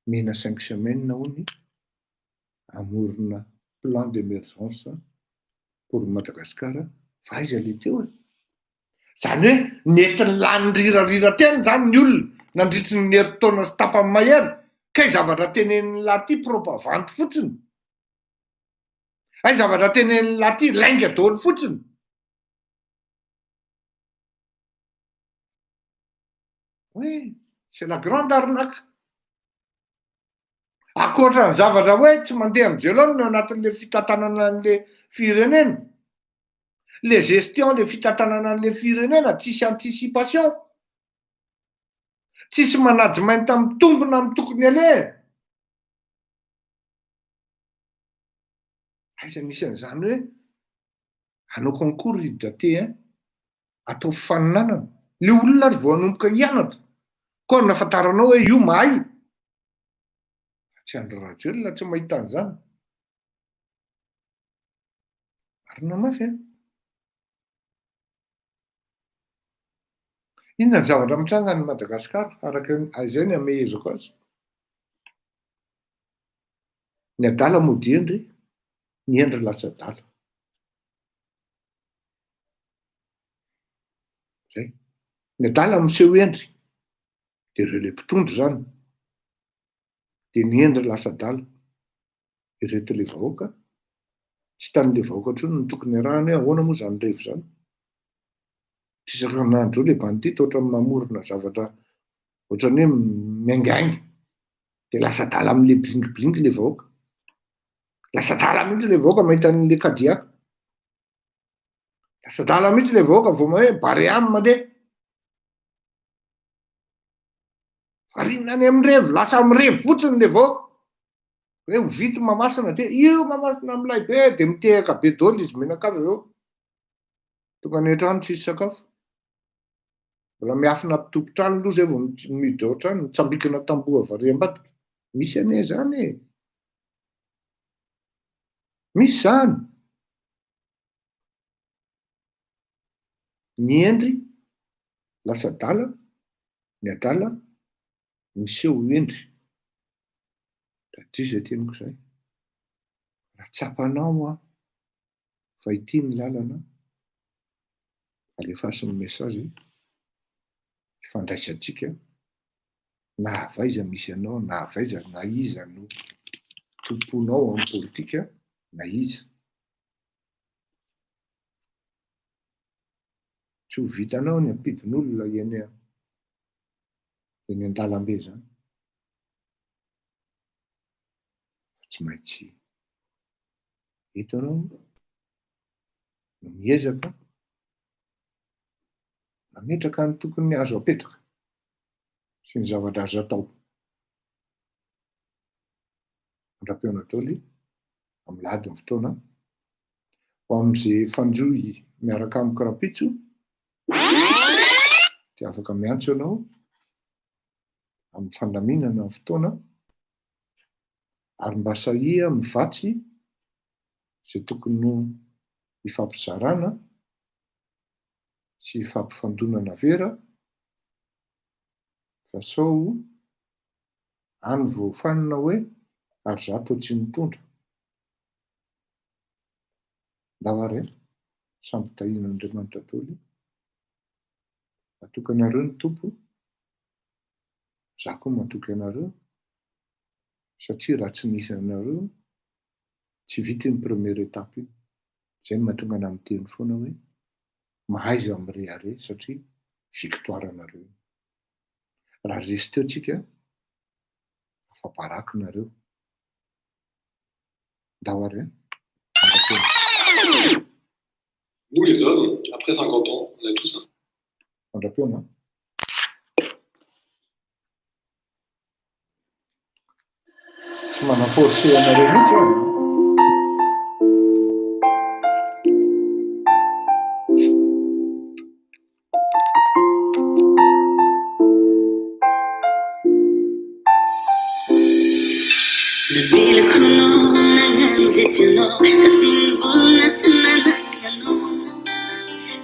S1: mena cinq semaines hono hamorona plan d'emergence pour Madagascar fa aiza le teo e? Izany hoe nentiny lany rirarira teny izany ny olona nandritry ny herintaona sy tapany mahery, kay zavatra tenenin'ny lahy ity propavandy fotsiny, hay zavatra tenenin'ny lahy ity lainga daholo fotsiny. Oui, c'est la grande arnaque. Ankoatra ny zavatra hoe tsy mandeha amin'izay laoniny ao anatin'le fitantanana an'le firenena, le gestion le fitantanana an'le firenena tsisy anticipation, tsisy management mitombina amin'ny tokony aleha. Aiza nisy an'izany hoe hanao concours hiditra T1, atao fifaninanana, le olona ary vao hanomboka hianatra, koa nahafantaranao hoe io mahay, fa tsy Andry Rajoelina tsy mahita an'izany. Marina mafy an! Inona ny zavatra mitranga any Madagasikara araka ny izay ny amehezako azy? Ny adala mody hendry, ny hendry lasa adala. Zay. Ny adala miseho hendry, de ireo le mpitondra zany, de ny hendry lasa adala. Ireto le vahoaka, tsy hitan'le vahoaka intsony ny tokony hiarahany hoe ahoana moa zany revy zany. Tsy isan-kerinandro eo le bandit ohatran'ny mamorona zavatra ohatran'ny hoe miaingainga, de lasa adala am'le bling bling le vahoaka. Lasa adala mihitsy le vahoaka mahita an'le Cadillac. Lasa adala mihitsy le vahoaka vao hoe Barea no mandeha. Variana any amin'ny revy, lasa mirevy fotsiny le vahoaka. Hoe ho vita Mahamasina de io Mahamasina milay be de mitehaka be daholo izy mianakavy avy eo. Tonga any an-trano tsisy sakafo. Mbola miafina am-tompon-trano aloha zay vao miditra ao an-trano, mitsambikina tamboho avy ary ambadika. Misy anie zany e. Misy zany. Ny hendry lasa adala, ny adala miseho ho hendry. Tadidio izay teniko izay. Raha tsapanao an, fa ity ny lalana, alefaso ny message hifandraisantsika na avy aiza misy anao na avy aiza na iza no tomponao amin'ny politika na iza. Tsy ho vitanao ny hampidin'olona eny eny an-dalambe izany. Fa tsy maintsy eto ianao no miezaka mametraka ny tokony azo apetraka sy ny zavatra azo atao. Mandra-pihaona daholo amin'ny lahady ny fotoana. Ho amin'izay fanjohy miaraka amiko rahampitso dia afaka miantso ianao amin'ny fandaminana ny fotoana ary mba sahia mivatsy izay tokony ho ifampizarana sy ifampifandonana vera. Fa sao any vao fanina hoe ary za toa tsy nitondra. Ndao ary e, samby tahian'Andriamanitra daholo. Matoky anareo ny Tompo, za koa matoky anareo, satria raha tsy nisy anareo, tsy vita iny première étape iny. Zay no mahatonga anah miteny foana hoe mahaiza mirehareha satria victoire anareo iny. Raha resy teo tsika, afa-baraka nareo. Ndao ary e. Mandra-pihaona.
S3: Nous les hommes, après 50 ans, on a tous un.
S1: Mandra-pihaona. Tsy mana forcer anareo mihitsy aho.
S2: Namelako anao nagnano zay tianao na tsy nivolagna tsy nanagna anao.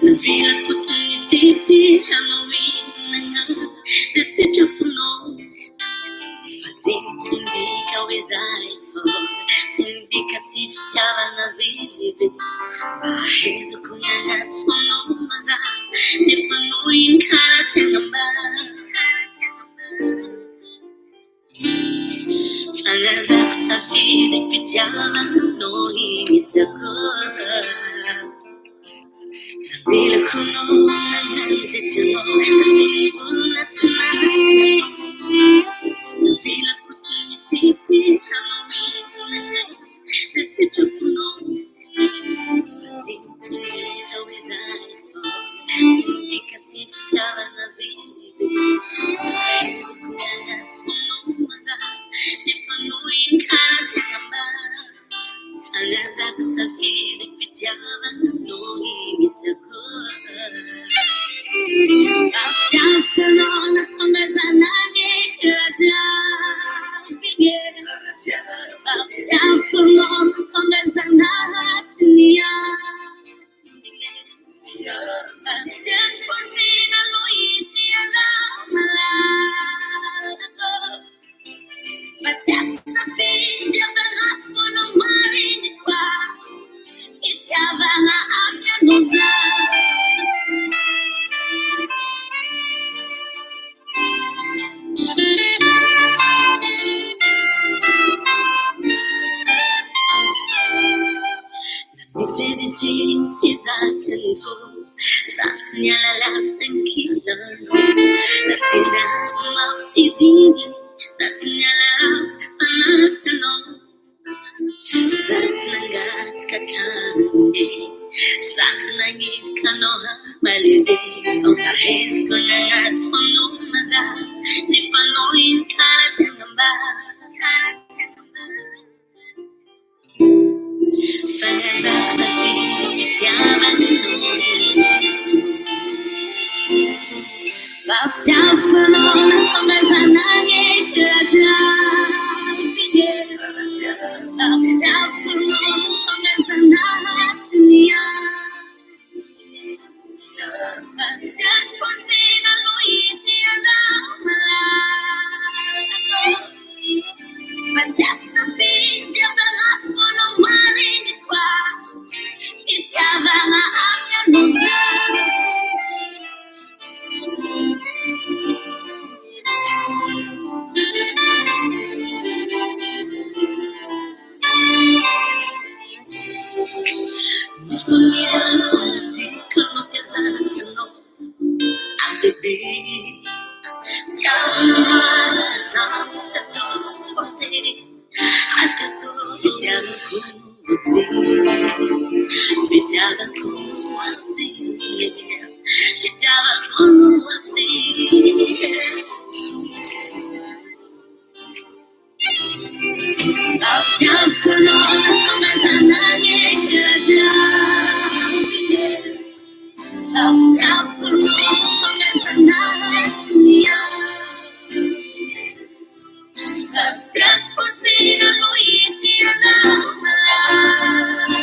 S2: Navelako tsy niteritery anao iny nagnano zay sitraponao. Nefa zegny tsy midika hoe zahay fôla, tsy midika tsy fitiavana velively. Mba ahaizako ny agnaty fonao mazava, nefa anao iny karaha tegna mba. Fanajako safidy fitiavana anao iny tiako. Namelako anao nagnano zay tianao, na tsy nivolagna tsy nanagna anao. Navelako tsy niteritery anao iny nagnano zay sitraponao. Fa zegny tsy midika hoe zahay fôla, tsy midika tsy fitiavana velively. Mba ahaizako ny agnaty fonao mazava, nefa anao iny karaha tegna mba. Fanajako safidy fitiavana anao iny tiako. Fitiavako anao nahatonga za nagneky raha jiaby igny e. Fitiavako anao nahatonga za nahatry ny ambiny e. Fa tsy ampy forcena anao ity za malalako. Fa tiako safidy avy agnaty fonao marigny koa. Fitiavana avy anao za. Misy edy tsy tsy zaka ny fo, za tsy niala lavitra tankilanao. Nasendra ady mafy tsy diny, za tsy niala lavitra mpanarakanao. Za tsy nangataka tany, za tsy nagnirika anao hamaly zay. Fa mba ahaizako ny agnaty fonao mazava, nefa anao iny karaha tegna mba. Fanajako safidy fitiavana anao iny tiako. Fa fitiavako anao nahatonga za nagneky raha jiaby igny e. Fa fitiavako anao nahatonga za nahatry ny ambiny e. Fa tsy ampy forcena anao ity za malalako. Fa tiako safidy avy agnaty fonao marigny koa. Fitiavana avy anao za. Nifanirako mozika anao tia zaza tianao. Ah bébé, fitiavana marina tsy sampy tsy atao forcé. Ataoko fitiavako no azy, fitiavako no azy, fitiavako no azy. Fa fitiavako anao nahatonga za nagneky raha jiaby igny e. Fa fitiavako anao nahatonga za nahatry ny ambiny e. Fa tsy ampy forcena anao ity za malalako.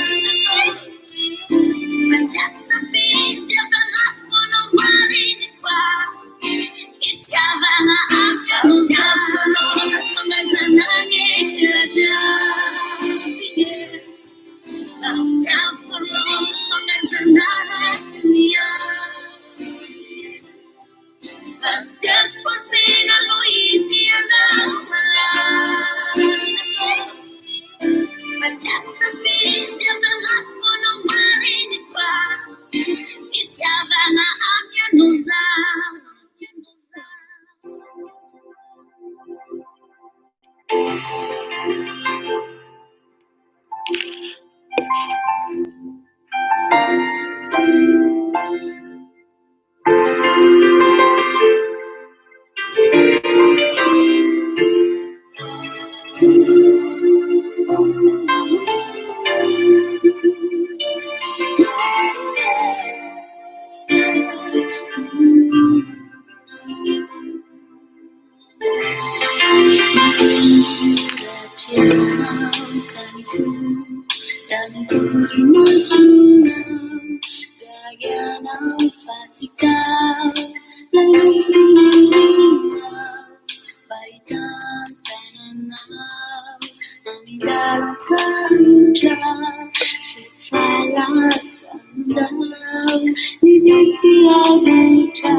S2: Lasa nandao ny firavitra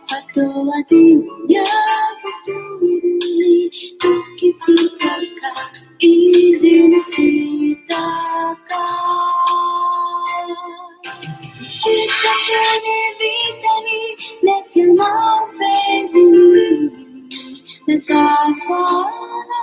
S2: fa toa adinony avokoa irony toky fitaka izy nasitaka. Ny sitrapony vitany nefa ianao feheziny nefa afahanao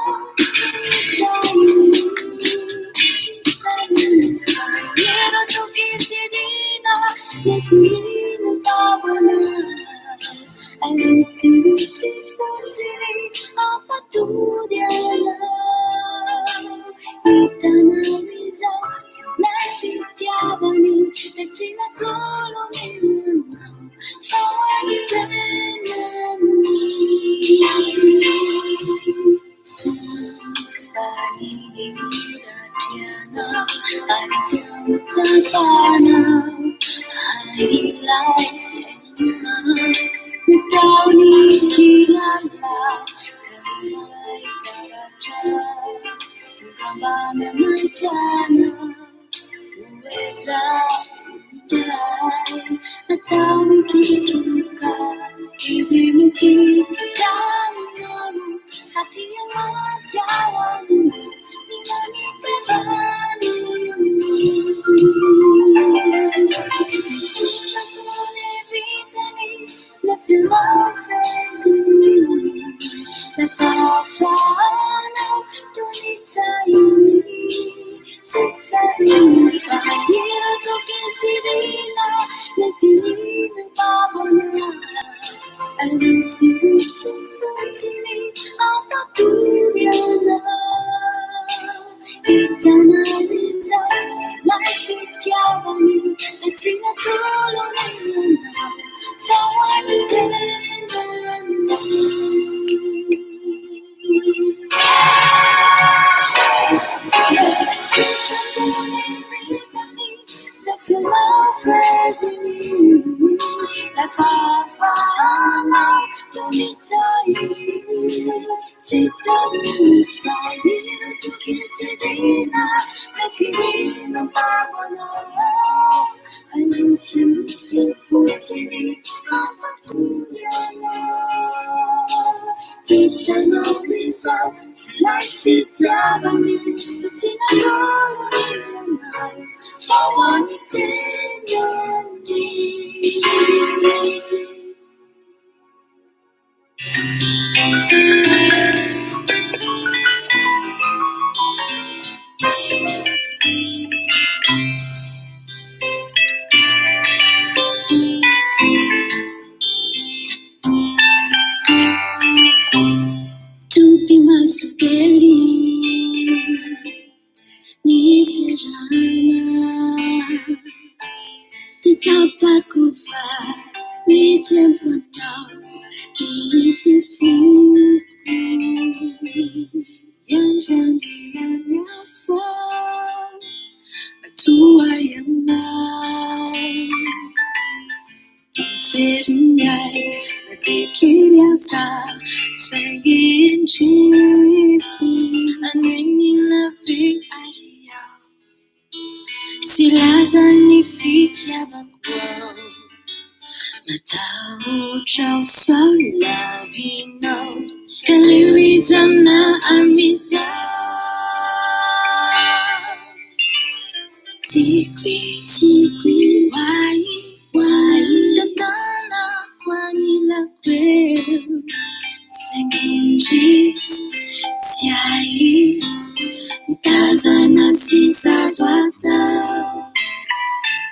S4: Mitazana sisa azo atao.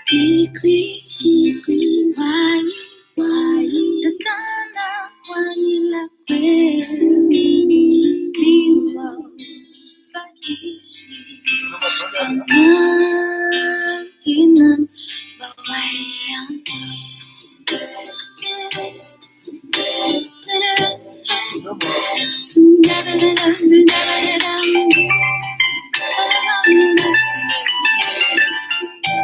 S4: Tiako izy.